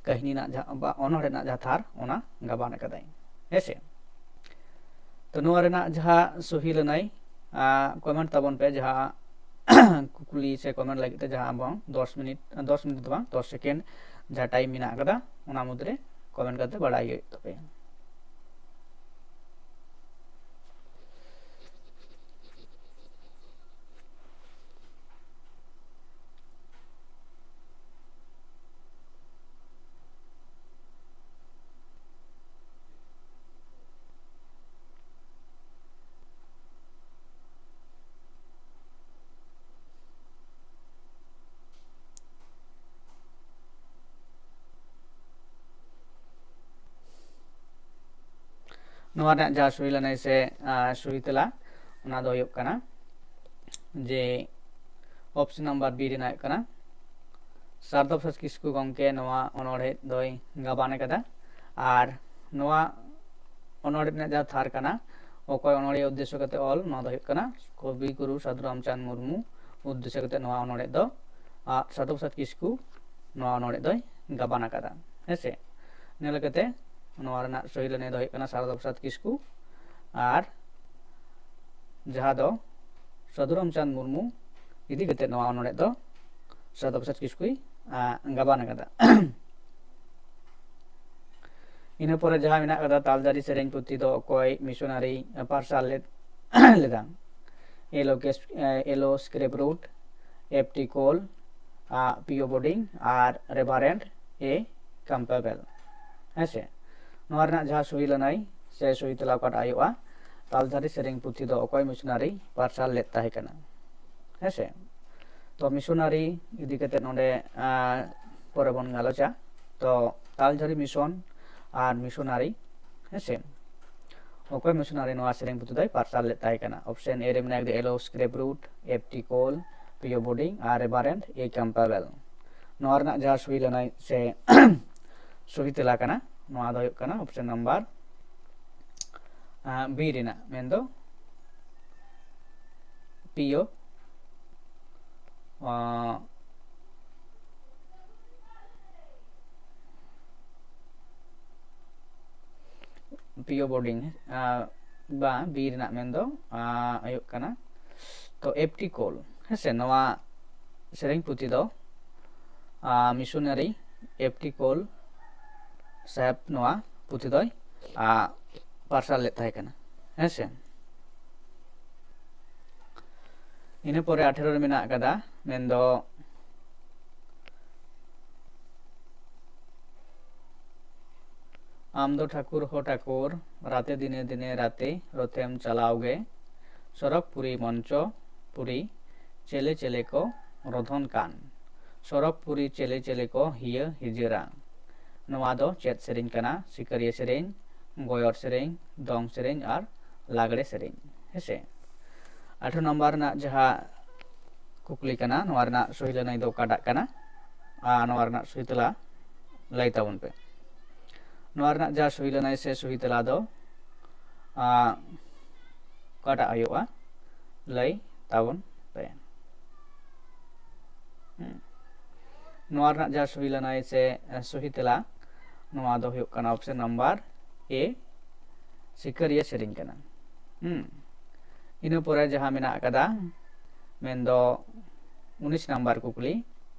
ᱠᱟᱹᱦᱱᱤ ᱨᱮᱱᱟᱜ ᱡᱟᱦᱟᱸ, ᱵᱟ ᱚᱱᱚᱬᱦᱮ ᱨᱮᱱᱟᱜ ᱡᱟᱦᱟᱸ ᱛᱷᱟᱨ, ᱚᱱᱟ ᱜᱟᱵᱟᱱ ᱟᱠᱟᱫᱟᱭ, ᱦᱮᱸ ᱥᱮ? ᱛᱚ ᱱᱚᱣᱟ ᱨᱮᱱᱟᱜ ᱡᱟᱦᱟᱸ ᱥᱚᱦᱤ ᱞᱟᱹᱱᱟᱹᱭ, ᱟ, ᱠᱚᱢᱮᱱᱴ ᱛᱟᱵᱚᱱ ᱯᱮ, ᱡᱟᱦᱟᱸ ᱠᱩᱠᱞᱤ ᱥᱮ ᱠᱚᱢᱮᱱᱴ ᱞᱟᱹᱜᱤᱫ ᱛᱮ ᱡᱟᱦᱟᱸ ᱟᱵᱚ ᱫᱚᱥ ᱢᱤᱱᱤᱴ, ᱫᱚᱥ ᱢᱤᱱᱤᱴ ᱫᱚ ᱵᱟᱝ, ᱫᱚᱥ ᱥᱮᱠᱮᱱᱰ ᱡᱟᱦᱟᱸ ᱴᱟᱭᱤᱢ ᱢᱮᱱᱟᱜ ᱟᱠᱟᱫᱟ, ᱚᱱᱟ ᱢᱩᱫᱽᱨᱮ ᱠᱚᱢᱮᱱᱴ ᱠᱟᱛᱮ ᱵᱟᱲᱟᱭ ᱦᱩᱭᱩᱜ ᱛᱟᱯᱮᱭᱟ᱾ ᱱᱚᱣᱟ ᱨᱮᱱᱟᱜ ᱡᱟᱦᱟᱸ ᱥᱚᱦᱤ ᱞᱟᱹᱱᱟᱹᱭ ᱥᱮ, ᱟ, ᱥᱚᱦᱤ ᱛᱮᱞᱟ, ᱚᱱᱟ ᱫᱚ ᱦᱩᱭᱩᱜ ᱠᱟᱱᱟ ᱡᱮ ᱚᱯᱥᱚᱱ ᱱᱟᱢᱵᱟᱨ ᱵᱤ ᱨᱮᱱᱟᱜ ᱦᱩᱭᱩᱜ ᱠᱟᱱᱟ, ᱥᱟᱨᱚᱫᱟ ᱯᱨᱚᱥᱟᱫᱽ ᱠᱤᱥᱠᱩ ᱜᱚᱢᱠᱮ ᱱᱚᱣᱟ ᱚᱱᱚᱬᱦᱮ ᱫᱚᱭ ᱜᱟᱵᱟᱱ ᱟᱠᱟᱫᱟ᱾ ᱟᱨ ᱱᱚᱣᱟ ᱚᱱᱚᱬᱦᱮ ᱨᱮᱱᱟᱜ ᱡᱟᱦᱟᱸ ᱛᱷᱟᱨ ᱠᱟᱱᱟ, ᱚᱠᱚᱭ ᱚᱱᱚᱬᱦᱤᱭᱟᱹ ᱩᱫᱽᱫᱮᱥᱥᱚ ᱠᱟᱛᱮ ᱚᱞ, ᱱᱚᱣᱟ ᱫᱚ ᱦᱩᱭᱩᱜ ᱠᱟᱱᱟ ᱠᱚᱵᱤ ᱜᱩᱨᱩ ᱥᱟᱫᱷᱩ ᱨᱟᱢᱪᱟᱸᱫᱽ ᱢᱩᱨᱢᱩ ᱩᱫᱽᱫᱮᱥᱥᱚ ᱠᱟᱛᱮ ᱱᱚᱣᱟ ᱚᱱᱚᱬᱦᱮ ᱫᱚ, ᱟ, ᱥᱟᱨᱚᱫᱟ ᱯᱨᱚᱥᱟᱫᱽ ᱠᱤᱥᱠᱩ ᱱᱚᱣᱟ ᱚᱱᱚᱬᱦᱮ ᱫᱚᱭ ᱜᱟᱵᱟᱱ ᱟᱠᱟᱫᱟ, ᱦᱮᱸ ᱥᱮ? ᱤᱱᱟᱹ ᱞᱮᱠᱟᱛᱮ ᱱᱚᱣᱟ ᱨᱮᱱᱟᱜ ᱥᱚᱦᱤ ᱞᱟᱹᱱᱟᱹᱭ ᱫᱚ ᱦᱩᱭᱩᱜ ᱠᱟᱱᱟ ᱥᱟᱨᱚᱫᱟ ᱯᱨᱚᱥᱟᱫᱽ ᱠᱤᱥᱠᱩ, ᱟᱨ ᱡᱟᱦᱟᱸ ᱫᱚ ᱥᱟᱫᱷᱩ ᱨᱟᱢᱪᱟᱸᱫᱽ ᱢᱩᱨᱢᱩ ᱤᱫᱤ ᱠᱟᱛᱮ ᱱᱚᱣᱟ ᱚᱱᱚᱬᱦᱮ ᱫᱚ ᱥᱟᱨᱚᱫᱟ ᱯᱨᱚᱥᱟᱫᱽ ᱠᱤᱥᱠᱩᱭ, ᱟ, ᱜᱟᱵᱟᱱ ᱟᱠᱟᱫᱟ᱾ ᱤᱱᱟᱹ ᱯᱚᱨᱮ ᱡᱟᱦᱟᱸ ᱢᱮᱱᱟᱜ ᱟᱠᱟᱫᱟ, ᱛᱟᱞᱡᱟᱨᱤ ᱥᱮᱨᱮᱧ ᱯᱩᱛᱷᱤ ᱫᱚ ᱚᱠᱚᱭ ᱢᱤᱥᱚᱱᱟᱨᱤ ᱯᱟᱨᱥᱟᱞ ᱞᱮᱫ, ᱞᱮᱫᱟ? ᱮᱞ ᱳ ᱠᱮᱥ-, ᱮ, ᱮᱞ ᱳ ᱥᱠᱨᱮᱯ ᱨᱩᱴ, ᱮᱯᱷ ᱴᱤ ᱠᱳᱞ, ᱟ, ᱯᱤ ᱳ ᱵᱳᱨᱰᱤᱝ ᱟᱨ ᱨᱮᱵᱷᱟᱨᱮᱱᱰ ᱮ ᱠᱟᱢᱯᱟᱵᱮᱞ, ᱦᱮᱸ ᱥᱮ? ᱱᱚᱣᱟ ᱨᱮᱱᱟᱜ ᱡᱟᱦᱟᱸ ᱥᱚᱦᱤ ᱞᱟᱹᱱᱟᱹᱭ ᱥᱮ ᱥᱚᱦᱤ ᱛᱮᱞᱟ ᱚᱠᱟᱴᱟᱜ ᱦᱩᱭᱩᱜᱼᱟ, ᱛᱟᱞᱡᱟᱨᱤ ᱥᱮᱨᱮᱧ ᱯᱩᱛᱷᱤ ᱫᱚ ᱚᱠᱚᱭ ᱢᱤᱥᱚᱱᱟᱨᱤ ᱯᱟᱨᱥᱟᱞ ᱞᱮᱫ ᱛᱟᱦᱮᱸ ᱠᱟᱱᱟ, ᱦᱮᱸ ᱥᱮ? ᱛᱚ ᱢᱤᱥᱚᱱᱟᱨᱤ ᱤᱫᱤ ᱠᱟᱛᱮ ᱱᱚᱰᱮ ᱯᱚᱨᱮ ᱵᱚᱱ ᱜᱟᱞᱚᱪᱟ᱾ ᱛᱚ ᱛᱟᱞᱡᱷᱟᱹᱨᱤ ᱢᱤᱥᱚᱱ ᱟᱨ ᱢᱤᱥᱚᱱᱟᱨᱤ, ᱦᱮᱸᱥᱮ, ᱚᱠᱚᱭ ᱢᱤᱥᱚᱱᱟᱨᱤ ᱱᱚᱣᱟ ᱥᱮᱨᱮᱧ ᱯᱩᱛᱷᱤ ᱫᱚᱭ ᱯᱟᱨᱥᱟᱞ ᱞᱮᱫ ᱛᱟᱦᱮᱸ ᱠᱟᱱᱟ? ᱚᱯᱥᱮᱱ ᱮ ᱨᱮ ᱢᱮᱱᱟᱜᱼᱟ ᱮᱞᱳ ᱥᱠᱨᱮᱯ ᱨᱩᱴ, ᱮᱯ ᱴᱤ ᱠᱳᱞ, ᱯᱤᱭᱳ ᱵᱳᱰᱤᱝ ᱟᱨ ᱨᱮᱵᱟᱨᱮᱱᱰ ᱮ ᱠᱟᱢᱯᱟᱵᱮᱞ᱾ ᱱᱚᱣᱟ ᱨᱮᱱᱟᱜ ᱡᱟᱦᱟᱸ ᱥᱩᱭ ᱞᱟᱹᱱᱟᱹᱭ ᱥᱮ ᱥᱩᱦᱤ ᱛᱮᱞᱟ ᱠᱟᱱᱟ, ᱱᱚᱣᱟ ᱫᱚ ᱦᱩᱭᱩᱜ ᱠᱟᱱᱟ ᱚᱯᱥᱮᱱ ᱱᱟᱢᱵᱟᱨ ᱵᱤ ᱨᱮᱱᱟᱜ, ᱢᱮᱱᱫᱚ ᱯᱤᱭᱳ ᱯᱤᱭᱳ ᱵᱳᱰᱤᱝ ᱵᱟ ᱵᱤ ᱨᱮᱱᱟᱜ ᱢᱮᱱᱫᱚ ᱦᱩᱭᱩᱜ ᱠᱟᱱᱟ ᱛᱚ ᱮᱯ ᱴᱤ ᱠᱳᱞ, ᱦᱮᱸᱥᱮ᱾ ᱱᱚᱣᱟ ᱥᱮᱨᱮᱧ ᱯᱩᱛᱷᱤ ᱫᱚ ᱢᱤᱥᱚᱱᱟᱨᱤ ᱮᱯ ᱴᱤ ᱠᱳᱞ ᱥᱟᱦᱮᱵᱽ ᱱᱚᱣᱟ ᱯᱩᱛᱷᱤ ᱫᱚᱭ ᱯᱟᱨᱥᱟᱞ ᱞᱮᱫ ᱛᱟᱦᱮᱸ ᱠᱟᱱᱟ, ᱦᱮᱸᱥᱮ᱾ ᱤᱱᱟᱹ ᱯᱚᱨᱮ ᱟᱴᱷᱮᱨᱚ ᱨᱮ ᱢᱮᱱᱟᱜ ᱟᱠᱟᱫᱟ, ᱢᱮᱱᱫᱚ ᱟᱢ ᱫᱚ ᱴᱷᱟᱹᱠᱩᱨ ᱦᱚ ᱴᱷᱟᱹᱠᱩᱨ, ᱨᱟᱛᱮ ᱫᱤᱱᱮ ᱫᱤᱱᱮ ᱨᱟᱛᱮ ᱨᱚᱛᱷᱮᱢ ᱪᱟᱞᱟᱣ ᱜᱮ᱾ ᱥᱚᱨᱚᱜᱽᱯᱩᱨᱤ ᱢᱚᱧᱪᱚ ᱯᱩᱨᱤ ᱪᱮᱞᱮ ᱪᱮᱞᱮ ᱠᱚ ᱨᱚᱫᱷᱚᱱ ᱠᱟᱱ᱾ ᱥᱚᱨᱚᱜᱽᱯᱩᱨᱤ ᱪᱮᱞᱮ ᱪᱮᱞᱮ ᱠᱚ ᱦᱤᱭᱟᱹ ᱦᱤᱡᱤᱨᱟ᱾ ᱱᱚᱣᱟ ᱫᱚ ᱪᱮᱫ ᱥᱮᱨᱮᱧ ᱠᱟᱱᱟ? ᱥᱤᱠᱟᱹᱨᱤᱭᱟᱹ ᱥᱮᱨᱮᱧ, ᱜᱚᱭᱚᱨ ᱥᱮᱨᱮᱧ, ᱫᱚᱝ ᱥᱮᱨᱮᱧ ᱟᱨ ᱞᱟᱜᱽᱲᱮ ᱥᱮᱨᱮᱧ, ᱦᱮᱸᱥᱮ᱾ ᱟᱴᱷᱨᱚ ᱱᱟᱢᱵᱟᱨ ᱨᱮᱱᱟᱜ ᱡᱟᱦᱟᱸ ᱠᱩᱠᱞᱤ ᱠᱟᱱᱟ, ᱱᱚᱣᱟ ᱨᱮᱱᱟᱜ ᱥᱩᱦᱤ ᱞᱟᱹᱱᱟᱹᱭ ᱫᱚ ᱚᱠᱟᱴᱟᱜ ᱠᱟᱱᱟ? ᱟᱨ ᱱᱚᱣᱟ ᱨᱮᱱᱟᱜ ᱥᱩᱦᱤ ᱛᱮᱞᱟ ᱞᱟᱹᱭ ᱛᱟᱵᱚᱱ ᱯᱮ᱾ ᱱᱚᱣᱟ ᱨᱮᱱᱟᱜ ᱡᱟᱦᱟᱸ ᱥᱩᱦᱤ ᱞᱟᱹᱱᱟᱹᱭ ᱥᱮ ᱥᱩᱦᱤ ᱛᱮᱞᱟ ᱫᱚ ᱟᱸ, ᱚᱠᱟᱴᱟᱜ ᱦᱩᱭᱩᱜᱼᱟ? ᱞᱟᱹᱭ ᱛᱟᱵᱚᱱ ᱯᱮ᱾ ᱦᱩᱸ᱾ ᱱᱚᱣᱟ ᱨᱮᱱᱟᱜ ᱡᱟᱦᱟᱸ ᱥᱩᱦᱤ ᱞᱟᱹᱱᱟᱹᱭ ᱥᱮ ᱥᱩᱦᱤ ᱛᱮᱞᱟ, ᱱᱚᱣᱟ ᱫᱚ ᱦᱩᱭᱩᱜ ᱠᱟᱱᱟ ᱚᱯᱥᱮᱱ ᱱᱟᱢᱵᱟᱨ ᱮ, ᱥᱤᱠᱟᱹᱨᱤᱭᱟᱹ ᱥᱮᱨᱮᱧ ᱠᱟᱱᱟ᱾ ᱦᱩᱸ᱾ ᱤᱱᱟᱹ ᱯᱚᱨᱮ ᱡᱟᱦᱟᱸ ᱢᱮᱱᱟᱜ ᱟᱠᱟᱫᱟ, ᱢᱮᱱᱫᱚ ᱩᱱᱤᱥ ᱱᱟᱢᱵᱟᱨ ᱠᱩᱠᱞᱤ᱾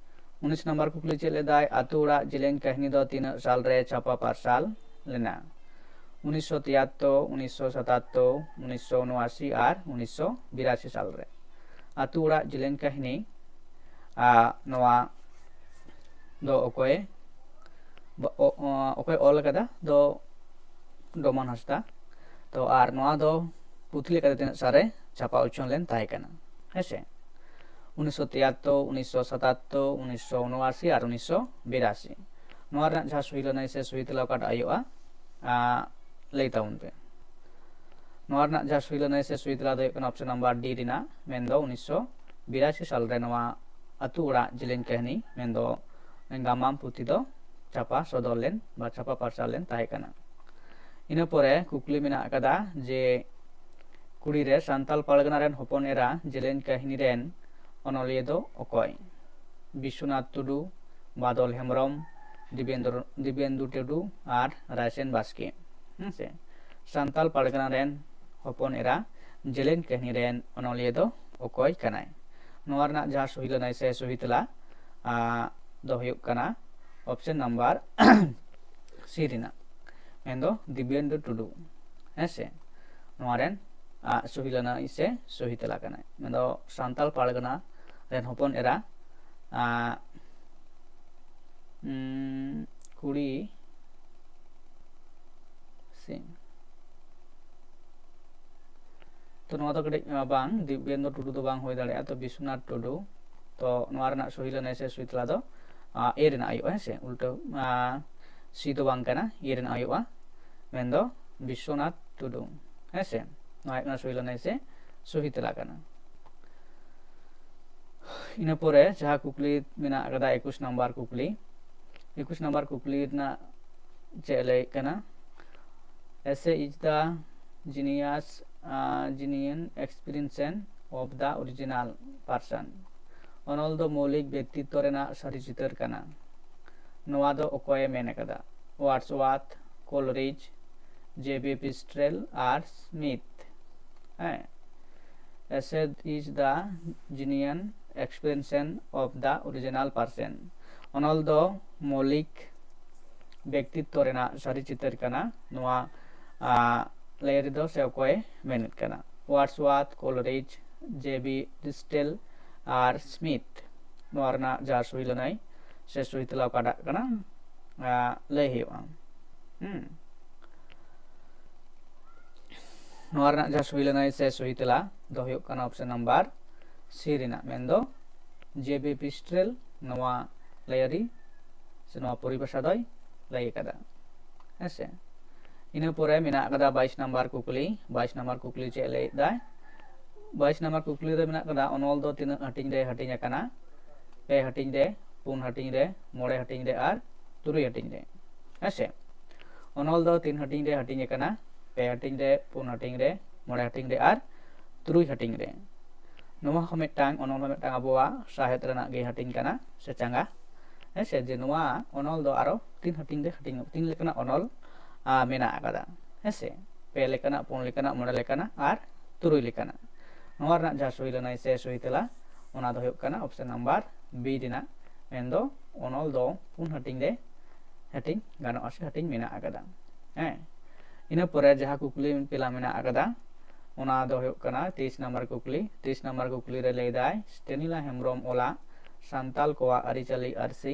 ᱩᱱᱤᱥ ᱱᱟᱢᱵᱟᱨ ᱠᱩᱠᱞᱤ ᱪᱮᱫ ᱞᱮᱫᱟᱭ, ᱟᱹᱛᱩ ᱚᱲᱟᱜ ᱡᱮᱞᱮᱧ ᱠᱟᱹᱦᱱᱤ ᱫᱚ ᱛᱤᱱᱟᱹᱜ ᱥᱟᱞᱨᱮ ᱪᱷᱟᱯᱟ ᱯᱟᱨᱥᱟᱞ ᱞᱮᱱᱟ? ᱩᱱᱤᱥᱥᱚ ᱛᱤᱭᱟᱛᱛᱳᱨ, ᱩᱱᱤᱥᱥᱚ ᱥᱟᱛᱟᱛᱛᱳᱨ, ᱩᱱᱤᱥᱥᱚ ᱩᱱᱚᱟᱥᱤ ᱟᱨ ᱩᱱᱤᱥᱥᱚ ᱵᱤᱨᱟᱥᱤ ᱥᱟᱞᱨᱮ᱾ ᱟᱹᱛᱩ ᱚᱲᱟᱜ ᱡᱮᱞᱮᱧ ᱠᱟᱹᱦᱱᱤ, ᱟ, ᱱᱚᱣᱟ ᱫᱚ ᱚᱠᱚᱭ, ᱵᱟ-, ᱚ-, ᱚ-, ᱚᱠᱚᱭ ᱚᱞ ᱟᱠᱟᱫᱟ? ᱫᱚ ᱰᱚᱢᱚᱱ ᱦᱟᱸᱥᱫᱟ᱾ ᱛᱚ ᱟᱨ ᱱᱚᱣᱟ ᱫᱚ ᱯᱩᱛᱷᱤ ᱞᱮᱠᱟᱛᱮ ᱛᱤᱱᱟᱹᱜ ᱥᱟᱞᱨᱮ ᱪᱷᱟᱯᱟ ᱩᱪᱷᱟᱹᱱ ᱞᱮᱱ ᱛᱟᱦᱮᱸ ᱠᱟᱱᱟ, ᱦᱮᱸᱥᱮ? ᱩᱱᱤᱥᱥᱚ ᱛᱤᱭᱟᱛᱛᱳᱨ, ᱩᱱᱤᱥᱥᱚ ᱥᱟᱛᱟᱛᱛᱳᱨ, ᱩᱱᱤᱥᱥᱚ ᱩᱱᱚᱟᱥᱤ ᱟᱨ ᱩᱱᱤᱥᱥᱚ ᱵᱤᱨᱟᱥᱤ᱾ ᱱᱚᱣᱟ ᱨᱮᱱᱟᱜ ᱡᱟᱦᱟᱸ ᱥᱩᱭ ᱞᱟᱹᱱᱟᱹᱭ ᱥᱮ ᱥᱩᱭ ᱛᱮᱞᱟ ᱚᱠᱟᱴᱟᱜ ᱦᱩᱭᱩᱜᱼᱟ, ᱟ, ᱞᱟᱹᱭ ᱛᱟᱵᱚᱱ ᱯᱮ᱾ ᱱᱚᱣᱟ ᱨᱮᱱᱟᱜ ᱡᱟᱦᱟᱸ ᱥᱩᱭ ᱞᱟᱹᱱᱟᱹᱭ ᱥᱮ ᱥᱩᱭ ᱛᱮᱞᱟ ᱫᱚ ᱦᱩᱭᱩᱜ ᱠᱟᱱᱟ ᱚᱯᱥᱚᱱ ᱱᱟᱢᱵᱟᱨ ᱰᱤ ᱨᱮᱱᱟᱜ, ᱢᱮᱱᱫᱚ ᱩᱱᱤᱥᱥᱚ ᱵᱤᱨᱟᱥᱤ ᱥᱟᱞ ᱨᱮ ᱱᱚᱣᱟ ᱟᱹᱛᱩ ᱚᱲᱟᱜ ᱡᱮᱞᱮᱧ ᱠᱟᱹᱦᱱᱤ, ᱢᱮᱱᱫᱚ ᱜᱟᱢᱟᱢ ᱯᱩᱛᱷᱤ ᱫᱚ ᱪᱷᱟᱯᱟ ᱥᱚᱫᱚᱨ ᱞᱮᱱ ᱵᱟ ᱪᱷᱟᱯᱟ ᱯᱟᱨᱪᱟᱣ ᱞᱮᱱ ᱛᱟᱦᱮᱸ ᱠᱟᱱᱟ᱾ ᱤᱱᱟᱹ ᱯᱚᱨᱮ ᱠᱩᱠᱞᱤ ᱢᱮᱱᱟᱜ ᱟᱠᱟᱫᱟ ᱡᱮ ᱠᱩᱲᱤ ᱨᱮ ᱥᱟᱱᱛᱟᱞ ᱯᱟᱨᱜᱟᱱᱟ ᱨᱮᱱ ᱦᱚᱯᱚᱱ ᱮᱨᱟ ᱡᱮᱞᱮᱧ ᱠᱟᱹᱦᱱᱤ ᱨᱮᱱ ᱚᱱᱚᱞᱤᱭᱟᱹ ᱫᱚ ᱚᱠᱚᱭ? ᱵᱤᱥᱣᱚᱱᱟᱛᱷ ᱴᱩᱰᱩ, ᱵᱟᱫᱚᱞ ᱦᱮᱢᱵᱨᱚᱢ, ᱫᱤᱵᱮᱱᱫᱨᱚ, ᱫᱤᱵᱮᱱᱫᱩ ᱴᱩᱰᱩ ᱟᱨ ᱨᱟᱭᱥᱮᱱ ᱵᱟᱥᱠᱮ᱾ ᱦᱮᱸ ᱥᱮ? ᱥᱟᱱᱛᱟᱞ ᱯᱟᱨᱜᱟᱱᱟ ᱨᱮᱱ ᱦᱚᱯᱚᱱ ᱮᱨᱟ ᱡᱮᱞᱮᱧ ᱠᱟᱹᱦᱱᱤ ᱨᱮᱱ ᱚᱱᱚᱞᱤᱭᱟᱹ ᱫᱚ ᱚᱠᱚᱭ ᱠᱟᱱᱟᱭ? ᱱᱚᱣᱟ ᱨᱮᱱᱟᱜ ᱡᱟᱦᱟᱸ ᱥᱩᱭ ᱞᱟᱹᱱᱟᱹᱭ ᱥᱮ ᱥᱩᱦᱤ ᱛᱮᱞᱟ, ᱟ, ᱫᱚ ᱦᱩᱭᱩᱜ ᱠᱟᱱᱟ ᱚᱯᱥᱚᱱ ᱱᱟᱢᱵᱟᱨ ᱥᱤ ᱨᱮᱱᱟᱜ, ᱢᱮᱱᱫᱚ ᱫᱤᱵᱮᱱᱫᱩ ᱴᱩᱰᱩ᱾ ᱦᱮᱸ ᱥᱮ? ᱱᱚᱣᱟ ᱨᱮᱱ, ᱟ, ᱥᱩᱦᱤ ᱞᱟᱹᱱᱟᱹᱭ ᱥᱮ ᱥᱩᱦᱤ ᱛᱮᱞᱟ ᱠᱟᱱᱟᱭ᱾ ᱢᱮᱱᱫᱚ ᱥᱟᱱᱛᱟᱞ ᱯᱟᱨᱜᱟᱱᱟ ᱨᱮᱱ ᱦᱚᱯᱚᱱ ᱮᱨᱟ, ᱟ, ᱩᱸ, ᱠᱩᱲᱤ ᱥᱤᱝ᱾ ᱛᱚ ᱱᱚᱣᱟ ᱫᱚ ᱠᱟᱹᱴᱤᱡ, ᱟ, ᱵᱟᱝ, ᱫᱤᱵᱮᱱᱫᱨᱚ ᱴᱩᱰᱩ ᱫᱚ ᱵᱟᱝ ᱦᱩᱭ ᱫᱟᱲᱮᱭᱟᱜᱼᱟ᱾ ᱛᱚ ᱵᱤᱥᱣᱚᱱᱟᱛᱷ ᱴᱩᱰᱩ᱾ ᱛᱚ ᱱᱚᱣᱟ ᱨᱮᱱᱟᱜ ᱥᱩᱦᱤ ᱞᱟᱹᱱᱟᱹᱭ ᱥᱮ ᱥᱩᱦᱤ ᱛᱮᱞᱟ ᱫᱚ, ᱟ, ᱮ ᱨᱮᱱᱟᱜ ᱦᱩᱭᱩᱜᱼᱟ, ᱦᱮᱸ ᱥᱮ? ᱩᱞᱴᱟᱹ, ᱟ, ᱥᱤ ᱫᱚ ᱵᱟᱝ ᱠᱟᱱᱟ, ᱮ ᱨᱮᱱᱟᱜ ᱦᱩᱭᱩᱜᱼᱟ, ᱢᱮᱱᱫᱚ ᱵᱤᱥᱣᱚᱱᱟᱛᱷ ᱴᱩᱰᱩ᱾ ᱦᱮᱸ ᱥᱮ? ᱱᱚᱣᱟ ᱦᱩᱭᱩᱜ ᱠᱟᱱᱟ ᱥᱩᱦᱤ ᱞᱟᱹᱱᱟᱹᱭ ᱥᱮ ᱥᱩᱦᱤ ᱛᱮᱞᱟ ᱠᱟᱱᱟ᱾ ᱤᱱᱟᱹ ᱯᱚᱨᱮ ᱡᱟᱦᱟᱸ ᱠᱩᱠᱞᱤ ᱢᱮᱱᱟᱜ ᱟᱠᱟᱫᱟ, ᱮᱠᱩᱥ ᱱᱟᱢᱵᱟᱨ ᱠᱩᱠᱞᱤ, ᱮᱠᱩᱥ ᱱᱟᱢᱵᱟᱨ ᱠᱩᱠᱞᱤ ᱨᱮᱱᱟᱜ ᱪᱮᱫ ᱞᱟᱹᱭᱮᱫ ᱠᱟᱱᱟ? Essay is the genius, uh, genuine expression of the original person. ᱚᱱᱚᱞ ᱫᱚ ᱢᱳᱣᱞᱤᱠ ᱵᱮᱠᱛᱤᱛᱛᱚ ᱨᱮᱱᱟᱜ ᱥᱟᱹᱨᱤ ᱪᱤᱛᱟᱹᱨ ᱠᱟᱱᱟ᱾ ᱱᱚᱣᱟ ᱫᱚ ᱚᱠᱚᱭᱮ ᱢᱮᱱ ᱟᱠᱟᱫᱟ? ᱳᱣᱟᱨᱰᱥᱣᱟᱨᱛᱷ, ᱠᱳᱞᱨᱤᱡᱽ, ᱡᱮ ᱵᱤ ᱯᱤᱥᱴᱨᱮᱞ ᱟᱨ ᱥᱢᱤᱛᱷ᱾ ᱦᱮᱸ, Essay is the genuine expression of the original person. ᱚᱱᱚᱞ ᱫᱚ ᱢᱳᱣᱞᱤᱠ ᱵᱮᱠᱛᱤᱛᱛᱚ ᱨᱮᱱᱟᱜ ᱥᱟᱹᱨᱤ ᱪᱤᱛᱟᱹᱨ ᱠᱟᱱᱟ᱾ ᱱᱚᱣᱟ, ᱟ, ᱞᱟᱹᱭ ᱨᱮᱫᱚ ᱥᱮ ᱚᱠᱚᱭ ᱢᱮᱱᱮᱫ ᱠᱟᱱᱟ? ᱳᱣᱟᱨᱰᱥᱣᱟᱨᱛᱷ, ᱠᱳᱞᱨᱤᱡᱽ, ᱡᱮ ᱵᱤ ᱯᱤᱥᱴᱨᱮᱞ ᱟᱨ ᱥᱢᱤᱛᱷ᱾ ᱱᱚᱣᱟ ᱨᱮᱱᱟᱜ ᱡᱟᱦᱟᱸ ᱥᱩᱭ ᱞᱟᱹᱱᱟᱹᱭ ᱥᱮ ᱥᱩᱭ ᱛᱮᱞᱟ ᱚᱠᱟᱴᱟᱜ ᱠᱟᱱᱟ, ᱟ, ᱞᱟᱹᱭ ᱦᱩᱭᱩᱜᱼᱟ᱾ ᱦᱩᱸ᱾ ᱱᱚᱣᱟ ᱨᱮᱱᱟᱜ ᱡᱟᱦᱟᱸ ᱥᱩᱭ ᱞᱟᱹᱱᱟᱹᱭ ᱥᱮ ᱥᱩᱭ ᱛᱮᱞᱟ ᱫᱚ ᱦᱩᱭᱩᱜ ᱠᱟᱱᱟ ᱚᱯᱥᱚᱱ ᱱᱟᱢᱵᱟᱨ ᱥᱤ ᱨᱮᱱᱟᱜ, ᱢᱮᱱᱫᱚ ᱡᱮ ᱵᱤ ᱯᱤᱥᱴᱨᱮᱞ ᱱᱚᱣᱟ ᱞᱟᱹᱭᱟᱹᱨᱤ ᱥᱮ ᱱᱚᱣᱟ ᱯᱚᱨᱤᱵᱷᱟᱥᱟ ᱫᱚᱭ ᱞᱟᱹᱭ ᱟᱠᱟᱫᱟ᱾ ᱦᱮᱸ ᱥᱮ? ᱤᱱᱟᱹ ᱯᱚᱨᱮ ᱢᱮᱱᱟᱜ ᱟᱠᱟᱫᱟ ᱵᱟᱭᱤᱥ ᱱᱟᱢᱵᱟᱨ ᱠᱩᱠᱞᱤ᱾ ᱵᱟᱭᱤᱥ ᱱᱟᱢᱵᱟᱨ ᱠᱩᱠᱞᱤ ᱪᱮᱫ ᱞᱟᱹᱭᱮᱫ ᱫᱟᱭ? ᱵᱟᱭᱤᱥ ᱱᱟᱢᱵᱟᱨ ᱠᱩᱠᱞᱤ ᱨᱮ ᱢᱮᱱᱟᱜ ᱟᱠᱟᱫᱟ, ᱚᱱᱚᱞ ᱫᱚ ᱛᱤᱱᱟᱹᱜ ᱦᱟᱹᱴᱤᱧ ᱨᱮ ᱦᱟᱹᱴᱤᱧ ᱟᱠᱟᱱᱟ? ᱯᱮ ᱦᱟᱹᱴᱤᱧ ᱨᱮ, ᱯᱩᱱ ᱦᱟᱹᱴᱤᱧ ᱨᱮ, ᱢᱚᱬᱮ ᱦᱟᱹᱴᱤᱧ ᱨᱮ ᱟᱨ ᱛᱩᱨᱩᱭ ᱦᱟᱹᱴᱤᱧ ᱨᱮ᱾ ᱦᱮᱸ ᱥᱮ? ᱚᱱᱚᱞ ᱫᱚ ᱛᱤᱱ ᱦᱟᱹᱴᱤᱧ ᱨᱮ ᱦᱟᱹᱴᱤᱧ ᱟᱠᱟᱱᱟ? ᱯᱮ ᱦᱟᱹᱴᱤᱧ ᱨᱮ, ᱯᱩᱱ ᱦᱟᱹᱴᱤᱧ ᱨᱮ, ᱢᱚᱬᱮ ᱦᱟᱹᱴᱤᱧ ᱨᱮ ᱟᱨ ᱛᱩᱨᱩᱭ ᱦᱟᱹᱴᱤᱧ ᱨᱮ᱾ ᱱᱚᱣᱟ ᱦᱚᱸ ᱢᱤᱫᱴᱟᱝ, ᱚᱱᱚᱞ ᱦᱚᱸ ᱢᱤᱫᱴᱟᱝ ᱟᱵᱚᱣᱟᱜ ᱥᱟᱶᱦᱮᱫ ᱨᱮᱱᱟᱜ ᱜᱮ ᱦᱟᱹᱴᱤᱧ ᱠᱟᱱᱟ ᱥᱮ ᱪᱟᱸᱜᱟ᱾ ᱦᱮᱸ ᱥᱮ? ᱡᱮ ᱱᱚᱣᱟ ᱚᱱᱚᱞ ᱫᱚ ᱟᱨᱚ ᱛᱤᱱ ᱦᱟᱹᱴᱤᱧ ᱨᱮ ᱦᱟᱹᱴᱤᱧ, ᱛᱤᱱ ᱞᱮᱠᱟᱱᱟᱜ ᱚᱱᱚᱞ, ᱟ, ᱢᱮᱱᱟᱜ ᱟᱠᱟᱫᱟ᱾ ᱦᱮᱸ ᱥᱮ? ᱯᱮ ᱞᱮᱠᱟᱱᱟᱜ, ᱯᱩᱱ ᱞᱮᱠᱟᱱᱟᱜ, ᱢᱚᱬᱮ ᱞᱮᱠᱟᱱᱟᱜ ᱟᱨ ᱛᱩᱨᱩᱭ ᱞᱮᱠᱟᱱᱟᱜ᱾ ᱱᱚᱣᱟ ᱨᱮᱱᱟᱜ ᱡᱟᱦᱟᱸ ᱥᱩᱭ ᱞᱟᱹᱱᱟᱹᱭ ᱥᱮ ᱥᱩᱭ ᱛᱮᱞᱟ, ᱚᱱᱟ ᱫᱚ ᱦᱩᱭᱩᱜ ᱠᱟᱱᱟ ᱚᱯᱥᱮᱱ ᱱᱟᱢᱵᱟᱨ ᱵᱤ ᱨᱮᱱᱟᱜ, ᱢᱮᱱᱫᱚ ᱚᱱᱚᱞ ᱫᱚ ᱯᱩᱱ ᱦᱟᱹᱴᱤᱧ ᱨᱮ ᱦᱟᱹᱴᱤᱧ ᱜᱟᱱᱚᱜᱼᱟ ᱥᱮ ᱦᱟᱹᱴᱤᱧ ᱢᱮᱱᱟᱜ ᱟᱠᱟᱫᱟ᱾ ᱦᱮᱸ, ᱤᱱᱟᱹ ᱯᱚᱨᱮ ᱡᱟᱦᱟᱸ ᱠᱩᱠᱞᱤ ᱛᱮᱞᱟ ᱢᱮᱱᱟᱜ ᱟᱠᱟᱫᱟ, ᱚᱱᱟ ᱫᱚ ᱦᱩᱭᱩᱜ ᱠᱟᱱᱟ ᱛᱮᱭᱤᱥ ᱱᱟᱢᱵᱟᱨ ᱠᱩᱠᱞᱤ᱾ ᱛᱮᱭᱤᱥ ᱱᱟᱢᱵᱟᱨ ᱠᱩᱠᱞᱤ ᱨᱮ ᱞᱟᱹᱭ ᱫᱟᱭ, ᱥᱴᱮᱱᱤᱞᱟ ᱦᱮᱢᱵᱨᱚᱢ ᱚᱞᱟᱜ ᱥᱟᱱᱛᱟᱞ ᱠᱚᱣᱟᱜ ᱟᱹᱨᱤᱪᱟᱹᱞᱤ ᱟᱹᱨᱥᱤ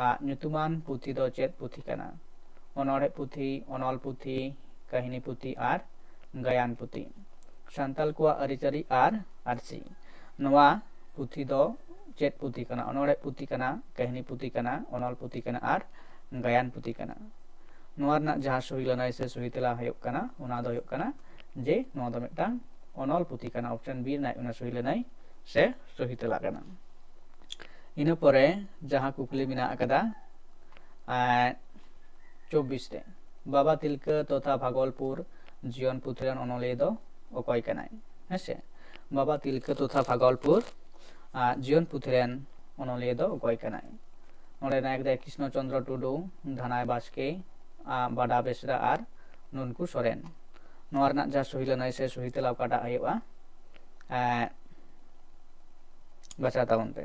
ᱟᱜ ᱧᱩᱛᱩᱢᱟᱱ ᱯᱩᱛᱷᱤ ᱫᱚ ᱪᱮᱫ ᱯᱩᱛᱷᱤ ᱠᱟᱱᱟ? ᱚᱱᱚᱬᱦᱮ ᱯᱩᱛᱷᱤ, ᱚᱱᱚᱞ ᱯᱩᱛᱷᱤ, ᱠᱟᱹᱦᱱᱤ ᱯᱩᱛᱷᱤ ᱟᱨ ᱜᱟᱭᱟᱱ ᱯᱩᱛᱷᱤ᱾ ᱥᱟᱱᱛᱟᱞ ᱠᱚᱣᱟᱜ ᱟᱹᱨᱤᱪᱟᱹᱞᱤ ᱟᱨ ᱟᱹᱨᱥᱤ᱾ ᱱᱚᱣᱟ ᱯᱩᱛᱷᱤ ᱫᱚ ᱪᱮᱫ ᱯᱩᱛᱷᱤ ᱠᱟᱱᱟ? ᱚᱱᱚᱬᱦᱮ ᱯᱩᱛᱷᱤ ᱠᱟᱱᱟ, ᱠᱟᱹᱦᱱᱤ ᱯᱩᱛᱷᱤ ᱠᱟᱱᱟ, ᱚᱱᱚᱞ ᱯᱩᱛᱷᱤ ᱠᱟᱱᱟ ᱟᱨ ᱜᱟᱭᱟᱱ ᱯᱩᱛᱷᱤ ᱠᱟᱱᱟ᱾ ᱱᱚᱣᱟ ᱨᱮᱱᱟᱜ ᱡᱟᱦᱟᱸ ᱥᱩᱭ ᱞᱟᱹᱱᱟᱹᱭ ᱥᱮ ᱥᱩᱭ ᱛᱮᱞᱟ ᱦᱩᱭᱩᱜ ᱠᱟᱱᱟ, ᱚᱱᱟ ᱫᱚ ᱦᱩᱭᱩᱜ ᱠᱟᱱᱟ ᱡᱮ ᱱᱚᱣᱟ ᱫᱚ ᱢᱤᱫᱴᱟᱝ ᱚᱱᱚᱞ ᱯᱩᱛᱷᱤ ᱠᱟᱱᱟ᱾ ᱚᱯᱥᱮᱱ ᱵᱤ ᱨᱮᱱᱟᱜ ᱚᱱᱟ ᱥᱩᱭ ᱞᱟᱹᱱᱟᱹᱭ ᱥᱮ ᱥᱩᱭ ᱛᱮᱞᱟ ᱠᱟᱱᱟ᱾ ᱤᱱᱟᱹ ᱯᱚᱨᱮ ᱡᱟᱦᱟᱸ ᱠᱩᱠᱞᱤ ᱢᱮᱱᱟᱜ ᱟᱠᱟᱫᱟ, ᱮᱸ, ᱪᱚᱵᱵᱤᱥ ᱨᱮ, ᱵᱟᱵᱟ ᱛᱤᱞᱠᱟᱹ ᱛᱚᱛᱷᱟ ᱵᱷᱟᱜᱚᱞᱯᱩᱨ ᱡᱤᱭᱚᱱ ᱯᱩᱛᱷᱤ ᱨᱮᱱ ᱚᱱᱚᱞᱤᱭᱟᱹ ᱫᱚ ᱚᱠᱚᱭ ᱠᱟᱱᱟᱭ? ᱦᱮᱸ ᱥᱮ? ᱵᱟᱵᱟ ᱛᱤᱞᱠᱟᱹ ᱛᱚᱛᱷᱟ ᱵᱷᱟᱜᱚᱞᱯᱩᱨ, ᱟ, ᱡᱤᱭᱚᱱ ᱯᱩᱛᱷᱤ ᱨᱮᱱ ᱚᱱᱚᱞᱤᱭᱟᱹ ᱫᱚ ᱚᱠᱚᱭ ᱠᱟᱱᱟᱭ? ᱱᱚᱰᱮ ᱱᱟᱭᱚᱠ ᱫᱚ ᱠᱨᱤᱥᱱᱚ ᱪᱚᱱᱫᱨᱚ ᱴᱩᱰᱩ, ᱫᱷᱟᱱᱟᱭ ᱵᱟᱥᱠᱮ, ᱟ, ᱵᱟᱰᱟ ᱵᱮᱥᱨᱟ ᱟᱨ ᱱᱩᱱᱠᱩ ᱥᱚᱨᱮᱱ᱾ ᱱᱚᱣᱟ ᱨᱮᱱᱟᱜ ᱡᱟᱦᱟᱸ ᱥᱩᱭ ᱞᱟᱹᱱᱟᱹᱭ ᱥᱮ ᱥᱩᱭ ᱛᱮᱞᱟ ᱚᱠᱟᱴᱟᱜ ᱦᱩᱭᱩᱜᱼᱟ? ᱮᱸ, ᱵᱟᱪᱷᱟᱣ ᱛᱟᱵᱚᱱ ᱯᱮ᱾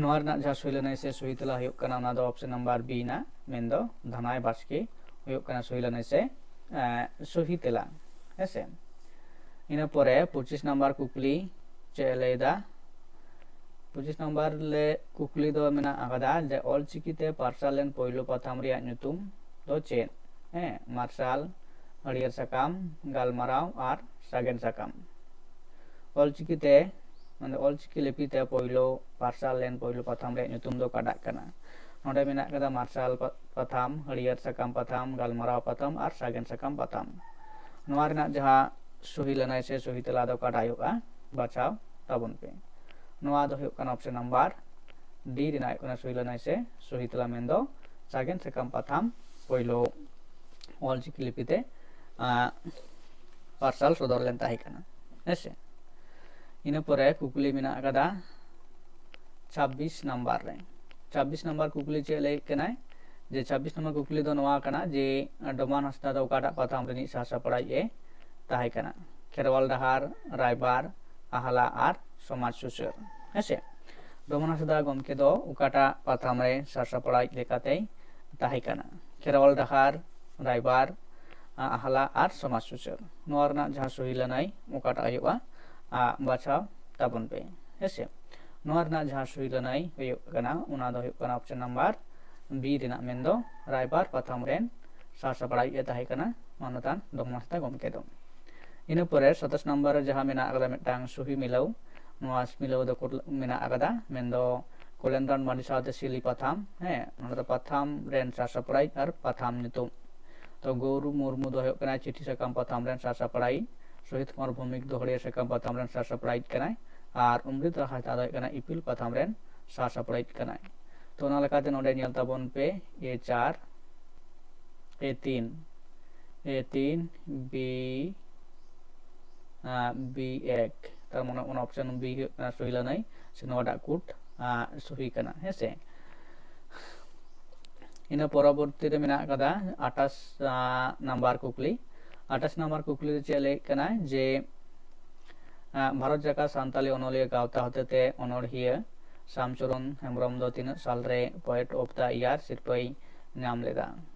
ᱱᱚᱣᱟ ᱨᱮᱱᱟᱜ ᱡᱟᱦᱟᱸ ᱥᱩᱭ ᱞᱟᱹᱱᱟᱹᱭ ᱥᱮ ᱥᱩᱭ ᱛᱮᱞᱟ ᱦᱩᱭᱩᱜ ᱠᱟᱱᱟ, ᱚᱱᱟ ᱫᱚ ᱚᱯᱥᱮᱱ ᱱᱟᱢᱵᱟᱨ ᱵᱤ ᱨᱮᱱᱟᱜ, ᱢᱮᱱᱫᱚ ᱫᱷᱟᱱᱟᱭ ᱵᱟᱥᱠᱮ ᱦᱩᱭᱩᱜ ᱠᱟᱱᱟ ᱥᱩᱭ ᱞᱟᱹᱱᱟᱹᱭ ᱥᱮ, ᱮᱸ, ᱥᱩᱦᱤ ᱛᱮᱞᱟ᱾ ᱦᱮᱸ ᱥᱮ? ᱤᱱᱟᱹ ᱯᱚᱨᱮ ᱯᱚᱸᱪᱤᱥ ᱱᱟᱢᱵᱟᱨ ᱠᱩᱠᱞᱤ ᱪᱮᱫ ᱮ ᱞᱟᱹᱭᱫᱟ? ᱯᱚᱸᱪᱤᱥ ᱱᱟᱢᱵᱟᱨ ᱞᱮ ᱠᱩᱠᱞᱤ ᱫᱚ ᱢᱮᱱᱟᱜ ᱟᱠᱟᱫᱟ ᱡᱮ ᱚᱞᱪᱤᱠᱤ ᱛᱮ ᱯᱟᱨᱥᱟᱞ ᱞᱮᱱ ᱯᱳᱭᱞᱳ ᱯᱟᱛᱷᱟᱢ ᱨᱮᱭᱟᱜ ᱧᱩᱛᱩᱢ ᱫᱚ ᱪᱮᱫ? ᱦᱮᱸ, ᱢᱟᱨᱥᱟᱞ, ᱦᱟᱹᱨᱭᱟᱹᱲ ᱥᱟᱠᱟᱢ, ᱜᱟᱞᱢᱟᱨᱟᱣ ᱟᱨ ᱥᱟᱜᱮᱱ ᱥᱟᱠᱟᱢ᱾ ᱚᱞᱪᱤᱠᱤ ᱛᱮ, ᱢᱟᱱᱮ ᱚᱞᱪᱤᱠᱤ ᱞᱤᱯᱤ ᱛᱮ ᱯᱳᱭᱞᱳ ᱯᱟᱨᱥᱟᱞ ᱞᱮᱱ ᱯᱳᱭᱞᱳ ᱯᱟᱛᱷᱟᱢ ᱨᱮᱭᱟᱜ ᱧᱩᱛᱩᱢ ᱫᱚ ᱚᱠᱟᱴᱟᱜ ᱠᱟᱱᱟ? ᱱᱚᱰᱮ ᱢᱮᱱᱟᱜ ᱠᱟᱫᱟ ᱢᱟᱨᱥᱟᱞ ᱯᱟ-, ᱯᱟᱛᱷᱟᱢ, ᱦᱟᱹᱨᱭᱟᱹᱲ ᱥᱟᱠᱟᱢ ᱯᱟᱛᱷᱟᱢ, ᱜᱟᱞᱢᱟᱨᱟᱣ ᱯᱟᱛᱷᱟᱢ ᱟᱨ ᱥᱟᱜᱮᱱ ᱥᱟᱠᱟᱢ ᱯᱟᱛᱷᱟᱢ᱾ ᱱᱚᱣᱟ ᱨᱮᱱᱟᱜ ᱡᱟᱦᱟᱸ ᱥᱚᱦᱤ ᱞᱟᱹᱱᱟᱹᱭ ᱥᱮ ᱥᱚᱦᱤ ᱛᱮᱞᱟ ᱫᱚ ᱚᱠᱟᱴᱟᱜ ᱦᱩᱭᱩᱜᱼᱟ? ᱵᱟᱪᱷᱟᱣ ᱛᱟᱵᱚᱱ ᱯᱮ᱾ ᱱᱚᱣᱟ ᱫᱚ ᱦᱩᱭᱩᱜ ᱠᱟᱱᱟ option number D ᱨᱮᱱᱟᱜ ᱦᱩᱭᱩᱜ ᱠᱟᱱᱟ ᱥᱚᱦᱤ ᱞᱟᱹᱱᱟᱹᱭ ᱥᱮ ᱥᱚᱦᱤ ᱛᱮᱞᱟ, ᱢᱮᱱᱫᱚ ᱥᱟᱜᱮᱱ ᱥᱟᱠᱟᱢ ᱯᱟᱛᱷᱟᱢ ᱯᱳᱭᱞᱳ ᱚᱞᱪᱤᱠᱤ ᱞᱤᱯᱤ ᱛᱮ, ᱟᱸ, ᱯᱟᱨᱥᱟᱞ ᱥᱚᱫᱚᱨ ᱞᱮᱱ ᱛᱟᱦᱮᱸ ᱠᱟᱱᱟ᱾ ᱦᱮᱸᱥᱮ? ᱤᱱᱟᱹ ᱯᱚᱨᱮ ᱠᱩᱠᱞᱤ ᱢᱮᱱᱟᱜ ᱟᱠᱟᱫᱟ ᱪᱷᱟᱵᱵᱤᱥ ᱱᱟᱢᱵᱟᱨ ᱨᱮ᱾ ᱪᱷᱟᱵᱵᱤᱥ ᱱᱟᱢᱵᱟᱨ ᱠᱩᱠᱞᱤ ᱪᱮᱫ ᱞᱟᱹᱭᱮᱫ ᱠᱟᱱᱟᱭ? ᱡᱮ ᱪᱷᱟᱵᱵᱤᱥ ᱱᱟᱢᱵᱟᱨ ᱠᱩᱠᱞᱤ ᱫᱚ ᱱᱚᱣᱟ ᱠᱟᱱᱟ ᱡᱮ ᱰᱚᱢᱟᱱ ᱦᱟᱸᱥᱫᱟ ᱫᱚ ᱚᱠᱟᱴᱟᱜ ᱯᱟᱛᱷᱟᱢ ᱨᱤᱱᱤᱡ ᱥᱟᱥᱟᱯᱲᱟᱣᱤᱡ ᱮ ᱛᱟᱦᱮᱸ ᱠᱟᱱᱟ? ᱠᱷᱮᱨᱣᱟᱞ ᱰᱟᱦᱟᱨ, ᱨᱟᱭᱵᱟᱨ, ᱟᱦᱞᱟ ᱟᱨ ᱥᱚᱢᱟᱡᱽ ᱥᱩᱥᱟᱹᱨ᱾ ᱦᱮᱸᱥᱮ? ᱰᱚᱢᱟᱱ ᱦᱟᱸᱥᱫᱟ ᱜᱚᱢᱠᱮ ᱫᱚ ᱚᱠᱟᱴᱟᱜ ᱯᱟᱛᱷᱟᱢ ᱨᱮ ᱥᱟᱥᱟᱯᱲᱟᱣᱤᱡ ᱞᱮᱠᱟᱛᱮᱭ ᱛᱟᱦᱮᱸ ᱠᱟᱱᱟ? ᱠᱷᱮᱨᱣᱟᱞ ᱰᱟᱦᱟᱨ, ᱨᱟᱭᱵᱟᱨ, ᱟ-, ᱟᱦᱞᱟ ᱟᱨ ᱥᱚᱢᱟᱡᱽ ᱥᱩᱥᱟᱹᱨ᱾ ᱱᱚᱣᱟ ᱨᱮᱱᱟᱜ ᱡᱟᱦᱟᱸ ᱥᱚᱦᱤ ᱞᱟᱹᱱᱟᱹᱭ ᱚᱠᱟᱴᱟᱜ ᱦᱩᱭᱩᱜᱼᱟ, ᱟ, ᱵᱟᱪᱷᱟᱣ ᱛᱟᱵᱚᱱ ᱯᱮ᱾ ᱦᱮᱸᱥᱮ? ᱱᱚᱣᱟ ᱨᱮᱱᱟᱜ ᱡᱟᱦᱟᱸ ᱥᱚᱦᱤ ᱞᱟᱹᱱᱟᱹᱭ ᱦᱩᱭᱩᱜ ᱠᱟᱱᱟ, ᱚᱱᱟ ᱫᱚ ᱦᱩᱭᱩᱜ ᱠᱟᱱᱟ option number B ᱨᱮᱱᱟᱜ, ᱢᱮᱱᱫᱚ ᱨᱟᱭᱵᱟᱨ ᱯᱟᱛᱷᱟᱢ ᱨᱮᱱ ᱥᱟᱥᱟᱯᱲᱟᱣᱤᱡ ᱮ ᱛᱟᱦᱮᱸ ᱠᱟᱱᱟ ᱢᱟᱱᱚᱛᱟᱱ ᱰᱚᱢᱟᱱ ᱦᱟᱸᱥᱫᱟ ᱜᱚᱢᱠᱮ ᱫᱚ᱾ ᱤᱱᱟᱹ ᱯᱚᱨᱮ ᱥᱟᱛᱟᱥ ᱱᱟᱢᱵᱟᱨ ᱨᱮ ᱡᱟᱦᱟᱸ ᱢᱮᱱᱟᱜ ᱟᱠᱟᱫᱟ ᱢᱤᱫᱴᱟᱝ ᱥᱚᱦᱤ ᱢᱤᱞᱟᱹᱣ, ᱱᱚᱣᱟ ᱢᱤᱞᱟᱹᱣ ᱫᱚ ᱠᱩᱞ-, ᱢᱮᱱᱟᱜ ᱟᱠᱟᱫᱟ, ᱢᱮᱱᱫᱚ ᱠᱩᱞᱮᱱᱫᱨᱚᱱ ᱢᱟᱹᱱᱰᱤ ᱥᱟᱶᱛᱮ ᱥᱤᱞᱤ ᱯᱟᱛᱷᱟᱢ, ᱦᱮᱸ, ᱱᱚᱰᱮ ᱫᱚ ᱯᱟᱛᱷᱟᱢ ᱨᱮᱱ ᱥᱟᱥᱟᱯᱲᱟᱣᱤᱡ ᱟᱨ ᱯᱟᱛᱷᱟᱢ ᱧᱩᱛᱩᱢ᱾ ᱛᱚ ᱜᱳᱣᱨᱩ ᱢᱩᱨᱢᱩ ᱫᱚ ᱦᱩᱭᱩᱜ ᱠᱟᱱᱟ ᱪᱤᱴᱷᱤ ᱥᱟᱠᱟᱢ ᱯᱟᱛᱷᱟᱢ ᱨᱮᱱ ᱥᱟᱥᱟᱯᱲᱟᱣᱤᱡ, ᱥᱚᱦᱤᱛ ᱠᱩᱢᱟᱨ ᱵᱷᱳᱣᱢᱤᱠ ᱫᱚ ᱦᱟᱹᱨᱭᱟᱹᱲ ᱥᱟᱠᱟᱢ ᱯᱟᱛᱷᱟᱢ ᱨᱮᱱ ᱥᱟᱥᱟᱯᱲᱟᱣᱤᱡ ᱠᱟᱱᱟᱭ, ᱟᱨ ᱚᱢᱨᱤᱛ ᱦᱟᱸᱥᱫᱟ ᱫᱚ ᱦᱩᱭᱩᱜ ᱠᱟᱱᱟ ᱤᱯᱤᱞ ᱯᱟᱛᱷᱟᱢ ᱨᱮᱱ ᱥᱟᱥᱟᱯᱲᱟᱣᱤᱡ ᱠᱟᱱᱟᱭ᱾ ᱛᱚ ᱚᱱᱟ ᱞᱮᱠᱟᱛᱮ ᱱᱚᱰᱮ ᱧᱮᱞ ᱛᱟᱵᱚᱱ ᱯᱮ, ᱮ ᱪᱟᱨ, ᱮ ᱛᱤᱱ, ᱮ ᱛᱤᱱ, ᱵᱤ, ᱟᱸ, ᱵᱤ ᱮᱠ, ᱛᱟᱨ ᱢᱟᱱᱮ ᱚᱱᱟ option B ᱦᱩᱭᱩᱜ ᱠᱟᱱᱟ ᱥᱚᱦᱤ ᱞᱟᱹᱱᱟᱹᱭ, ᱥᱮ ᱱᱚᱣᱟᱴᱟᱜ ᱠᱳᱰ, ᱟᱸ, ᱥᱚᱦᱤ ᱠᱟᱱᱟ, ᱦᱮᱸ ᱥᱮ᱾ ᱤᱱᱟᱹ ᱯᱚᱨᱚᱵᱚᱨᱛᱤ ᱨᱮ ᱢᱮᱱᱟᱜ ᱟᱠᱟᱫᱟ ᱟᱴᱷᱟᱥ, ᱟᱸ, ᱱᱟᱢᱵᱟᱨ ᱠᱩᱠᱞᱤ᱾ ᱟᱴᱷᱟᱥ ᱱᱟᱢᱵᱟᱨ ᱠᱩᱠᱞᱤ ᱨᱮ ᱪᱮᱫ ᱞᱟᱹᱭᱮᱫ ᱠᱟᱱᱟ ᱡᱮ, ᱟᱸ, ᱵᱷᱟᱨᱚᱛ ᱡᱟᱠᱟᱛ ᱥᱟᱱᱛᱟᱞᱤ ᱚᱱᱚᱞᱤᱭᱟᱹ ᱜᱟᱶᱛᱟ ᱦᱚᱛᱮᱛᱮ ᱚᱱᱚᱲᱦᱤᱭᱟᱹ ᱥᱟᱢᱪᱚᱨᱚᱱ ᱦᱮᱢᱵᱨᱚᱢ ᱫᱚ ᱛᱤᱱᱟᱹᱜ ᱥᱟᱞᱨᱮ Poet of the Year ᱥᱤᱨᱯᱟᱹᱭ ᱧᱟᱢ ᱞᱮᱫᱟ?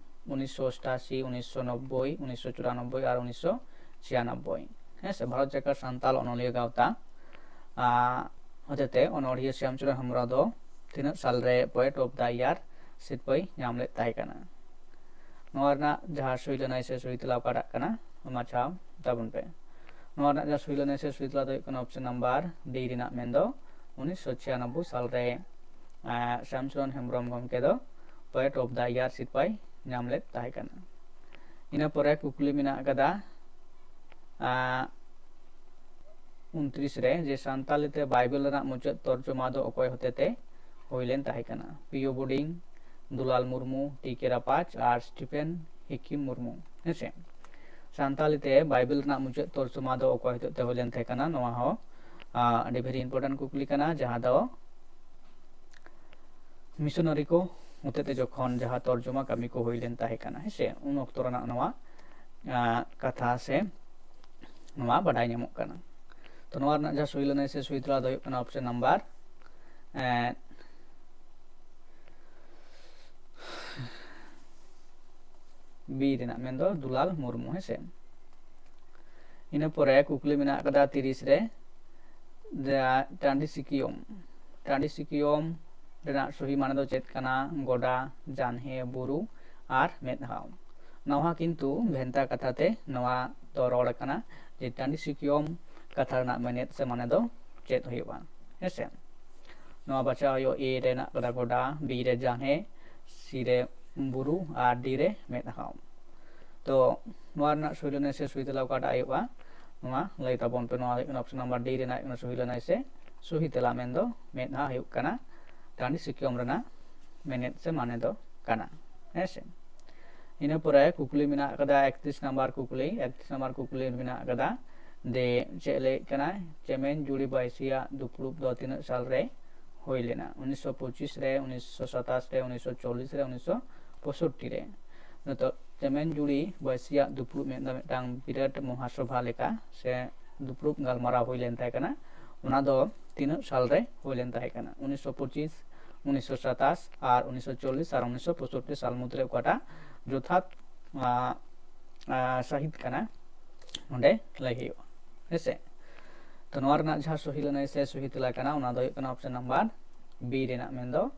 ᱩᱱᱤᱥᱥᱚ ᱚᱥᱴᱟᱥᱤ, ᱩᱱᱤᱥᱥᱚ ᱱᱚᱵᱵᱳᱭ, ᱩᱱᱤᱥᱥᱚ ᱪᱩᱨᱟᱱᱚᱵᱵᱳᱭ ᱟᱨ ᱩᱱᱤᱥᱥᱚ ᱪᱷᱤᱭᱟᱱᱚᱵᱵᱳᱭ᱾ ᱦᱮᱸ ᱥᱮ, ᱵᱷᱟᱨᱚᱛ ᱡᱟᱠᱟᱛ ᱥᱟᱱᱛᱟᱞ ᱚᱱᱚᱞᱤᱭᱟᱹ ᱜᱟᱶᱛᱟ, ᱟᱸ, ᱦᱚᱛᱮᱛᱮ ᱚᱱᱚᱲᱦᱤᱭᱟᱹ ᱥᱭᱟᱢᱪᱚᱨᱚᱱ ᱦᱮᱢᱵᱨᱚᱢ ᱫᱚ ᱛᱤᱱᱟᱹᱜ ᱥᱟᱞᱨᱮ Poet of the Year ᱥᱤᱨᱯᱟᱹᱭ ᱧᱟᱢ ᱞᱮᱫ ᱛᱟᱦᱮᱸ ᱠᱟᱱᱟ? ᱱᱚᱣᱟ ᱨᱮᱱᱟᱜ ᱡᱟᱦᱟᱸ ᱥᱩᱭ ᱞᱟᱹᱱᱟᱹᱭ ᱥᱮ ᱥᱩᱭ ᱛᱮᱞᱟ ᱚᱠᱟᱴᱟᱜ ᱠᱟᱱᱟ, ᱢᱟᱪᱷᱟᱣ ᱛᱟᱵᱚᱱ ᱯᱮ᱾ ᱱᱚᱣᱟ ᱨᱮᱱᱟᱜ ᱡᱟᱦᱟᱸ ᱥᱩᱭ ᱞᱟᱹᱱᱟᱹᱭ ᱥᱮ ᱥᱩᱭ ᱛᱮᱞᱟ ᱫᱚ ᱦᱩᱭᱩᱜ ᱠᱟᱱᱟ ᱚᱯᱥᱮᱱ ᱱᱟᱢᱵᱟᱨ ᱰᱤ ᱨᱮᱱᱟᱜ, ᱢᱮᱱᱫᱚ ᱩᱱᱤᱥᱥᱚ ᱪᱷᱤᱭᱟᱱᱚᱵᱵᱳᱭ ᱥᱟᱞᱨᱮ ᱟᱸ, ᱥᱟᱢᱥᱚᱨᱚᱱ ᱦᱮᱢᱵᱨᱚᱢ ᱜᱚᱢᱠᱮ ᱫᱚ Poet of the Year ᱥᱤᱨᱯᱟᱹᱭ ᱧᱟᱢ ᱞᱮᱫ ᱛᱟᱦᱮᱸ ᱠᱟᱱᱟ᱾ ᱤᱱᱟᱹ ᱯᱚᱨᱮ ᱠᱩᱠᱞᱤ ᱢᱮᱱᱟᱜ ᱟᱠᱟᱫᱟ, ᱟᱸ, ᱩᱱᱛᱨᱤᱥ ᱨᱮ, ᱡᱮ ᱥᱟᱱᱛᱟᱞᱤ ᱛᱮ ᱵᱟᱭᱵᱮᱞ ᱨᱮᱱᱟᱜ ᱢᱩᱪᱟᱹᱫ ᱛᱚᱨᱡᱚᱢᱟ ᱫᱚ ᱚᱠᱚᱭ ᱦᱚᱛᱮᱛᱮ ᱦᱩᱭ ᱞᱮᱱ ᱛᱟᱦᱮᱸ ᱠᱟᱱᱟ? ᱯᱤ ᱳ ᱵᱳᱰᱤᱝ, ᱫᱩᱞᱟᱞ ᱢᱩᱨᱢᱩ, ᱴᱤ ᱠᱮ ᱨᱟᱯᱟᱪ ᱟᱨ ᱥᱴᱤᱯᱷᱮᱱ ᱦᱤᱠᱤᱢ ᱢᱩᱨᱢᱩ᱾ ᱦᱮᱸᱥᱮ, ᱥᱟᱱᱛᱟᱞᱤ ᱛᱮ ᱵᱟᱭᱵᱮᱞ ᱨᱮᱱᱟᱜ ᱢᱩᱪᱟᱹᱫ ᱛᱚᱨᱡᱚᱢᱟ ᱫᱚ ᱚᱠᱚᱭ ᱦᱚᱛᱮᱛᱮ ᱦᱩᱭ ᱞᱮᱱ ᱛᱟᱦᱮᱸ ᱠᱟᱱᱟ? ᱱᱚᱣᱟ ᱦᱚᱸ, ᱟᱸ, ᱟᱹᱰᱤ very important ᱠᱩᱠᱞᱤ ᱠᱟᱱᱟ, ᱡᱟᱦᱟᱸ ᱫᱚ ᱢᱤᱥᱚᱱᱟᱨᱤ ᱠᱚ ᱦᱚᱛᱮᱛᱮ ᱡᱚᱠᱷᱚᱱ ᱡᱟᱦᱟᱸ ᱛᱚᱨᱡᱚᱢᱟ ᱠᱟᱹᱢᱤ ᱠᱚ ᱦᱩᱭ ᱞᱮᱱ ᱛᱟᱦᱮᱸ ᱠᱟᱱᱟ, ᱦᱮᱸᱥᱮ, ᱩᱱ ᱚᱠᱛᱚ ᱨᱮᱱᱟᱜ ᱱᱚᱣᱟ, ᱟᱸ, ᱠᱟᱛᱷᱟ ᱥᱮ ᱱᱚᱣᱟ ᱵᱟᱰᱟᱭ ᱧᱟᱢᱚᱜ ᱠᱟᱱᱟ᱾ ᱛᱚ, ᱱᱚᱣᱟ ᱨᱮᱱᱟᱜ ᱡᱟᱦᱟᱸ ᱥᱩᱭ ᱞᱟᱹᱱᱟᱹᱭ ᱥᱮ ᱥᱩᱭ ᱛᱮᱞᱟ ᱫᱚ ᱦᱩᱭᱩᱜ ᱠᱟᱱᱟ ᱚᱯᱥᱮᱱ ᱱᱟᱢᱵᱟᱨ, ᱮᱸ, ᱵᱤ ᱨᱮᱱᱟᱜ, ᱢᱮᱱᱫᱚ ᱫᱩᱞᱟᱞ ᱢᱩᱨᱢᱩ, ᱦᱮᱸᱥᱮ᱾ ᱤᱱᱟᱹ ᱯᱚᱨᱮ ᱠᱩᱠᱞᱤ ᱢᱮᱱᱟᱜ ᱟᱠᱟᱫᱟ ᱛᱤᱨᱤᱥ ᱨᱮ, ᱫᱟ-, ᱴᱟᱺᱰᱤ ᱥᱤᱠᱤᱭᱚᱢ᱾ ᱴᱟᱺᱰᱤ ᱥᱤᱠᱤᱭᱚᱢ ᱨᱮᱱᱟᱜ ᱥᱚᱦᱤ ᱢᱟᱱᱮ ᱫᱚ ᱪᱮᱫ ᱠᱟᱱᱟ? ᱜᱚᱰᱟ, ᱡᱟᱱᱦᱮ, ᱵᱩᱨᱩ ᱟᱨ ᱢᱮᱫᱦᱟᱣ᱾ ᱱᱚᱣᱟ ᱠᱤᱱᱛᱩ ᱵᱷᱮᱱᱛᱟ ᱠᱟᱛᱷᱟ ᱛᱮ ᱱᱚᱣᱟ ᱫᱚ ᱨᱚᱲ ᱟᱠᱟᱱᱟ ᱡᱮ ᱴᱟᱺᱰᱤ ᱥᱤᱠᱤᱭᱚᱢ ᱠᱟᱛᱷᱟ ᱨᱮᱱᱟᱜ ᱢᱮᱱᱮᱫ ᱥᱮ ᱢᱟᱱᱮ ᱫᱚ ᱪᱮᱫ ᱦᱩᱭᱩᱜᱼᱟ? ᱦᱮᱸᱥᱮ, ᱱᱚᱣᱟ ᱵᱟᱪᱷᱟᱣ ᱦᱩᱭᱩᱜᱼᱟ, ᱮ ᱨᱮ ᱦᱮᱱᱟᱜ ᱠᱟᱫᱟ ᱜᱚᱰᱟ, ᱵᱤ ᱨᱮ ᱡᱟᱱᱦᱮ, ᱥᱤ ᱨᱮ ᱵᱩᱨᱩ ᱟᱨ ᱰᱤ ᱨᱮ ᱢᱮᱫᱦᱟᱣ᱾ ᱛᱚ, ᱱᱚᱣᱟ ᱨᱮᱱᱟᱜ ᱥᱩᱭ ᱞᱟᱹᱱᱟᱹᱭ ᱥᱮ ᱥᱩᱭ ᱛᱮᱞᱟ ᱚᱠᱟᱴᱟᱜ ᱦᱩᱭᱩᱜᱼᱟ? ᱱᱚᱣᱟ ᱞᱟᱹᱭ ᱛᱟᱵᱚᱱ ᱯᱮ᱾ ᱱᱚᱣᱟ ᱦᱩᱭᱩᱜ ᱠᱟᱱᱟ ᱚᱯᱥᱮᱱ ᱱᱟᱢᱵᱟᱨ ᱰᱤ ᱨᱮᱱᱟᱜ ᱦᱩᱭᱩᱜ ᱠᱟᱱᱟ ᱥᱩᱭ ᱞᱟᱹᱱᱟᱹᱭ ᱥᱮ ᱥᱩᱦᱤ ᱛᱮᱞᱟ, ᱢᱮᱱᱫᱚ ᱢᱮᱫᱦᱟ ᱦᱩᱭᱩᱜ ᱠᱟᱱᱟ ᱴᱟᱺᱰᱤ ᱥᱤᱠᱤᱭᱚᱢ ᱨᱮᱱᱟᱜ ᱢᱮᱱᱮᱫ ᱥᱮ ᱢᱟᱱᱮ ᱫᱚ ᱠᱟᱱᱟ᱾ ᱦᱮᱸ ᱥᱮ? ᱤᱱᱟᱹ ᱯᱚᱨᱮ ᱠᱩᱠᱞᱤ ᱢᱮᱱᱟᱜ ᱟᱠᱟᱫᱟ ᱮᱠᱛᱨᱤᱥ ᱱᱟᱢᱵᱟᱨ ᱠᱩᱠᱞᱤ᱾ ᱮᱠᱛᱨᱤᱥ ᱱᱟᱢᱵᱟᱨ ᱠᱩᱠᱞᱤ ᱢᱮᱱᱟᱜ ᱟᱠᱟᱫᱟ ᱡᱮ, ᱪᱮᱫ ᱞᱟᱹᱭᱮᱫ ᱠᱟᱱᱟᱭ, ᱪᱮᱢᱮᱧ ᱡᱩᱲᱤ ᱵᱟᱹᱭᱥᱤᱭᱟᱜ ᱫᱩᱯᱲᱩᱵ ᱫᱚ ᱛᱤᱱᱟᱹᱜ ᱥᱟᱞ ᱨᱮ ᱦᱩᱭ ᱞᱮᱱᱟ? ᱩᱱᱤᱥᱥᱚ ᱯᱚᱸᱪᱤᱥ ᱨᱮ, ᱩᱱᱤᱥᱥᱚ ᱥᱟᱛᱟᱥ ᱨᱮ, ᱩᱱᱤᱥᱥᱚ ᱪᱚᱞᱞᱤᱥ ᱨᱮ, ᱩᱱᱤᱥᱥᱚ ᱯᱚᱸᱭᱥᱚᱴᱴᱤ ᱨᱮ᱾ ᱱᱤᱛᱚᱜ ᱪᱮᱢᱮᱧ ᱡᱩᱲᱤ ᱵᱟᱹᱭᱥᱤᱭᱟᱜ ᱫᱩᱯᱲᱩᱵ ᱢᱮᱱᱫᱚ ᱢᱤᱫᱴᱟᱝ ᱵᱤᱨᱟᱴ ᱢᱚᱦᱟᱥᱚᱵᱷᱟ ᱞᱮᱠᱟ ᱥᱮ ᱫᱩᱯᱲᱩᱵ ᱜᱟᱞᱢᱟᱨᱟᱣ ᱦᱩᱭ ᱞᱮᱱ ᱛᱟᱦᱮᱸ ᱠᱟᱱᱟ᱾ ᱚᱱᱟ ᱫᱚ ᱛᱤᱱᱟᱹᱜ ᱥᱟᱞ ᱨᱮ ᱦᱩᱭ ᱞᱮᱱ ᱛᱟᱦᱮᱸ ᱠᱟᱱᱟ? ᱩᱱᱤᱥᱥᱚ ᱯᱚᱸᱪᱤᱥ, ᱩᱱᱤᱥᱥᱚ ᱥᱟᱛᱟᱥ ᱟᱨ ᱩᱱᱤᱥᱥᱚ ᱪᱚᱞᱞᱤᱥ ᱟᱨ ᱩᱱᱤᱥᱥᱚ ᱯᱚᱸᱭᱥᱚᱴᱴᱤ ᱥᱟᱞ ᱢᱩᱫᱽᱨᱮ ᱚᱠᱟᱴᱟᱜ ᱡᱚᱛᱷᱟᱛ, ᱟ, ᱟ, ᱥᱟᱹᱦᱤᱛ ᱠᱟᱱᱟ, ᱚᱸᱰᱮ ᱞᱟᱹᱭ ᱦᱩᱭᱩᱜᱼᱟ᱾ ᱦᱮᱸᱥᱮ? ᱛᱚ, ᱱᱚᱣᱟ ᱨᱮᱱᱟᱜ ᱡᱟᱦᱟᱸ ᱥᱚᱦᱤ ᱞᱟᱹᱱᱟᱹᱭ ᱥᱮ ᱥᱚᱦᱤ ᱛᱮᱞᱟ ᱠᱟᱱᱟ, ᱚᱱᱟ ᱫᱚ ᱦᱩᱭᱩᱜ ᱠᱟᱱᱟ ᱚᱯᱥᱮᱱ ᱱᱟᱢᱵᱟᱨ ᱵᱤ ᱨᱮᱱᱟᱜ, ᱢᱮᱱᱫᱚ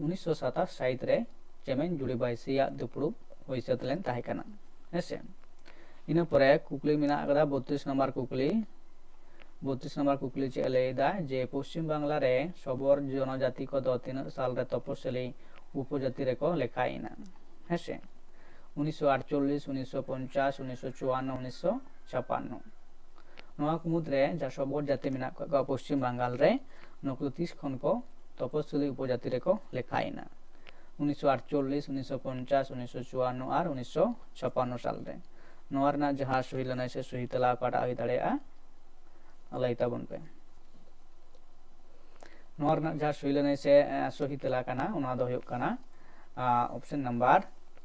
ᱩᱱᱤᱥᱥᱚ ᱥᱟᱛᱟᱥ ᱥᱟᱹᱦᱤᱛ ᱨᱮ ᱪᱮᱢᱮᱧ ᱡᱩᱲᱤ ᱵᱟᱹᱭᱥᱤᱭᱟᱜ ᱫᱩᱯᱲᱩᱵ ᱦᱩᱭ ᱥᱟᱹᱛ ᱞᱮᱱ ᱛᱟᱦᱮᱸ ᱠᱟᱱᱟ᱾ ᱦᱮᱸᱥᱮ, ᱤᱱᱟᱹ ᱯᱚᱨᱮ ᱠᱩᱠᱞᱤ ᱢᱮᱱᱟᱜ ᱟᱠᱟᱫᱟ ᱵᱚᱛᱨᱤᱥ ᱱᱟᱢᱵᱟᱨ ᱠᱩᱠᱞᱤ᱾ ᱵᱚᱛᱨᱤᱥ ᱱᱟᱢᱵᱟᱨ ᱠᱩᱠᱞᱤ ᱪᱮᱫ ᱮ ᱞᱟᱹᱭ ᱮᱫᱟ? ᱡᱮ ᱯᱚᱥᱪᱤᱢ ᱵᱟᱝᱞᱟ ᱨᱮ ᱥᱚᱵᱚᱨ ᱡᱚᱱᱚᱡᱟᱛᱤ ᱠᱚᱫᱚ ᱛᱤᱱᱟᱹᱜ ᱥᱟᱞ ᱨᱮ ᱛᱚᱯᱚᱥᱤᱞᱤ ᱩᱯᱚᱡᱟᱛᱤ ᱨᱮᱠᱚ ᱞᱮᱠᱷᱟᱭᱮᱱᱟ? ᱦᱮᱸᱥᱮ, ᱩᱱᱤᱥᱥᱚ ᱟᱴᱪᱚᱞᱞᱤᱥ, ᱩᱱᱤᱥᱥᱚ ᱯᱚᱧᱪᱟᱥ, ᱩᱱᱤᱥᱥᱚ ᱪᱩᱣᱟᱱᱱᱚ, ᱩᱱᱤᱥᱥᱚ ᱪᱷᱟᱯᱟᱱᱱᱚ᱾ ᱱᱚᱣᱟ ᱠᱚ ᱢᱩᱫᱽᱨᱮ ᱡᱟᱦᱟᱸ ᱥᱚᱵᱚᱨ ᱡᱟᱹᱛᱤ ᱢᱮᱱᱟᱜ ᱠᱟᱜ ᱠᱚᱣᱟ ᱯᱚᱥᱪᱤᱢ ᱵᱟᱝᱜᱟᱞ ᱨᱮ, ᱱᱩᱠᱩ ᱫᱚ ᱛᱤᱥ ᱠᱷᱚᱱ ᱠᱚ ᱛᱚᱯᱚᱥᱤᱞᱤ ᱩᱯᱚᱡᱟᱹᱛᱤ ᱨᱮᱠᱚ ᱞᱮᱠᱷᱟᱭᱮᱱᱟ? ᱩᱱᱤᱥᱥᱚ ᱟᱴᱪᱚᱞᱞᱤᱥ, ᱩᱱᱤᱥᱥᱚ ᱯᱚᱧᱪᱟᱥ, ᱩᱱᱤᱥᱥᱚ ᱪᱩᱣᱟᱱᱱᱚ ᱟᱨ ᱩᱱᱤᱥᱥᱚ ᱪᱷᱟᱯᱟᱱᱱᱚ ᱥᱟᱞ ᱨᱮ᱾ ᱱᱚᱣᱟ ᱨᱮᱱᱟᱜ ᱡᱟᱦᱟᱸ ᱥᱩᱭ ᱞᱟᱹᱱᱟᱹᱭ ᱥᱮ ᱥᱩᱭ ᱛᱮᱞᱟ ᱚᱠᱟᱴᱟᱜ ᱦᱩᱭ ᱫᱟᱲᱮᱭᱟᱜᱼᱟ, ᱞᱟᱹᱭ ᱛᱟᱵᱚᱱ ᱯᱮ᱾ ᱱᱚᱣᱟ ᱨᱮᱱᱟᱜ ᱡᱟᱦᱟᱸ ᱥᱩᱭ ᱞᱟᱹᱱᱟᱹᱭ ᱥᱮ, ᱮ, ᱥᱚᱦᱤ ᱛᱮᱞᱟ ᱠᱟᱱᱟ, ᱚᱱᱟ ᱫᱚ ᱦᱩᱭᱩᱜ ᱠᱟᱱᱟ, ᱟ, option number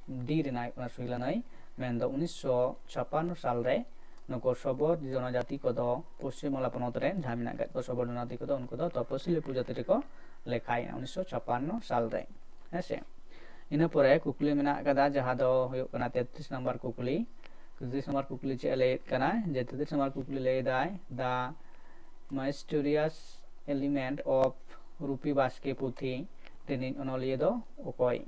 D ᱨᱮᱱᱟᱜ ᱦᱩᱭᱩᱜ ᱠᱟᱱᱟ ᱥᱩᱭ ᱞᱟᱹᱱᱟᱹᱭ, ᱢᱮᱱᱫᱚ ᱩᱱᱤᱥᱥᱚ ᱪᱷᱟᱯᱟᱱᱱᱚ ᱥᱟᱞ ᱨᱮ ᱱᱩᱠᱩ ᱥᱚᱵᱚᱨ ᱡᱚᱱᱚᱡᱟᱛᱤ ᱠᱚᱫᱚ ᱯᱚᱥᱪᱤᱢ ᱵᱟᱝᱞᱟ ᱯᱚᱱᱚᱛ ᱨᱮ ᱡᱟᱦᱟᱸ ᱢᱮᱱᱟᱜ ᱟᱠᱟᱫ ᱠᱚᱣᱟ ᱥᱚᱵᱚᱨ ᱡᱚᱱᱚᱡᱟᱛᱤ ᱠᱚᱫᱚ, ᱩᱱᱠᱩ ᱫᱚ ᱛᱚᱯᱚᱥᱤᱞᱤ ᱩᱯᱚᱡᱟᱹᱛᱤ ᱨᱮᱠᱚ ᱞᱮᱠᱷᱟᱭᱮᱱᱟ ᱩᱱᱤᱥᱥᱚ ᱪᱷᱟᱯᱟᱱᱱᱚ ᱥᱟᱞ ᱨᱮ᱾ ᱦᱮᱸᱥᱮ, ᱤᱱᱟᱹ ᱯᱚᱨᱮ ᱠᱩᱠᱞᱤ ᱢᱮᱱᱟᱜ ᱟᱠᱟᱫᱟ ᱡᱟᱦᱟᱸ ᱫᱚ ᱦᱩᱭᱩᱜ ᱠᱟᱱᱟ ᱛᱮᱛᱨᱤᱥ ᱱᱟᱢᱵᱟᱨ ᱠᱩᱠᱞᱤ᱾ ᱛᱮᱛᱨᱤᱥ ᱱᱟᱢᱵᱟᱨ ᱠᱩᱠᱞᱤ ᱪᱮᱫ ᱮ ᱞᱟᱹᱭᱮᱫ ᱠᱟᱱᱟ? ᱡᱮ ᱛᱮᱛᱨᱤᱥ ᱱᱟᱢᱵᱟᱨ ᱠᱩᱠᱞᱤ ᱞᱟᱹᱭ ᱮᱫᱟᱭ, the mysterious element of ᱨᱩᱯᱤ ᱵᱟᱥᱠᱮ ᱯᱩᱛᱷᱤ ᱨᱤᱱᱤᱡ ᱚᱱᱚᱞᱤᱭᱟᱹ ᱫᱚ ᱚᱠᱚᱭ?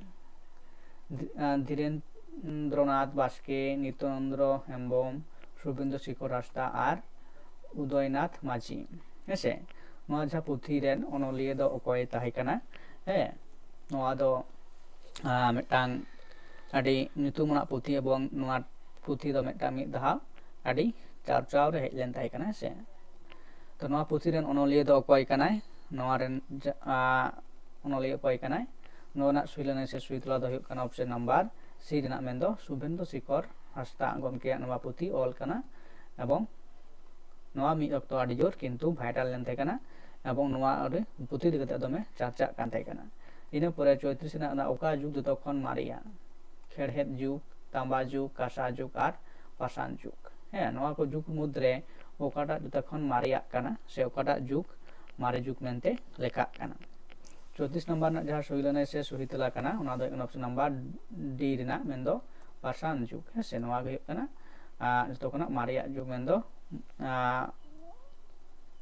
ᱫᱷᱤ-, ᱟ, ᱫᱷᱤᱨᱮᱱᱫᱨᱚᱱᱟᱛᱷ ᱵᱟᱥᱠᱮ, ᱱᱤᱛᱚᱱᱫᱨᱚ ᱦᱮᱢᱵᱨᱚᱢ, ᱥᱩᱵᱷᱮᱱᱫᱩ ᱥᱮᱠᱷᱚᱨ ᱦᱟᱸᱥᱫᱟ ᱟᱨ ᱩᱫᱚᱭᱱᱟᱛᱷ ᱢᱟᱹᱡᱷᱤ᱾ ᱦᱮᱸᱥᱮ, ᱱᱚᱣᱟ ᱡᱟᱦᱟᱸ ᱯᱩᱛᱷᱤ ᱨᱮᱱ ᱚᱱᱚᱞᱤᱭᱟᱹ ᱫᱚ ᱚᱠᱚᱭ ᱛᱟᱦᱮᱸ ᱠᱟᱱᱟ? ᱦᱮᱸ, ᱱᱚᱣᱟ ᱫᱚ, ᱟ, ᱢᱤᱫᱴᱟᱝ ᱟᱹᱰᱤ ᱧᱩᱛᱩᱢᱟᱱᱟᱜ ᱯᱩᱛᱷᱤ, ᱮᱵᱚᱝ ᱱᱚᱣᱟ ᱯᱩᱛᱷᱤ ᱫᱚ ᱢᱤᱫᱴᱟᱝ ᱢᱤᱫ ᱫᱷᱟᱣ ᱟᱹᱰᱤ ᱪᱟᱨᱪᱟᱣ ᱨᱮ ᱦᱮᱡ ᱞᱮᱱ ᱛᱟᱦᱮᱸ ᱠᱟᱱᱟ, ᱦᱮᱸᱥᱮ᱾ ᱛᱚ, ᱱᱚᱣᱟ ᱯᱩᱛᱷᱤ ᱨᱮᱱ ᱚᱱᱚᱞᱤᱭᱟᱹ ᱫᱚ ᱚᱠᱚᱭ ᱠᱟᱱᱟᱭ? ᱱᱚᱣᱟ ᱨᱮᱱ ᱡᱟ-, ᱟ, ᱚᱱᱚᱞᱤᱭᱟᱹ ᱚᱠᱚᱭ ᱠᱟᱱᱟᱭ? ᱱᱚᱣᱟ ᱨᱮᱱᱟᱜ ᱥᱩᱭ ᱞᱟᱹᱱᱟᱹᱭ ᱥᱮ ᱥᱩᱭ ᱛᱮᱞᱟ ᱫᱚ ᱦᱩᱭᱩᱜ ᱠᱟᱱᱟ option number C ᱨᱮᱱᱟᱜ, ᱢᱮᱱᱫᱚ ᱥᱩᱵᱷᱮᱱᱫᱩ ᱥᱮᱠᱷᱚᱨ ᱦᱟᱸᱥᱫᱟ ᱜᱚᱢᱠᱮᱭᱟᱜ ᱱᱚᱣᱟ ᱯᱩᱛᱷᱤ ᱚᱞ ᱠᱟᱱᱟ᱾ ᱮᱵᱚᱝ ᱱᱚᱣᱟ ᱢᱤᱫ ᱚᱠᱛᱚ ᱟᱹᱰᱤ ᱡᱳᱨ ᱠᱤᱱᱛᱩ viral ᱞᱮᱱ ᱛᱟᱦᱮᱸ ᱠᱟᱱᱟ, ᱮᱵᱚᱝ ᱱᱚᱣᱟ ᱟᱹᱰᱤ ᱯᱩᱛᱷᱤ ᱤᱫᱤ ᱠᱟᱛᱮ ᱫᱚᱢᱮ ᱪᱟᱨᱪᱟᱜ ᱠᱟᱱ ᱛᱟᱦᱮᱸ ᱠᱟᱱᱟ᱾ ᱤᱱᱟᱹ ᱯᱚᱨᱮ ᱪᱳᱭᱛᱨᱤᱥ ᱨᱮᱱᱟᱜ ᱚᱱᱟ ᱚᱠᱟ ᱡᱩᱜᱽ ᱡᱚᱛᱚ ᱠᱷᱚᱱ ᱢᱟᱨᱮᱭᱟ? ᱠᱷᱮᱲᱦᱮᱫ ᱡᱩᱜᱽ, ᱛᱟᱸᱵᱟ ᱡᱩᱜᱽ, ᱠᱟᱸᱥᱟ ᱡᱩᱜᱽ ᱟᱨ ᱯᱟᱥᱟᱱ ᱡᱩᱜᱽ᱾ ᱦᱮᱸ, ᱱᱚᱣᱟ ᱠᱚ ᱡᱩᱜᱽ ᱢᱩᱫᱽᱨᱮ ᱚᱠᱟᱴᱟᱜ ᱡᱚᱛᱚ ᱠᱷᱚᱱ ᱢᱟᱨᱮᱭᱟᱜ ᱠᱟᱱᱟ ᱥᱮ ᱚᱠᱟᱴᱟᱜ ᱡᱩᱜᱽ ᱢᱟᱨᱮ ᱡᱩᱜᱽ ᱢᱮᱱᱛᱮ ᱞᱮᱠᱷᱟᱜ ᱠᱟᱱᱟ? ᱪᱳᱭᱛᱨᱤᱥ ᱱᱟᱢᱵᱟᱨ ᱨᱮᱱᱟᱜ ᱡᱟᱦᱟᱸ ᱥᱩᱭ ᱞᱟᱹᱱᱟᱹᱭ ᱥᱮ ᱥᱩᱦᱤ ᱛᱮᱞᱟ ᱠᱟᱱᱟ, ᱚᱱᱟ ᱫᱚ ᱦᱩᱭᱩᱜ ᱠᱟᱱᱟ option number D ᱨᱮᱱᱟᱜ, ᱢᱮᱱᱫᱚ ᱯᱟᱥᱟᱱ ᱡᱩᱜᱽ᱾ ᱦᱮᱸ ᱥᱮ, ᱱᱚᱣᱟ ᱜᱮ ᱦᱩᱭᱩᱜ ᱠᱟᱱᱟ, ᱟᱨ ᱡᱚᱛᱚ ᱠᱷᱚᱱᱟᱜ ᱢᱟᱨᱮᱭᱟᱜ ᱡᱩᱜᱽ, ᱢᱮᱱᱫᱚ, ᱟᱨ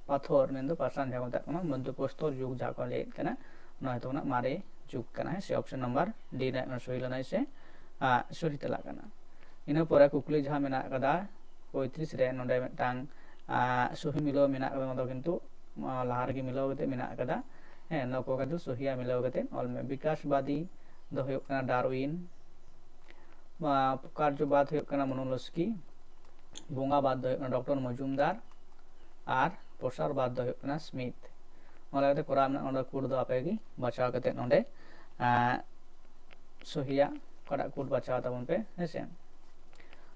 ᱯᱟᱛᱷᱚᱨ, ᱢᱮᱱᱫᱚ ᱯᱟᱥᱟᱱ ᱡᱟᱦᱟᱸ ᱠᱚ ᱢᱮᱛᱟᱜ ᱠᱟᱱᱟ, ᱢᱚᱫᱽᱫᱷᱚ ᱯᱨᱚᱥᱛᱚᱨ ᱡᱩᱜᱽ ᱡᱟᱦᱟᱸ ᱠᱚ ᱞᱟᱹᱭᱮᱫ ᱠᱟᱱᱟ, ᱱᱚᱣᱟ ᱡᱚᱛᱚ ᱠᱷᱚᱱᱟᱜ ᱢᱟᱨᱮ ᱡᱩᱜᱽ ᱠᱟᱱᱟ᱾ ᱦᱮᱸ ᱥᱮ, option number D ᱨᱮᱱᱟᱜ ᱥᱩᱭ ᱞᱟᱹᱱᱟᱹᱭ ᱥᱮ, ᱥᱚᱦᱤ ᱛᱮᱞᱟ ᱠᱟᱱᱟ᱾ ᱤᱱᱟᱹ ᱯᱚᱨᱮ ᱠᱩᱠᱞᱤ ᱡᱟᱦᱟᱸ ᱢᱮᱱᱟᱜ ᱟᱠᱟᱫᱟ ᱯᱚᱸᱭᱛᱨᱤᱥ ᱨᱮ, ᱱᱚᱰᱮ ᱢᱤᱫᱴᱟᱝ ᱥᱚᱦᱤ ᱢᱤᱞᱟᱹᱣ ᱢᱮᱱᱟᱜ ᱟᱠᱟᱫᱟ, ᱚᱱᱟ ᱫᱚ ᱠᱤᱱᱛᱩ ᱞᱟᱦᱟ ᱨᱮᱜᱮ ᱢᱤᱞᱟᱹᱣ ᱠᱟᱛᱮ ᱢᱮᱱᱟᱜ ᱟᱠᱟᱫᱟ᱾ ᱦᱮᱸ, ᱱᱚᱣᱟ ᱠᱚ ᱠᱤᱱᱛᱩ ᱥᱚᱦᱤᱭᱟ ᱢᱤᱞᱟᱹᱣ ᱠᱟᱛᱮ ᱚᱞ ᱢᱮ᱾ ᱵᱤᱠᱟᱥᱵᱟᱫᱤ ᱫᱚ ᱦᱩᱭᱩᱜ ᱠᱟᱱᱟ ᱰᱟᱨᱣᱤᱱ, ᱯᱨᱚᱠᱟᱨᱡᱚᱵᱟᱫ ᱦᱩᱭᱩᱜ ᱠᱟᱱᱟ ᱢᱚᱱᱩᱞᱚᱥᱠᱤ, ᱵᱚᱸᱜᱟᱵᱟᱫ ᱫᱚ ᱦᱩᱭᱩᱜ ᱠᱟᱱᱟ ᱰᱚᱠᱴᱚᱨ ᱢᱚᱡᱩᱢᱫᱟᱨ, ᱟᱨ ᱯᱨᱚᱥᱟᱨᱵᱟᱫ ᱫᱚ ᱦᱩᱭᱩᱜ ᱠᱟᱱᱟ ᱥᱢᱤᱛᱷ᱾ ᱚᱱᱟ ᱞᱮᱠᱟᱛᱮ ᱠᱚᱨᱟᱣ ᱢᱮᱱᱟᱜᱼᱟ, ᱚᱸᱰᱮ ᱠᱳᱰ ᱫᱚ ᱟᱯᱮ ᱜᱮ ᱵᱟᱪᱷᱟᱣ ᱠᱟᱛᱮ ᱱᱚᱰᱮ ᱥᱚᱦᱤᱭᱟ ᱚᱠᱟᱴᱟᱜ ᱠᱳᱰ ᱵᱟᱪᱷᱟᱣ ᱛᱟᱵᱚᱱ ᱯᱮ, ᱦᱮᱸᱥᱮ᱾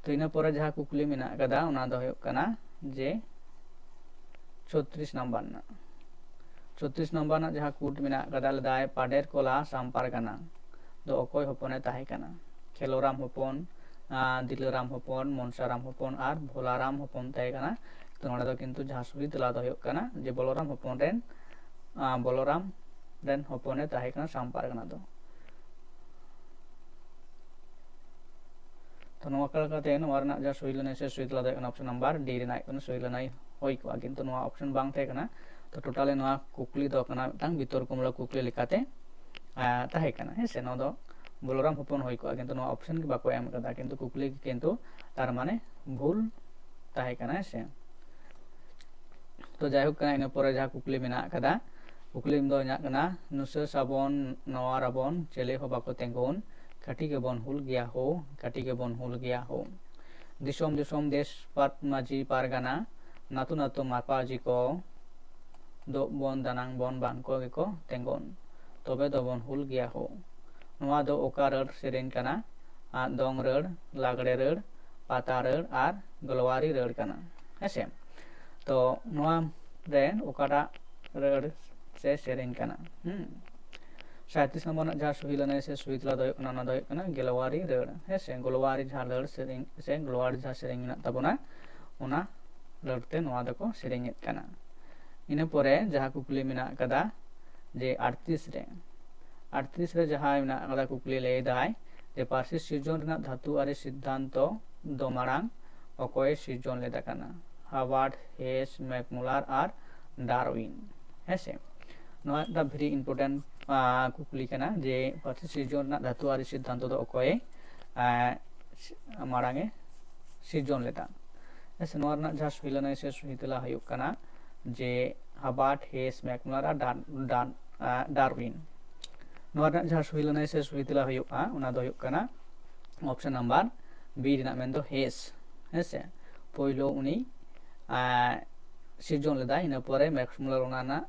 ᱛᱚ ᱤᱱᱟᱹ ᱯᱚᱨᱮ ᱡᱟᱦᱟᱸ ᱠᱩᱠᱞᱤ ᱢᱮᱱᱟᱜ ᱟᱠᱟᱫᱟ ᱚᱱᱟ ᱫᱚ ᱦᱩᱭᱩᱜ ᱠᱟᱱᱟ ᱡᱮ ᱪᱷᱚᱛᱨᱤᱥ ᱱᱟᱢᱵᱟᱨ ᱨᱮᱱᱟᱜ, ᱪᱷᱚᱛᱨᱤᱥ ᱱᱟᱢᱵᱟᱨ ᱨᱮᱱᱟᱜ ᱡᱟᱦᱟᱸ ᱠᱳᱰ ᱢᱮᱱᱟᱜ ᱟᱠᱟᱫᱟ, ᱞᱟᱹᱭᱫᱟᱭ ᱯᱟᱰᱮᱨ ᱠᱚᱞᱟ ᱥᱟᱢ ᱯᱟᱨᱜᱟᱱᱟ ᱫᱚ ᱚᱠᱚᱭ ᱦᱚᱯᱚᱱᱮ ᱛᱟᱦᱮᱸ ᱠᱟᱱᱟ? ᱠᱷᱮᱞᱳᱨᱟᱢ ᱦᱚᱯᱚᱱ, ᱫᱤᱞᱟᱹᱨᱟᱢ ᱦᱚᱯᱚᱱ, ᱢᱚᱱᱥᱟᱨᱟᱢ ᱦᱚᱯᱚᱱ ᱟᱨ ᱵᱷᱳᱞᱟᱨᱟᱢ ᱦᱚᱯᱚᱱ ᱛᱟᱦᱮᱸ ᱠᱟᱱᱟ᱾ ᱛᱚ ᱱᱚᱰᱮ ᱫᱚ ᱠᱤᱱᱛᱩ ᱡᱟᱦᱟᱸ ᱥᱚᱦᱤ ᱛᱮᱞᱟ ᱫᱚ ᱦᱩᱭᱩᱜ ᱠᱟᱱᱟ ᱡᱮ ᱵᱚᱞᱚᱨᱟᱢ ᱦᱚᱯᱚᱱ ᱨᱮᱱ, ᱵᱚᱞᱚᱨᱟᱢ ᱨᱮᱱ ᱦᱚᱯᱚᱱᱮ ᱛᱟᱦᱮᱸ ᱠᱟᱱᱟ ᱥᱟᱢ ᱯᱟᱨᱜᱟᱱᱟ ᱫᱚ᱾ ᱛᱚ ᱱᱚᱣᱟ ᱞᱮᱠᱟᱛᱮ ᱱᱚᱣᱟ ᱨᱮᱱᱟᱜ ᱡᱟᱦᱟᱸ ᱥᱚᱦᱤ ᱞᱟᱹᱱᱟᱹᱭ ᱥᱮ ᱥᱚᱦᱤ ᱛᱮᱞᱟ ᱫᱚ ᱦᱩᱭᱩᱜ ᱠᱟᱱᱟ ᱚᱯᱥᱚᱱ ᱱᱟᱢᱵᱟᱨ ᱰᱤ ᱨᱮᱱᱟᱜ ᱦᱩᱭᱩᱜ ᱠᱟᱱᱟ ᱥᱚᱦᱤ ᱞᱟᱹᱱᱟᱹᱭ ᱦᱩᱭ ᱠᱚᱜᱼᱟ, ᱠᱤᱱᱛᱩ ᱱᱚᱣᱟ ᱚᱯᱥᱚᱱ ᱵᱟᱝ ᱛᱟᱦᱮᱸ ᱠᱟᱱᱟ᱾ ᱛᱚ ᱴᱳᱴᱟᱞᱤ ᱱᱚᱣᱟ ᱠᱩᱠᱞᱤ ᱫᱚ ᱠᱟᱱᱟ ᱢᱤᱫᱴᱟᱝ ᱵᱤᱛᱚᱨᱠᱚᱢᱩᱞᱚᱠ ᱠᱩᱠᱞᱤ ᱞᱮᱠᱟᱛᱮ ᱛᱟᱦᱮᱸ ᱠᱟᱱᱟ, ᱦᱮᱸ ᱥᱮ᱾ ᱱᱚᱣᱟ ᱫᱚ ᱵᱚᱞᱚᱨᱟᱢ ᱦᱚᱯᱚᱱ ᱦᱩᱭ ᱠᱚᱜᱼᱟ, ᱠᱤᱱᱛᱩ ᱱᱚᱣᱟ ᱚᱯᱥᱚᱱ ᱜᱮ ᱵᱟᱠᱚ ᱮᱢ ᱠᱟᱫᱟ, ᱠᱤᱱᱛᱩ ᱠᱩᱠᱞᱤ ᱜᱮ ᱠᱤᱱᱛᱩ ᱛᱟᱨ ᱢᱟᱱᱮ ᱵᱷᱩᱞ ᱛᱟᱦᱮᱸ ᱠᱟᱱᱟ, ᱦᱮᱸ ᱥᱮ᱾ ᱛᱚ ᱡᱟᱭᱦᱳᱠ ᱠᱟᱱᱟ, ᱤᱱᱟᱹ ᱯᱚᱨᱮ ᱡᱟᱦᱟᱸ ᱠᱩᱠᱞᱤ ᱢᱮᱱᱟᱜ ᱟᱠᱟᱫᱟ, ᱠᱩᱠᱞᱤ ᱫᱚ ᱤᱧᱟᱹᱜ ᱠᱟᱱᱟ, ᱱᱩᱥᱟᱹᱥ ᱟᱵᱚᱱ, ᱱᱚᱣᱟᱨ ᱟᱵᱚᱱ, ᱪᱮᱞᱮ ᱦᱚᱸ ᱵᱟᱠᱚ ᱛᱤᱸᱜᱩᱱ, ᱠᱟᱹᱴᱤᱡ ᱜᱮᱵᱚᱱ ᱦᱩᱞ ᱜᱮᱭᱟ ᱦᱳ, ᱠᱟᱹᱴᱤᱡ ᱜᱮᱵᱚᱱ ᱦᱩᱞ ᱜᱮᱭᱟ ᱦᱳ᱾ ᱫᱤᱥᱚᱢ ᱫᱤᱥᱚᱢ ᱫᱮᱥ ᱯᱟᱛ ᱢᱟᱹᱡᱷᱤ ᱯᱟᱨᱜᱟᱱᱟ, ᱱᱟᱛᱩ ᱱᱟᱛᱩ ᱢᱟᱯᱟᱡᱤ ᱠᱚ, ᱫᱚᱜ ᱵᱚᱱ ᱫᱟᱱᱟᱝ ᱵᱚᱱ ᱵᱟᱝ ᱠᱚ ᱜᱮᱠᱚ ᱛᱤᱸᱜᱩᱱ, ᱛᱚᱵᱮ ᱫᱚᱵᱚᱱ ᱦᱩᱞ ᱜᱮᱭᱟ ᱦᱳ᱾ ᱱᱚᱣᱟ ᱫᱚ ᱚᱠᱟ ᱨᱟᱹᱲ ᱥᱮᱨᱮᱧ ᱠᱟᱱᱟ? ᱟᱨ ᱫᱚᱝ ᱨᱟᱹᱲ, ᱞᱟᱜᱽᱲᱮ ᱨᱟᱹᱲ, ᱯᱟᱛᱟ ᱨᱟᱹᱲ ᱟᱨ ᱜᱳᱞᱣᱟᱨᱤ ᱨᱟᱹᱲ ᱠᱟᱱᱟ, ᱦᱮᱸᱥᱮ᱾ ᱛᱚ ᱱᱚᱣᱟ ᱨᱮ ᱚᱠᱟᱴᱟᱜ ᱨᱟᱹᱲ ᱥᱮ ᱥᱮᱨᱮᱧ ᱠᱟᱱᱟ? ᱦᱩᱸ, ᱥᱟᱸᱭᱛᱨᱤᱥ ᱱᱚᱢᱵᱚᱨ ᱨᱮᱱᱟᱜ ᱡᱟᱦᱟᱸ ᱥᱚᱦᱤ ᱞᱟᱹᱱᱟᱹᱭ ᱥᱮ ᱥᱚᱦᱤ ᱛᱮᱞᱟ ᱫᱚ ᱦᱩᱭᱩᱜ ᱠᱟᱱᱟ, ᱚᱱᱟ ᱫᱚ ᱦᱩᱭᱩᱜ ᱠᱟᱱᱟ ᱜᱮᱞᱣᱟᱨᱤ ᱨᱟᱹᱲ, ᱦᱮᱸ ᱥᱮ᱾ ᱜᱚᱞᱣᱟᱨᱤ ᱡᱟᱦᱟᱸ ᱨᱟᱹᱲ ᱥᱮᱨᱮᱧ ᱥᱮ ᱜᱚᱞᱣᱟᱨᱤ ᱡᱟᱦᱟᱸ ᱥᱮᱨᱮᱧ ᱢᱮᱱᱟᱜ ᱛᱟᱵᱚᱱᱟ, ᱚᱱᱟ ᱨᱟᱹᱲ ᱛᱮ ᱱᱚᱣᱟ ᱫᱚᱠᱚ ᱥᱮᱨᱮᱧᱮᱫ ᱠᱟᱱᱟ᱾ ᱤᱱᱟᱹ ᱯᱚᱨᱮ ᱡᱟᱦᱟᱸ ᱠᱩᱠᱞᱤ ᱢᱮᱱᱟᱜ ᱟᱠᱟᱫᱟ ᱡᱮ ᱟᱴᱛᱨᱤᱥ ᱨᱮ, ᱟᱴᱛᱨᱤᱥ ᱨᱮ ᱡᱟᱦᱟᱸ ᱢᱮᱱᱟᱜ ᱟᱠᱟᱫᱟ ᱠᱩᱠᱞᱤ ᱞᱟᱹᱭ ᱫᱟᱭ ᱡᱮ ᱯᱟᱹᱨᱥᱤ ᱥᱤᱨᱡᱚᱱ ᱨᱮᱱᱟᱜ ᱫᱷᱟᱹᱛᱩ ᱟᱹᱨᱤ ᱥᱤᱫᱽᱫᱷᱟᱱᱛᱚ ᱫᱚ ᱢᱟᱲᱟᱝ ᱚᱠᱚᱭᱮ ᱥᱤᱨᱡᱚᱱ ᱞᱮᱫᱟ ᱠᱟᱱᱟ? ᱦᱟᱣᱟᱨᱰ, ᱦᱮᱥ, ᱢᱮᱠᱢᱩᱞᱟᱨ ᱟᱨ ᱰᱟᱨᱣᱤᱱ, ᱦᱮᱸᱥᱮ᱾ ᱱᱚᱣᱟ ᱮᱠᱴᱟ very important, ᱟᱸ, ᱠᱩᱠᱞᱤ ᱠᱟᱱᱟ ᱡᱮ ᱯᱟᱹᱨᱥᱤ ᱥᱤᱨᱡᱚᱱ ᱨᱮᱱᱟᱜ ᱫᱷᱟᱹᱛᱩ ᱟᱹᱨᱤ ᱥᱤᱫᱽᱫᱷᱟᱱᱛᱚ ᱫᱚ ᱚᱠᱚᱭᱮ ᱢᱟᱲᱟᱝ ᱮ ᱥᱤᱨᱡᱚᱱ ᱞᱮᱫᱟ᱾ ᱦᱮᱸ ᱥᱮ, ᱱᱚᱣᱟ ᱨᱮᱱᱟᱜ ᱡᱟᱦᱟᱸ ᱥᱩᱭ ᱞᱟᱹᱱᱟᱹᱭ ᱥᱮ ᱥᱩᱭ ᱛᱮᱞᱟ ᱦᱩᱭᱩᱜ ᱠᱟᱱᱟ ᱡᱮ ᱦᱟᱵᱟᱨᱴ, ᱦᱮᱥ, ᱢᱮᱠᱢᱩᱞᱟᱨ ᱟᱨ ᱰᱟᱨ ᱰᱟᱨ ᱰᱟᱨᱣᱤᱱ᱾ ᱱᱚᱣᱟ ᱨᱮᱱᱟᱜ ᱡᱟᱦᱟᱸ ᱥᱩᱭ ᱞᱟᱹᱱᱟᱹᱭ ᱥᱮ ᱥᱩᱭ ᱛᱮᱞᱟ ᱦᱩᱭᱩᱜᱼᱟ, ᱚᱱᱟ ᱫᱚ ᱦᱩᱭᱩᱜ ᱠᱟᱱᱟ ᱚᱯᱥᱮᱱ ᱱᱟᱢᱵᱟᱨ ᱵᱤ ᱨᱮᱱᱟᱜ, ᱢᱮᱱᱫᱚ ᱦᱮᱥ᱾ ᱦᱮᱸ ᱥᱮ, ᱯᱳᱭᱞᱳ ᱩᱱᱤ ᱥᱤᱨᱡᱚᱱ ᱞᱮᱫᱟᱭ, ᱤᱱᱟᱹ ᱯᱚᱨᱮ ᱢᱮᱠᱥᱢᱩᱞᱟᱨ ᱚᱱᱟ ᱨᱮᱱᱟᱜ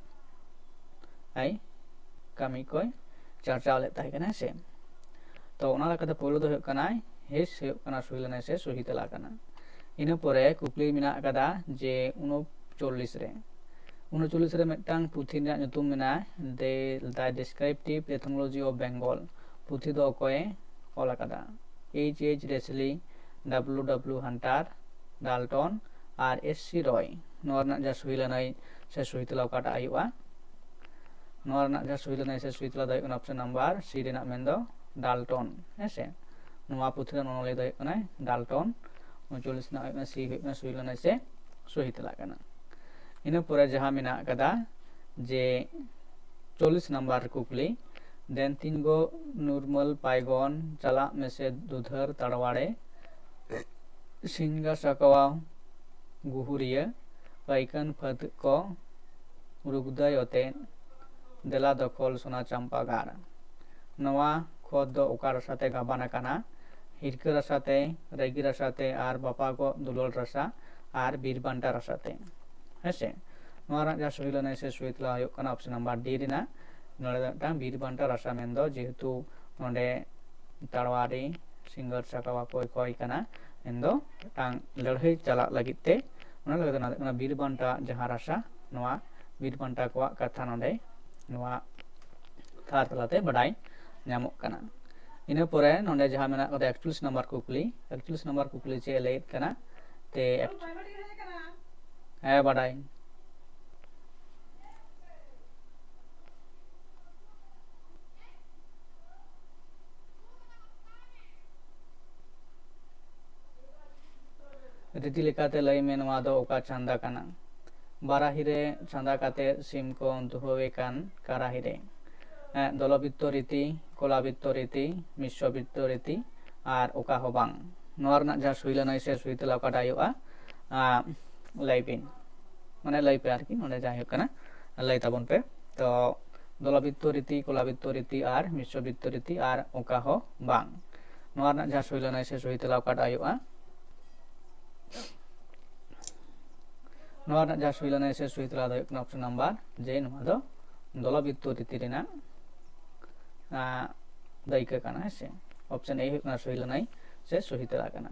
ᱟᱭ ᱠᱟᱹᱢᱤ ᱠᱚᱭ ᱪᱟᱨᱪᱟᱣ ᱞᱮᱫ ᱛᱟᱦᱮᱸ ᱠᱟᱱᱟ, ᱦᱮᱸ ᱥᱮ᱾ ᱛᱚ ᱚᱱᱟ ᱞᱮᱠᱟᱛᱮ ᱯᱳᱭᱞᱳ ᱫᱚ ᱦᱩᱭᱩᱜ ᱠᱟᱱᱟᱭ ᱦᱮᱥ, ᱦᱩᱭᱩᱜ ᱠᱟᱱᱟ ᱥᱩᱭ ᱞᱟᱹᱱᱟᱹᱭ ᱥᱮ ᱥᱩᱦᱤ ᱛᱮᱞᱟ ᱠᱟᱱᱟ᱾ ᱤᱱᱟᱹ ᱯᱚᱨᱮ ᱠᱩᱠᱞᱤ ᱢᱮᱱᱟᱜ ᱟᱠᱟᱫᱟ ᱡᱮ ᱩᱱᱪᱚᱞᱞᱤᱥ ᱨᱮ, ᱩᱱᱪᱚᱞᱞᱤᱥ ᱨᱮ ᱢᱤᱫᱴᱟᱝ ᱯᱩᱛᱷᱤ ᱨᱮᱱᱟᱜ ᱧᱩᱛᱩᱢ ᱢᱮᱱᱟᱜᱼᱟ The, The Descriptive Ethnology of Bengal᱾ ᱯᱩᱛᱷᱤ ᱫᱚ ᱚᱠᱚᱭᱮ ᱚᱞ ᱟᱠᱟᱫᱟ? H H Driscoll, W W Hunter, Dalton ᱟᱨ S C Roy᱾ ᱱᱚᱣᱟ ᱨᱮᱱᱟᱜ ᱡᱟᱦᱟᱸ ᱥᱩᱭ ᱞᱟᱹᱱᱟᱹᱭ ᱥᱮ ᱥᱩᱭ ᱛᱮᱞᱟ ᱚᱠᱟᱴᱟᱜ ᱦᱩᱭᱩᱜᱼᱟ? ᱱᱚᱣᱟ ᱨᱮᱱᱟᱜ ᱡᱟᱦᱟᱸ ᱥᱩᱭ ᱞᱟᱹᱱᱟᱹᱭ ᱥᱮ ᱥᱩᱭ ᱛᱮᱞᱟ ᱫᱚ ᱦᱩᱭᱩᱜ ᱠᱟᱱᱟ ᱚᱯᱥᱮᱱ ᱱᱟᱢᱵᱟᱨ ᱥᱤ ᱨᱮᱱᱟᱜ, ᱢᱮᱱᱫᱚ ᱰᱟᱞᱴᱚᱱ᱾ ᱦᱮᱸ ᱥᱮ, ᱱᱚᱣᱟ ᱯᱩᱛᱷᱤ ᱨᱮᱱ ᱚᱱᱚᱞᱤᱭᱟᱹ ᱫᱚ ᱦᱩᱭᱩᱜ ᱠᱟᱱᱟᱭ ᱰᱟᱞᱴᱚᱱ᱾ ᱩᱱᱪᱚᱞᱞᱤᱥ ᱨᱮᱱᱟᱜ ᱦᱩᱭᱩᱜ ᱠᱟᱱᱟ ᱥᱤ, ᱦᱩᱭᱩᱜ ᱠᱟᱱᱟ ᱥᱩᱭ ᱞᱟᱹᱱᱟᱹᱭ ᱥᱮ ᱥᱩᱦᱤ ᱛᱮᱞᱟ ᱠᱟᱱᱟ᱾ ᱤᱱᱟᱹ ᱯᱚᱨᱮ ᱡᱟᱦᱟᱸ ᱢᱮᱱᱟᱜ ᱟᱠᱟᱫᱟ ᱡᱮ ᱪᱚᱞᱞᱤᱥ ᱱᱟᱢᱵᱟᱨ ᱠᱩᱠᱞᱤ, ᱫᱮᱱ ᱛᱤᱧᱜᱚ ᱱᱩᱨᱢᱟᱹᱞ ᱯᱟᱭᱜᱚᱱ, ᱪᱟᱞᱟᱜ ᱢᱮᱥᱮ ᱫᱩᱫᱷᱟᱹᱨ ᱛᱟᱲᱣᱟᱲᱮ, ᱥᱤᱝᱜᱟ ᱥᱟᱠᱣᱟ ᱜᱩᱦᱩᱨᱤᱭᱟᱹ, ᱟᱹᱭᱠᱟᱹᱱ ᱯᱷᱟᱹᱫ ᱠᱚ ᱨᱩᱜᱽᱫᱟᱹᱭ ᱚᱛᱮ, ᱫᱮᱞᱟ ᱫᱚᱠᱷᱚᱞ ᱥᱳᱱᱟ ᱪᱟᱢᱯᱟ ᱜᱟᱲ᱾ ᱱᱚᱣᱟ ᱠᱷᱚᱛ ᱫᱚ ᱚᱠᱟ ᱨᱟᱥᱟ ᱛᱮ ᱜᱟᱵᱟᱱ ᱟᱠᱟᱱᱟ? ᱦᱤᱨᱠᱟᱹ ᱨᱟᱥᱟ ᱛᱮ, ᱨᱟᱹᱜᱤ ᱨᱟᱥᱟ ᱛᱮ ᱟᱨ ᱵᱟᱯᱟ ᱠᱚ ᱫᱩᱞᱟᱹᱲ ᱨᱟᱥᱟ ᱟᱨ ᱵᱤᱨ ᱵᱟᱱᱴᱟ ᱨᱟᱥᱟ ᱛᱮ᱾ ᱦᱮᱸ ᱥᱮ, ᱱᱚᱣᱟ ᱨᱮᱱᱟᱜ ᱡᱟᱦᱟᱸ ᱥᱩᱭ ᱞᱟᱹᱱᱟᱹᱭ ᱥᱮ ᱥᱩᱭ ᱛᱮᱞᱟ ᱦᱩᱭᱩᱜ ᱠᱟᱱᱟ ᱚᱯᱥᱮᱱ ᱱᱟᱢᱵᱟᱨ ᱰᱤ ᱨᱮᱱᱟᱜ᱾ ᱱᱚᱰᱮ ᱫᱚ ᱢᱤᱫᱴᱟᱝ ᱵᱤᱨ ᱵᱟᱱᱴᱟ ᱨᱟᱥᱟ, ᱢᱮᱱᱫᱚ ᱡᱮᱦᱮᱛᱩ ᱱᱚᱰᱮ ᱛᱟᱲᱣᱟᱨᱤ ᱥᱤᱝᱜᱟᱨ ᱥᱟᱠᱟᱣᱟ ᱠᱚᱭ ᱠᱚᱭ ᱠᱟᱱᱟ, ᱢᱮᱱᱫᱚ ᱢᱤᱫᱴᱟᱝ ᱞᱟᱹᱲᱦᱟᱹᱭ ᱪᱟᱞᱟᱜ ᱞᱟᱹᱜᱤᱫ ᱛᱮ, ᱚᱱᱟ ᱞᱟᱹᱜᱤᱫ ᱚᱱᱟ ᱦᱩᱭᱩᱜ ᱠᱟᱱᱟ ᱵᱤᱨ ᱵᱟᱱᱴᱟ ᱡᱟᱦᱟᱸ ᱨᱟᱥᱟ, ᱱᱚᱣᱟ ᱵᱤᱨ ᱵᱟᱱᱴᱟ ᱠᱚᱣᱟᱜ ᱠᱟᱛᱷᱟ ᱱᱚᱰᱮ ᱱᱚᱣᱟ ᱛᱷᱟᱨ ᱛᱟᱞᱟᱛᱮ ᱵᱟᱰᱟᱭ ᱧᱟᱢᱚᱜ ᱠᱟᱱᱟ᱾ ᱤᱱᱟᱹ ᱯᱚᱨᱮ ᱱᱚᱰᱮ ᱡᱟᱦᱟᱸ ᱢᱮᱱᱟᱜ ᱠᱟᱫᱟ ᱮᱠᱪᱚᱞᱞᱤᱥ ᱱᱟᱢᱵᱟᱨ ᱠᱩᱠᱞᱤ, ᱮᱠᱪᱚᱞᱞᱤᱥ ᱱᱟᱢᱵᱟᱨ ᱠᱩᱠᱞᱤ ᱪᱮᱫ ᱮ ᱞᱟᱹᱭᱮᱫ ᱠᱟᱱᱟ? ᱛᱮ ᱮᱠ-, ᱦᱮᱸ, ᱵᱟᱰᱟᱭ᱾ ᱨᱤᱛᱤ ᱞᱮᱠᱟᱛᱮ ᱞᱟᱹᱭ ᱢᱮ, ᱱᱚᱣᱟ ᱫᱚ ᱚᱠᱟ ᱪᱷᱟᱸᱫᱟ ᱠᱟᱱᱟ? ᱵᱟᱨᱟᱦᱤ ᱨᱮ ᱪᱷᱟᱸᱫᱟ ᱠᱟᱛᱮ ᱥᱤᱢ ᱠᱚ ᱫᱩᱦᱟᱹᱣᱮ ᱠᱟᱱ ᱠᱟᱨᱟᱦᱤ ᱨᱮ᱾ ᱮᱸ, ᱫᱚᱞᱚᱵᱤᱛᱛᱚ ᱨᱤᱛᱤ, ᱠᱚᱞᱟᱵᱤᱛᱛᱚ ᱨᱤᱛᱤ, ᱢᱤᱥᱥᱚᱵᱤᱛᱛᱚ ᱨᱤᱛᱤ, ᱟᱨ ᱚᱠᱟ ᱦᱚᱸ ᱵᱟᱝ᱾ ᱱᱚᱣᱟ ᱨᱮᱱᱟᱜ ᱡᱟᱦᱟᱸ ᱥᱩᱭ ᱞᱟᱹᱱᱟᱹᱭ ᱥᱮ ᱥᱩᱭ ᱛᱮᱞᱟ ᱚᱠᱟᱴᱟᱜ ᱦᱩᱭᱩᱜᱼᱟ? ᱟᱸ, ᱞᱟᱹᱭ ᱵᱤᱱ, ᱢᱟᱱᱮ ᱞᱟᱹᱭ ᱯᱮ ᱟᱨᱠᱤ, ᱱᱚᱰᱮ ᱡᱟᱦᱟᱸ ᱦᱩᱭᱩᱜ ᱠᱟᱱᱟ ᱞᱟᱹᱭ ᱛᱟᱵᱚᱱ ᱯᱮ᱾ ᱛᱚ ᱫᱚᱞᱟᱵᱤᱛᱛᱚ ᱨᱤᱛᱤ, ᱠᱚᱞᱟᱵᱤᱛᱛᱚ ᱨᱤᱛᱤ ᱟᱨ ᱢᱤᱥᱨᱚᱵᱤᱛᱛᱚ ᱨᱤᱛᱤ ᱟᱨ ᱚᱠᱟ ᱦᱚᱸ ᱵᱟᱝ᱾ ᱱᱚᱣᱟ ᱨᱮᱱᱟᱜ ᱡᱟᱦᱟᱸ ᱥᱩᱭ ᱞᱟᱹᱱᱟᱹᱭ ᱥᱮ ᱥᱩᱭ ᱛᱮᱞᱟ ᱚᱠᱟᱴᱟᱜ ᱦᱩᱭᱩᱜᱼᱟ? ᱱᱚᱣᱟ ᱨᱮᱱᱟᱜ ᱡᱟᱦᱟᱸ ᱥᱩᱭ ᱞᱟᱹᱱᱟᱹᱭ ᱥᱮ ᱥᱩᱭ ᱛᱮᱞᱟ ᱫᱚ ᱦᱩᱭᱩᱜ ᱠᱟᱱᱟ ᱚᱯᱥᱚᱱ ᱱᱟᱢᱵᱟᱨ ᱡᱮ, ᱱᱚᱣᱟ ᱫᱚ ᱫᱚᱞᱟᱵᱤᱛᱛᱚ ᱨᱤᱛᱤ ᱨᱮᱱᱟᱜ, ᱟᱸ, ᱫᱟᱹᱭᱠᱟᱹ ᱠᱟᱱᱟ, ᱦᱮᱸ ᱥᱮ᱾ ᱚᱯᱥᱚᱱ A ᱦᱩᱭᱩᱜ ᱠᱟᱱᱟ ᱥᱩᱭ ᱞᱟᱹᱱᱟᱹᱭ ᱥᱮ ᱥᱩᱭ ᱛᱮᱞᱟ ᱠᱟᱱᱟ᱾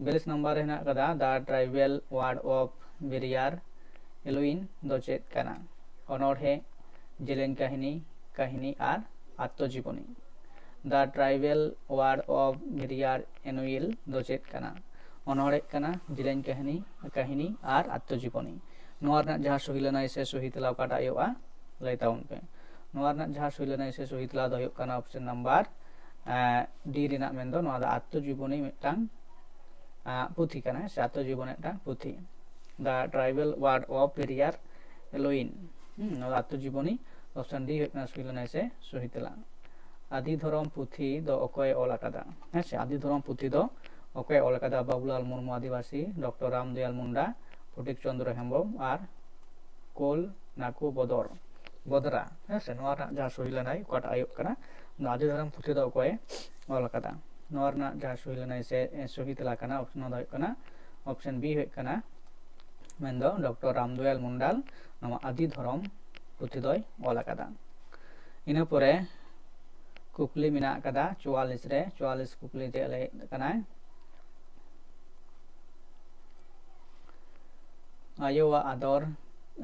ᱵᱤᱭᱟᱞᱤᱥ ᱱᱟᱢᱵᱟᱨ ᱨᱮ ᱦᱮᱱᱟᱜ ᱟᱠᱟᱫᱟ, The Tribal Ward of Beriar Eloin ᱫᱚ ᱪᱮᱫ ᱠᱟᱱᱟ? ᱚᱱᱚᱬᱦᱮ, ᱡᱮᱞᱮᱧ ᱠᱟᱹᱦᱱᱤ, ᱠᱟᱹᱦᱱᱤ ᱟᱨ ᱟᱛᱢᱚᱡᱤᱵᱚᱱᱤ᱾ The Tribal Ward of Beriar Eloin ᱫᱚ ᱪᱮᱫ ᱠᱟᱱᱟ? ᱚᱱᱚᱬᱦᱮ ᱠᱟᱱᱟ, ᱡᱮᱞᱮᱧ ᱠᱟᱹᱦᱱᱤ, ᱠᱟᱹᱦᱱᱤ ᱟᱨ ᱟᱛᱢᱚᱡᱤᱵᱚᱱᱤ᱾ ᱱᱚᱣᱟ ᱨᱮᱱᱟᱜ ᱡᱟᱦᱟᱸ ᱥᱩᱭ ᱞᱟᱹᱱᱟᱹᱭ ᱥᱮ ᱥᱩᱭ ᱛᱮᱞᱟ ᱚᱠᱟᱴᱟᱜ ᱦᱩᱭᱩᱜᱼᱟ? ᱞᱟᱹᱭ ᱛᱟᱵᱚᱱ ᱯᱮ᱾ ᱱᱚᱣᱟ ᱨᱮᱱᱟᱜ ᱡᱟᱦᱟᱸ ᱥᱩᱭ ᱞᱟᱹᱱᱟᱹᱭ ᱥᱮ ᱥᱩᱭ ᱛᱮᱞᱟ ᱫᱚ ᱦᱩᱭᱩᱜ ᱠᱟᱱᱟ ᱚᱯᱥᱚᱱ ᱱᱟᱢᱵᱟᱨ, ᱮᱸ, D ᱨᱮᱱᱟᱜ, ᱢᱮᱱᱫᱚ ᱱᱚᱣᱟ ᱫᱚ ᱟᱛᱢᱚᱡᱤᱵᱚᱱᱤ ᱢᱤᱫᱴᱟᱝ, ᱟᱸ, ᱯᱩᱛᱷᱤ ᱠᱟᱱᱟ, ᱥᱮ ᱟᱛᱢᱚᱡᱤᱵᱚᱱᱤ ᱢᱤᱫᱴᱟᱝ ᱯᱩᱛᱷᱤ, The Tribal Ward of Beriar Eloin᱾ ᱦᱩᱸ, ᱱᱚᱣᱟ ᱫᱚ ᱟᱛᱢᱚᱡᱤᱵᱚᱱᱤ, ᱚᱯᱥᱚᱱ D ᱦᱩᱭᱩᱜ ᱠᱟᱱᱟ ᱥᱩᱭ ᱞᱟᱹᱱᱟᱹᱭ ᱥᱮ ᱥᱩᱭ ᱛᱮᱞᱟ᱾ ᱟᱹᱫᱤ ᱫᱷᱚᱨᱚᱢ ᱯᱩᱛᱷᱤ ᱫᱚ ᱚᱠᱚᱭᱮ ᱚᱞ ᱟᱠᱟᱫᱟ? ᱦᱮᱸ ᱥᱮ, ᱟᱹᱫᱤ ᱫᱷᱚᱨᱚᱢ ᱯᱩᱛᱷᱤ ᱫᱚ ᱚᱠᱚᱭᱮ ᱚᱞ ᱟᱠᱟᱫᱟ? ᱵᱟᱵᱩᱞᱟᱞ ᱢᱩᱨᱢᱩ ᱟᱹᱫᱤᱵᱟᱹᱥᱤ, ᱰᱚᱠᱴᱚᱨ ᱨᱟᱢ ᱫᱚᱭᱟᱞ ᱢᱩᱱᱰᱟ, ᱯᱷᱚᱴᱤᱠ ᱪᱚᱱᱫᱨᱚ ᱦᱮᱢᱵᱨᱚᱢ ᱟᱨ ᱠᱳᱞ ᱱᱟᱠᱩ ᱵᱚᱫᱚᱨ, ᱵᱚᱫᱨᱟ᱾ ᱦᱮᱸ ᱥᱮ, ᱱᱚᱣᱟ ᱨᱮᱱᱟᱜ ᱡᱟᱦᱟᱸ ᱥᱩᱭ ᱞᱟᱹᱱᱟᱹᱭ ᱚᱠᱟᱴᱟᱜ ᱦᱩᱭᱩᱜ ᱠᱟᱱᱟ, ᱱᱚᱣᱟ ᱟᱹᱫᱤ ᱫᱷᱚᱨᱚᱢ ᱯᱩᱛᱷᱤ ᱫᱚ ᱚᱠᱚᱭᱮ ᱚᱞ ᱟᱠᱟᱫᱟ? ᱱᱚᱣᱟ ᱨᱮᱱᱟᱜ ᱡᱟᱦᱟᱸ ᱥᱩᱭ ᱞᱟᱹᱱᱟᱹᱭ ᱥᱮ, ᱮ, ᱥᱩᱦᱤ ᱛᱮᱞᱟ ᱠᱟᱱᱟ, ᱚᱯᱥᱚᱱ ᱫᱚ ᱦᱩᱭᱩᱜ ᱠᱟᱱᱟ, ᱚᱯᱥᱚᱱ B ᱦᱩᱭᱩᱜ ᱠᱟᱱᱟ, ᱢᱮᱱᱫᱚ ᱰᱚᱠᱴᱚᱨ ᱨᱟᱢᱫᱚᱭᱟᱞ ᱢᱩᱱᱰᱟᱞ ᱱᱚᱣᱟ ᱟᱹᱫᱤ ᱫᱷᱚᱨᱚᱢ ᱯᱩᱛᱷᱤ ᱫᱚᱭ ᱚᱞ ᱟᱠᱟᱫᱟ᱾ ᱤᱱᱟᱹ ᱯᱚᱨᱮ ᱠᱩᱠᱞᱤ ᱢᱮᱱᱟᱜ ᱟᱠᱟᱫᱟ ᱪᱩᱣᱟᱞᱤᱥ ᱨᱮ, ᱪᱩᱣᱟᱞᱤᱥ ᱠᱩᱠᱞᱤ ᱪᱮᱫ ᱞᱟᱹᱭ ᱠᱟᱱᱟᱭ? ᱟᱭᱳᱣᱟᱜ ᱟᱫᱚᱨ,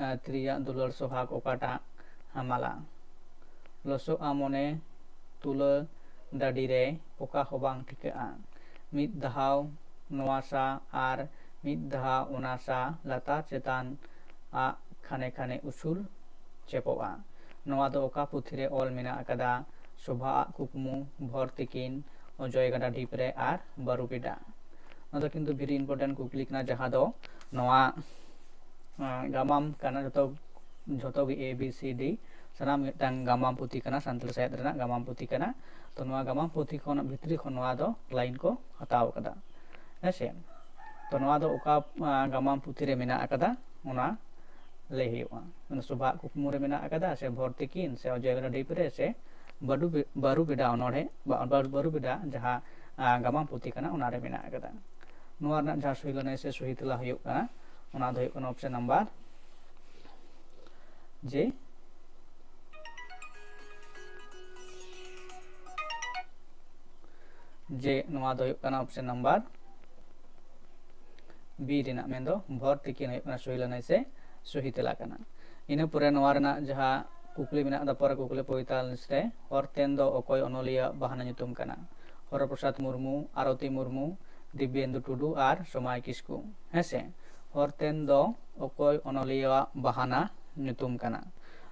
ᱟᱨ ᱛᱤᱨᱭᱟᱜ ᱫᱩᱞᱟᱹᱲ ᱥᱚᱦᱟᱜ ᱚᱠᱟᱴᱟᱜ ᱦᱟᱢᱟᱞᱟ? ᱞᱚᱥᱚᱜᱼᱟ ᱢᱚᱱᱮ ᱛᱩᱞᱟᱹ ᱰᱟᱹᱰᱤ ᱨᱮ ᱚᱠᱟ ᱦᱚᱸ ᱵᱟᱝ ᱴᱷᱤᱠᱟᱹᱜᱼᱟ᱾ ᱢᱤᱫ ᱫᱷᱟᱣ ᱱᱚᱣᱟ ᱥᱟ ᱟᱨ ᱢᱤᱫ ᱫᱷᱟᱣ ᱚᱱᱟ ᱥᱟ ᱞᱟᱛᱟᱨ ᱪᱮᱛᱟᱱ ᱟᱜ ᱠᱷᱟᱱᱮ ᱠᱷᱟᱱᱮ ᱩᱥᱩᱞ ᱪᱮᱯᱚᱜᱼᱟ᱾ ᱱᱚᱣᱟ ᱫᱚ ᱚᱠᱟ ᱯᱩᱛᱷᱤ ᱨᱮ ᱚᱞ ᱢᱮᱱᱟᱜ ᱟᱠᱟᱫᱟ? ᱥᱳᱵᱷᱟ ᱟᱜ ᱠᱩᱠᱢᱩ, ᱵᱷᱚᱨ ᱛᱤᱠᱤᱱ, ᱚᱡᱚᱭ ᱜᱟᱰᱟ ᱰᱷᱤᱯ ᱨᱮ ᱟᱨ ᱵᱟᱹᱨᱩ ᱵᱮᱰᱟ᱾ ᱱᱚᱣᱟ ᱫᱚ ᱠᱤᱱᱛᱩ very important ᱠᱩᱠᱞᱤ ᱠᱟᱱᱟ, ᱡᱟᱦᱟᱸ ᱫᱚ ᱱᱚᱣᱟ, ᱟᱸ, ᱜᱟᱢᱟᱢ ᱠᱟᱱᱟ, ᱡᱚᱛᱚ, ᱡᱚᱛᱚ ᱜᱮ A, B, C, D ᱥᱟᱱᱟᱢ ᱢᱤᱫᱴᱟᱝ ᱜᱟᱢᱟᱢ ᱯᱩᱛᱷᱤ ᱠᱟᱱᱟ, ᱥᱟᱱᱛᱟᱲᱤ ᱥᱟᱶᱦᱮᱫ ᱨᱮᱱᱟᱜ ᱜᱟᱢᱟᱢ ᱯᱩᱛᱷᱤ ᱠᱟᱱᱟ᱾ ᱛᱚ ᱱᱚᱣᱟ ᱜᱟᱢᱟᱢ ᱯᱩᱛᱷᱤ ᱠᱷᱚᱱᱟᱜ ᱵᱷᱤᱛᱨᱤ ᱠᱷᱚᱱ ᱱᱚᱣᱟ ᱫᱚ ᱞᱟᱭᱤᱱ ᱠᱚ ᱦᱟᱛᱟᱣ ᱟᱠᱟᱫᱟ, ᱦᱮᱸ ᱥᱮ᱾ ᱛᱚ ᱱᱚᱣᱟ ᱫᱚ ᱚᱠᱟ ᱜᱟᱢᱟᱢ ᱯᱩᱛᱷᱤ ᱨᱮ ᱢᱮᱱᱟᱜ ᱟᱠᱟᱫᱟ, ᱚᱱᱟ ᱞᱟᱹᱭ ᱦᱩᱭᱩᱜᱼᱟ᱾ ᱥᱚᱵᱷᱟᱜ ᱠᱩᱠᱢᱩ ᱨᱮ ᱢᱮᱱᱟᱜ ᱟᱠᱟᱫᱟ, ᱥᱮ ᱵᱷᱚᱨ ᱛᱤᱠᱤᱱ, ᱥᱮ ᱚᱡᱚᱭ ᱜᱟᱰᱟ ᱰᱷᱤᱯ ᱨᱮ, ᱥᱮ ᱵᱟᱹᱨᱩ ᱵᱟᱹᱨᱩ ᱵᱮᱰᱟ ᱚᱱᱚᱬᱦᱮ, ᱵᱟᱹᱨᱩ ᱵᱮᱰᱟ ᱡᱟᱦᱟᱸ ᱜᱟᱢᱟᱢ ᱯᱩᱛᱷᱤ ᱠᱟᱱᱟ, ᱚᱱᱟᱨᱮ ᱢᱮᱱᱟᱜ ᱟᱠᱟᱫᱟ᱾ ᱱᱚᱣᱟ ᱨᱮᱱᱟᱜ ᱡᱟᱦᱟᱸ ᱥᱩᱭ ᱞᱟᱹᱱᱟᱹᱭ ᱥᱮ ᱥᱩᱦᱤ ᱛᱮᱞᱟ ᱦᱩᱭᱩᱜ ᱠᱟᱱᱟ, ᱚᱱᱟ ᱫᱚ ᱦᱩᱭᱩᱜ ᱠᱟᱱᱟ ᱚᱯᱥᱮᱱ ᱱᱟᱢᱵᱟᱨ ᱡᱮ, ᱡᱮ ᱱᱚᱣᱟ ᱫᱚ ᱦᱩᱭᱩᱜ ᱠᱟᱱᱟ ᱚᱯᱥᱮᱱ ᱱᱟᱢᱵᱟᱨ ᱵᱤ ᱨᱮᱱᱟᱜ, ᱢᱮᱱᱫᱚ ᱵᱷᱚᱨ ᱛᱤᱠᱤᱱ ᱦᱩᱭᱩᱜ ᱠᱟᱱᱟ ᱥᱩᱭ ᱞᱟᱹᱱᱟᱹᱭ ᱥᱮ ᱥᱩᱦᱤ ᱛᱮᱞᱟ ᱠᱟᱱᱟ᱾ ᱤᱱᱟᱹ ᱯᱚᱨᱮ ᱱᱚᱣᱟ ᱨᱮᱱᱟᱜ ᱡᱟᱦᱟᱸ ᱠᱩᱠᱞᱤ ᱢᱮᱱᱟᱜ ᱫᱚ, ᱯᱚᱨᱮ ᱠᱩᱠᱞᱤ ᱯᱚᱸᱭᱛᱟᱞᱞᱤᱥ ᱨᱮ, ᱦᱚᱨᱛᱮᱱ ᱫᱚ ᱚᱠᱚᱭ ᱚᱱᱚᱞᱤᱭᱟᱹᱣᱟᱜ ᱵᱟᱦᱱᱟ ᱧᱩᱛᱩᱢ ᱠᱟᱱᱟ? ᱦᱚᱨᱚ ᱯᱨᱚᱥᱟᱫᱽ ᱢᱩᱨᱢᱩ, ᱟᱨᱚᱛᱤ ᱢᱩᱨᱢᱩ, ᱫᱤᱵᱽᱭᱮᱱᱫᱩ ᱴᱩᱰᱩ ᱟᱨ ᱥᱚᱢᱟᱭ ᱠᱤᱥᱠᱩ, ᱦᱮᱸᱥᱮ᱾ ᱦᱚᱨᱛᱮᱱ ᱫᱚ ᱚᱠᱚᱭ ᱚᱱᱚᱞᱤᱭᱟᱹᱣᱟᱜ ᱵᱟᱦᱱᱟ ᱧᱩᱛᱩᱢ ᱠᱟᱱᱟ?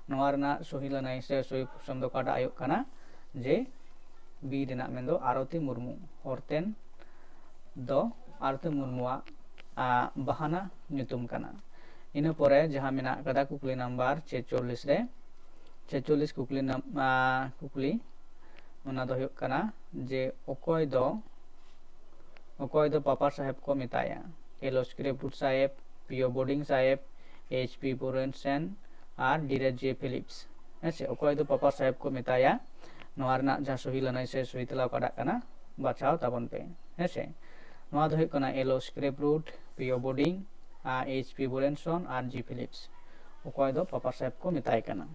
ᱱᱚᱣᱟ ᱨᱮᱱᱟᱜ ᱥᱩᱦᱤ ᱞᱟᱹᱱᱟᱹᱭ ᱥᱮ ᱥᱩᱦᱤ ᱚᱯᱥᱮᱱ ᱫᱚ ᱚᱠᱟᱴᱟᱜ ᱦᱩᱭᱩᱜ ᱠᱟᱱᱟ? ᱡᱮ ᱵᱤ ᱨᱮᱱᱟᱜ, ᱢᱮᱱᱫᱚ ᱟᱨᱚᱛᱤ ᱢᱩᱨᱢᱩ᱾ ᱦᱚᱨᱛᱮᱱ ᱫᱚ ᱟᱨᱚᱛᱤ ᱢᱩᱨᱢᱩᱣᱟᱜ, ᱟ, ᱵᱟᱦᱱᱟ ᱧᱩᱛᱩᱢ ᱠᱟᱱᱟ᱾ ᱤᱱᱟᱹ ᱯᱚᱨᱮ ᱡᱟᱦᱟᱸ ᱢᱮᱱᱟᱜ ᱟᱠᱟᱫᱟ ᱠᱩᱠᱞᱤ ᱱᱟᱢᱵᱟᱨ ᱪᱷᱮᱪᱚᱞᱞᱤᱥ ᱨᱮ, ᱪᱷᱮᱪᱚᱞᱞᱤᱥ ᱠᱩᱠᱞᱤ ᱱᱟᱢ-, ᱟ, ᱠᱩᱠᱞᱤ, ᱚᱱᱟ ᱫᱚ ᱦᱩᱭᱩᱜ ᱠᱟᱱᱟ ᱡᱮ ᱚᱠᱚᱭ ᱫᱚ, ᱚᱠᱚᱭ ᱫᱚ ᱯᱟᱯᱟ ᱥᱟᱦᱮᱵᱽ ᱠᱚ ᱢᱮᱛᱟᱭᱟ? ᱮᱞ ᱚ ᱥᱠᱨᱮᱯᱩᱰ ᱥᱟᱦᱮᱵᱽ, ᱯᱤ ᱳ ᱵᱳᱨᱰᱤᱝ ᱥᱟᱦᱮᱵᱽ, ᱮᱭᱤᱪ ᱯᱤ ᱵᱳᱨᱮᱱᱥᱮᱱ ᱟᱨ ᱰᱤ ᱨᱮ ᱡᱮ ᱯᱷᱤᱞᱤᱯᱥ, ᱦᱮᱸ ᱥᱮ᱾ ᱚᱠᱚᱭ ᱫᱚ ᱯᱟᱯᱟ ᱥᱟᱦᱮᱵᱽ ᱠᱚ ᱢᱮᱛᱟᱭᱟ? ᱱᱚᱣᱟ ᱨᱮᱱᱟᱜ ᱡᱟᱦᱟᱸ ᱥᱩᱦᱤ ᱞᱟᱹᱱᱟᱹᱭ ᱥᱮ ᱥᱩᱦᱤ ᱛᱮᱞᱟ ᱚᱠᱟᱴᱟᱜ ᱠᱟᱱᱟ, ᱵᱟᱪᱷᱟᱣ ᱛᱟᱵᱚᱱ ᱯᱮ, ᱦᱮᱸ ᱥᱮ᱾ ᱱᱚᱣᱟ ᱫᱚ ᱦᱩᱭᱩᱜ ᱠᱟᱱᱟ ᱮᱞ ᱳ ᱥᱠᱨᱮᱯᱩᱰ, ᱯᱤ ᱳ ᱵᱳᱨᱰᱤᱝ, ᱟᱨ ᱮᱭᱤᱪ ᱯᱤ ᱵᱳᱨᱮᱱᱥᱚᱱ ᱟᱨ ᱡᱤ ᱯᱷᱤᱞᱤᱯᱥ᱾ ᱚᱠᱚᱭ ᱫᱚ ᱯᱟᱯᱟ ᱥᱟᱦᱮᱵᱽ ᱠᱚ ᱢᱮᱛᱟᱭ ᱠᱟᱱᱟ?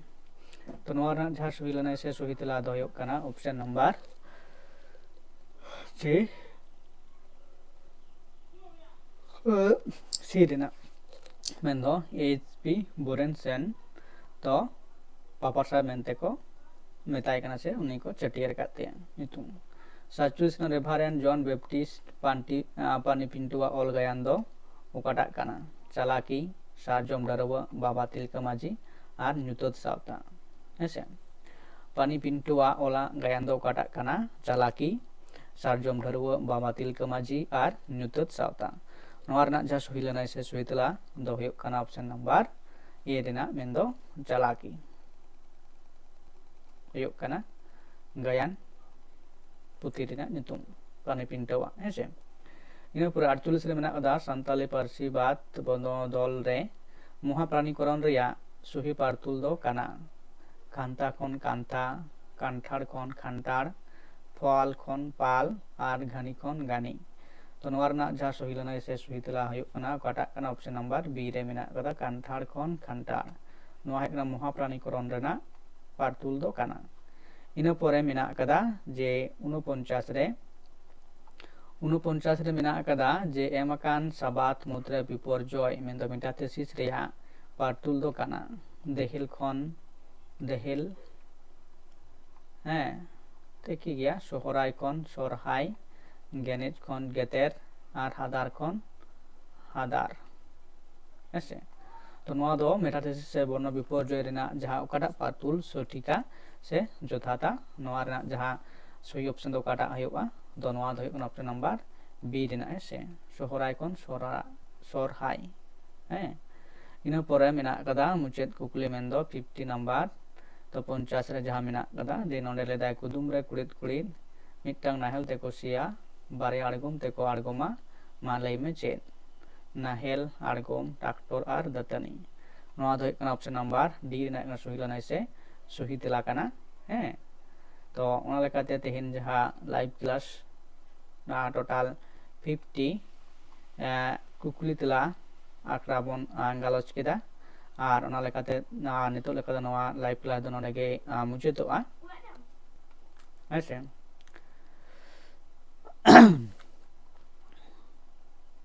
ᱛᱚ ᱱᱚᱣᱟ ᱨᱮᱱᱟᱜ ᱡᱟᱦᱟᱸ ᱥᱩᱦᱤ ᱞᱟᱹᱱᱟᱹᱭ ᱥᱮ ᱥᱩᱦᱤ ᱛᱮᱞᱟ ᱫᱚ ᱦᱩᱭᱩᱜ ᱠᱟᱱᱟ ᱚᱯᱥᱮᱱ ᱱᱟᱢᱵᱟᱨ ᱥᱤ, ᱥᱤ ᱨᱮᱱᱟᱜ, ᱢᱮᱱᱫᱚ ᱮᱭᱤᱪ ᱯᱤ ᱵᱳᱨᱮᱱᱥᱮᱱ ᱫᱚ ᱯᱟᱯᱟ ᱥᱟᱦᱮᱵᱽ ᱢᱮᱱᱛᱮ ᱠᱚ ᱢᱮᱛᱟᱭ ᱠᱟᱱᱟ, ᱥᱮ ᱩᱱᱤ ᱠᱚ ᱪᱷᱟᱹᱴᱭᱟᱹᱨ ᱟᱠᱟᱫ ᱛᱟᱭᱟ ᱧᱩᱛᱩᱢ᱾ ᱥᱟᱛᱪᱚᱞᱞᱤᱥ ᱠᱷᱚᱱ ᱨᱮᱵᱷᱟᱨᱮᱱᱰ ᱡᱚᱱ ᱵᱮᱯᱴᱤᱥᱴ ᱯᱟᱱᱴᱤ, ᱟ, ᱯᱟᱱᱤ ᱯᱤᱱᱴᱩᱣᱟᱜ ᱚᱞ ᱜᱟᱭᱟᱱ ᱫᱚ ᱚᱠᱟᱴᱟᱜ ᱠᱟᱱᱟ? ᱪᱟᱞᱟᱠᱤ, ᱥᱟᱨᱡᱚᱢ ᱰᱷᱟᱹᱨᱣᱟᱹᱜ, ᱵᱟᱵᱟ ᱛᱤᱞᱠᱟᱹ ᱢᱟᱹᱡᱷᱤ ᱟᱨ ᱧᱩᱛᱟᱹᱛ ᱥᱟᱶᱛᱟ, ᱦᱮᱸᱥᱮ᱾ ᱯᱟᱱᱤ ᱯᱤᱱᱴᱩᱣᱟᱜ ᱚᱞᱟᱜ ᱜᱟᱭᱟᱱ ᱫᱚ ᱚᱠᱟᱴᱟᱜ ᱠᱟᱱᱟ? ᱪᱟᱞᱟᱠᱤ, ᱥᱟᱨᱡᱚᱢ ᱰᱷᱟᱹᱨᱣᱟᱹᱜ, ᱵᱟᱵᱟ ᱛᱤᱞᱠᱟᱹ ᱢᱟᱹᱡᱷᱤ ᱟᱨ ᱧᱩᱛᱟᱹᱛ ᱥᱟᱶᱛᱟ᱾ ᱱᱚᱣᱟ ᱨᱮᱱᱟᱜ ᱡᱟᱦᱟᱸ ᱥᱩᱦᱤ ᱞᱟᱹᱱᱟᱹᱭ ᱥᱮ ᱥᱩᱦᱤ ᱛᱮᱞᱟ ᱫᱚ ᱦᱩᱭᱩᱜ ᱠᱟᱱᱟ ᱚᱯᱥᱮᱱ ᱱᱟᱢᱵᱟᱨ ᱮ ᱨᱮᱱᱟᱜ, ᱢᱮᱱᱫᱚ ᱪᱟᱞᱟᱠᱤ᱾ ᱦᱩᱭᱩᱜ ᱠᱟᱱᱟ ᱜᱟᱭᱟᱱ ᱯᱩᱛᱷᱤ ᱨᱮᱱᱟᱜ ᱧᱩᱛᱩᱢ, ᱯᱟᱱᱤ ᱯᱤᱱᱴᱟᱹᱣᱟᱜ, ᱦᱮᱸ ᱥᱮ᱾ ᱤᱱᱟᱹ ᱯᱚᱨᱮ ᱟᱴᱪᱚᱞᱞᱤᱥ ᱨᱮ ᱢᱮᱱᱟᱜ ᱠᱟᱫᱟ ᱥᱟᱱᱛᱟᱞᱤ ᱯᱟᱹᱨᱥᱤ ᱵᱟᱫ ᱵᱚᱱᱚᱫᱚᱞ ᱨᱮ ᱢᱚᱦᱟᱯᱨᱟᱱᱤᱠᱚᱨᱚᱱ ᱨᱮᱭᱟᱜ ᱥᱩᱦᱤ ᱯᱟᱨᱛᱩᱞ ᱫᱚ ᱠᱟᱱᱟ ᱠᱟᱱᱛᱟ ᱠᱷᱚᱱ ᱠᱟᱱᱛᱷᱟ, ᱠᱟᱱᱴᱷᱟᱲ ᱠᱷᱚᱱ ᱠᱷᱟᱱᱴᱟᱲ, ᱯᱷᱚᱞ ᱠᱷᱚᱱ ᱯᱟᱞ ᱟᱨ ᱜᱷᱟᱱᱤ ᱠᱷᱚᱱ ᱜᱟᱱᱤ᱾ ᱛᱚ ᱱᱚᱣᱟ ᱨᱮᱱᱟᱜ ᱡᱟᱦᱟᱸ ᱥᱚᱦᱤ ᱞᱟᱹᱱᱟᱹᱭ ᱥᱮ ᱥᱚᱦᱤ ᱛᱮᱞᱟ ᱦᱩᱭᱩᱜ ᱠᱟᱱᱟ ᱚᱠᱟᱴᱟᱜ ᱠᱟᱱᱟ? ᱚᱯᱥᱮᱱ ᱱᱟᱢᱵᱟᱨ ᱵᱤ ᱨᱮ ᱢᱮᱱᱟᱜ ᱠᱟᱫᱟ, ᱠᱟᱱᱴᱷᱟᱲ ᱠᱷᱚᱱ ᱠᱷᱟᱱᱴᱟᱲ᱾ ᱱᱚᱣᱟ ᱦᱩᱭᱩᱜ ᱠᱟᱱᱟ ᱢᱚᱦᱟᱯᱨᱟᱱᱤᱠᱚᱨᱚᱱ ᱨᱮᱱᱟᱜ ᱯᱟᱨᱛᱩᱞ ᱫᱚ ᱠᱟᱱᱟ᱾ ᱤᱱᱟᱹ ᱯᱚᱨᱮ ᱢᱮᱱᱟᱜ ᱠᱟᱫᱟ ᱡᱮ ᱩᱱᱚᱯᱚᱧᱪᱟᱥ ᱨᱮ, ᱩᱱᱚᱯᱚᱧᱪᱟᱥ ᱨᱮ ᱢᱮᱱᱟᱜ ᱠᱟᱫᱟ ᱡᱮ ᱮᱢ ᱟᱠᱟᱱ ᱥᱟᱵᱟᱫ ᱢᱩᱫᱽᱨᱮ ᱵᱤᱯᱚᱨᱡᱚᱭ, ᱢᱮᱱᱫᱚ ᱢᱮᱴᱟᱛᱷᱮᱥᱤᱥ ᱨᱮᱭᱟᱜ ᱯᱟᱨᱛᱩᱞ ᱫᱚ ᱠᱟᱱᱟ ᱫᱮᱦᱮᱞ ᱠᱷᱚᱱ ᱫᱮᱦᱮᱞ, ᱦᱮᱸ, ᱴᱷᱤᱠ ᱜᱮᱭᱟ, ᱥᱚᱦᱨᱟᱭ ᱠᱷᱚᱱ ᱥᱚᱨᱦᱟᱭ, ᱜᱮᱱᱮᱡ ᱠᱷᱚᱱ ᱜᱮᱛᱮᱨ ᱟᱨ ᱦᱟᱫᱟᱨ ᱠᱷᱚᱱ ᱦᱟᱫᱟᱨ, ᱦᱮᱸᱥᱮ᱾ ᱛᱚ ᱱᱚᱣᱟ ᱫᱚ ᱢᱮᱴᱟᱛᱷᱮᱥᱤᱥ ᱥᱮ ᱵᱚᱨᱱᱚ ᱵᱤᱯᱚᱨᱡᱚᱭ ᱨᱮᱱᱟᱜ ᱡᱟᱦᱟᱸ ᱚᱠᱟᱴᱟᱜ ᱯᱟᱨᱛᱩᱞ ᱥᱚᱴᱷᱤᱠᱟ ᱥᱮ ᱡᱚᱛᱷᱟᱛᱟ, ᱱᱚᱣᱟ ᱨᱮᱱᱟᱜ ᱡᱟᱦᱟᱸ ᱥᱚᱦᱤ ᱚᱯᱥᱮᱱ ᱫᱚ ᱚᱠᱟᱴᱟᱜ ᱦᱩᱭᱩᱜᱼᱟ? ᱫᱚ ᱱᱚᱣᱟ ᱫᱚ ᱦᱩᱭᱩᱜ ᱠᱟᱱᱟ ᱚᱯᱥᱮᱱ ᱱᱟᱢᱵᱟᱨ ᱵᱤ ᱨᱮᱱᱟᱜ, ᱦᱮᱸᱥᱮ, ᱥᱚᱦᱨᱟᱭ ᱠᱷᱚᱱ ᱥᱚᱨᱟ-, ᱥᱚᱨᱦᱟᱭ, ᱦᱮᱸ᱾ ᱤᱱᱟᱹ ᱯᱚᱨᱮ ᱢᱮᱱᱟᱜ ᱠᱟᱫᱟ ᱢᱩᱪᱟᱹᱫ ᱠᱩᱠᱞᱤ, ᱢᱮᱱᱫᱚ ᱯᱷᱤᱯᱴᱤ ᱱᱟᱢᱵᱟᱨ᱾ ᱛᱚ ᱯᱚᱧᱪᱟᱥ ᱨᱮ ᱡᱟᱦᱟᱸ ᱢᱮᱱᱟᱜ ᱠᱟᱫᱟ ᱡᱮ ᱱᱚᱰᱮ ᱞᱟᱹᱭᱫᱟᱭ ᱠᱩᱫᱩᱢ ᱨᱮ ᱠᱩᱲᱤᱫ ᱠᱩᱲᱤᱫ ᱢᱤᱫᱴᱟᱝ ᱱᱟᱦᱮᱞ ᱛᱮᱠᱚ ᱥᱤᱭᱟ, ᱵᱟᱨᱭᱟ ᱟᱬᱜᱚᱢ ᱛᱮᱠᱚ ᱟᱬᱜᱚᱢᱟ, ᱢᱟ ᱞᱟᱹᱭ ᱢᱮ ᱪᱮᱫ? ᱱᱟᱦᱮᱞ, ᱟᱬᱜᱚᱢ, ᱴᱨᱟᱠᱴᱚᱨ ᱟᱨ ᱫᱟᱹᱛᱟᱹᱱᱤ᱾ ᱱᱚᱣᱟ ᱫᱚ ᱦᱩᱭᱩᱜ ᱠᱟᱱᱟ ᱚᱯᱥᱮᱱ ᱱᱟᱢᱵᱟᱨ ᱰᱤ ᱨᱮᱱᱟᱜ ᱠᱟᱱᱟ ᱥᱚᱦᱤ ᱞᱟᱹᱱᱟᱹᱭ ᱥᱮ ᱥᱚᱦᱤ ᱛᱮᱞᱟ ᱠᱟᱱᱟ, ᱦᱮᱸ᱾ ᱛᱚ ᱚᱱᱟ ᱞᱮᱠᱟᱛᱮ ᱛᱮᱦᱮᱧ ᱡᱟᱦᱟᱸ ᱞᱟᱭᱤᱵᱷ ᱠᱞᱟᱥ, ᱴᱳᱴᱟᱞ ᱯᱷᱤᱯᱴᱤ ᱠᱩᱠᱞᱤ ᱛᱮᱞᱟ ᱟᱠᱷᱲᱟ ᱵᱚᱱ ᱜᱟᱞᱚᱪ ᱠᱮᱫᱟ᱾ ᱟᱨ ᱚᱱᱟ ᱞᱮᱠᱟᱛᱮ ᱱᱤᱛᱚᱜ ᱞᱮᱠᱟ ᱫᱚ ᱱᱚᱣᱟ ᱞᱟᱭᱤᱵᱷ ᱠᱞᱟᱥ ᱫᱚ ᱱᱚᱰᱮ ᱜᱮ ᱢᱩᱪᱟᱹᱫᱚᱜᱼᱟ, ᱦᱮᱸ ᱥᱮ᱾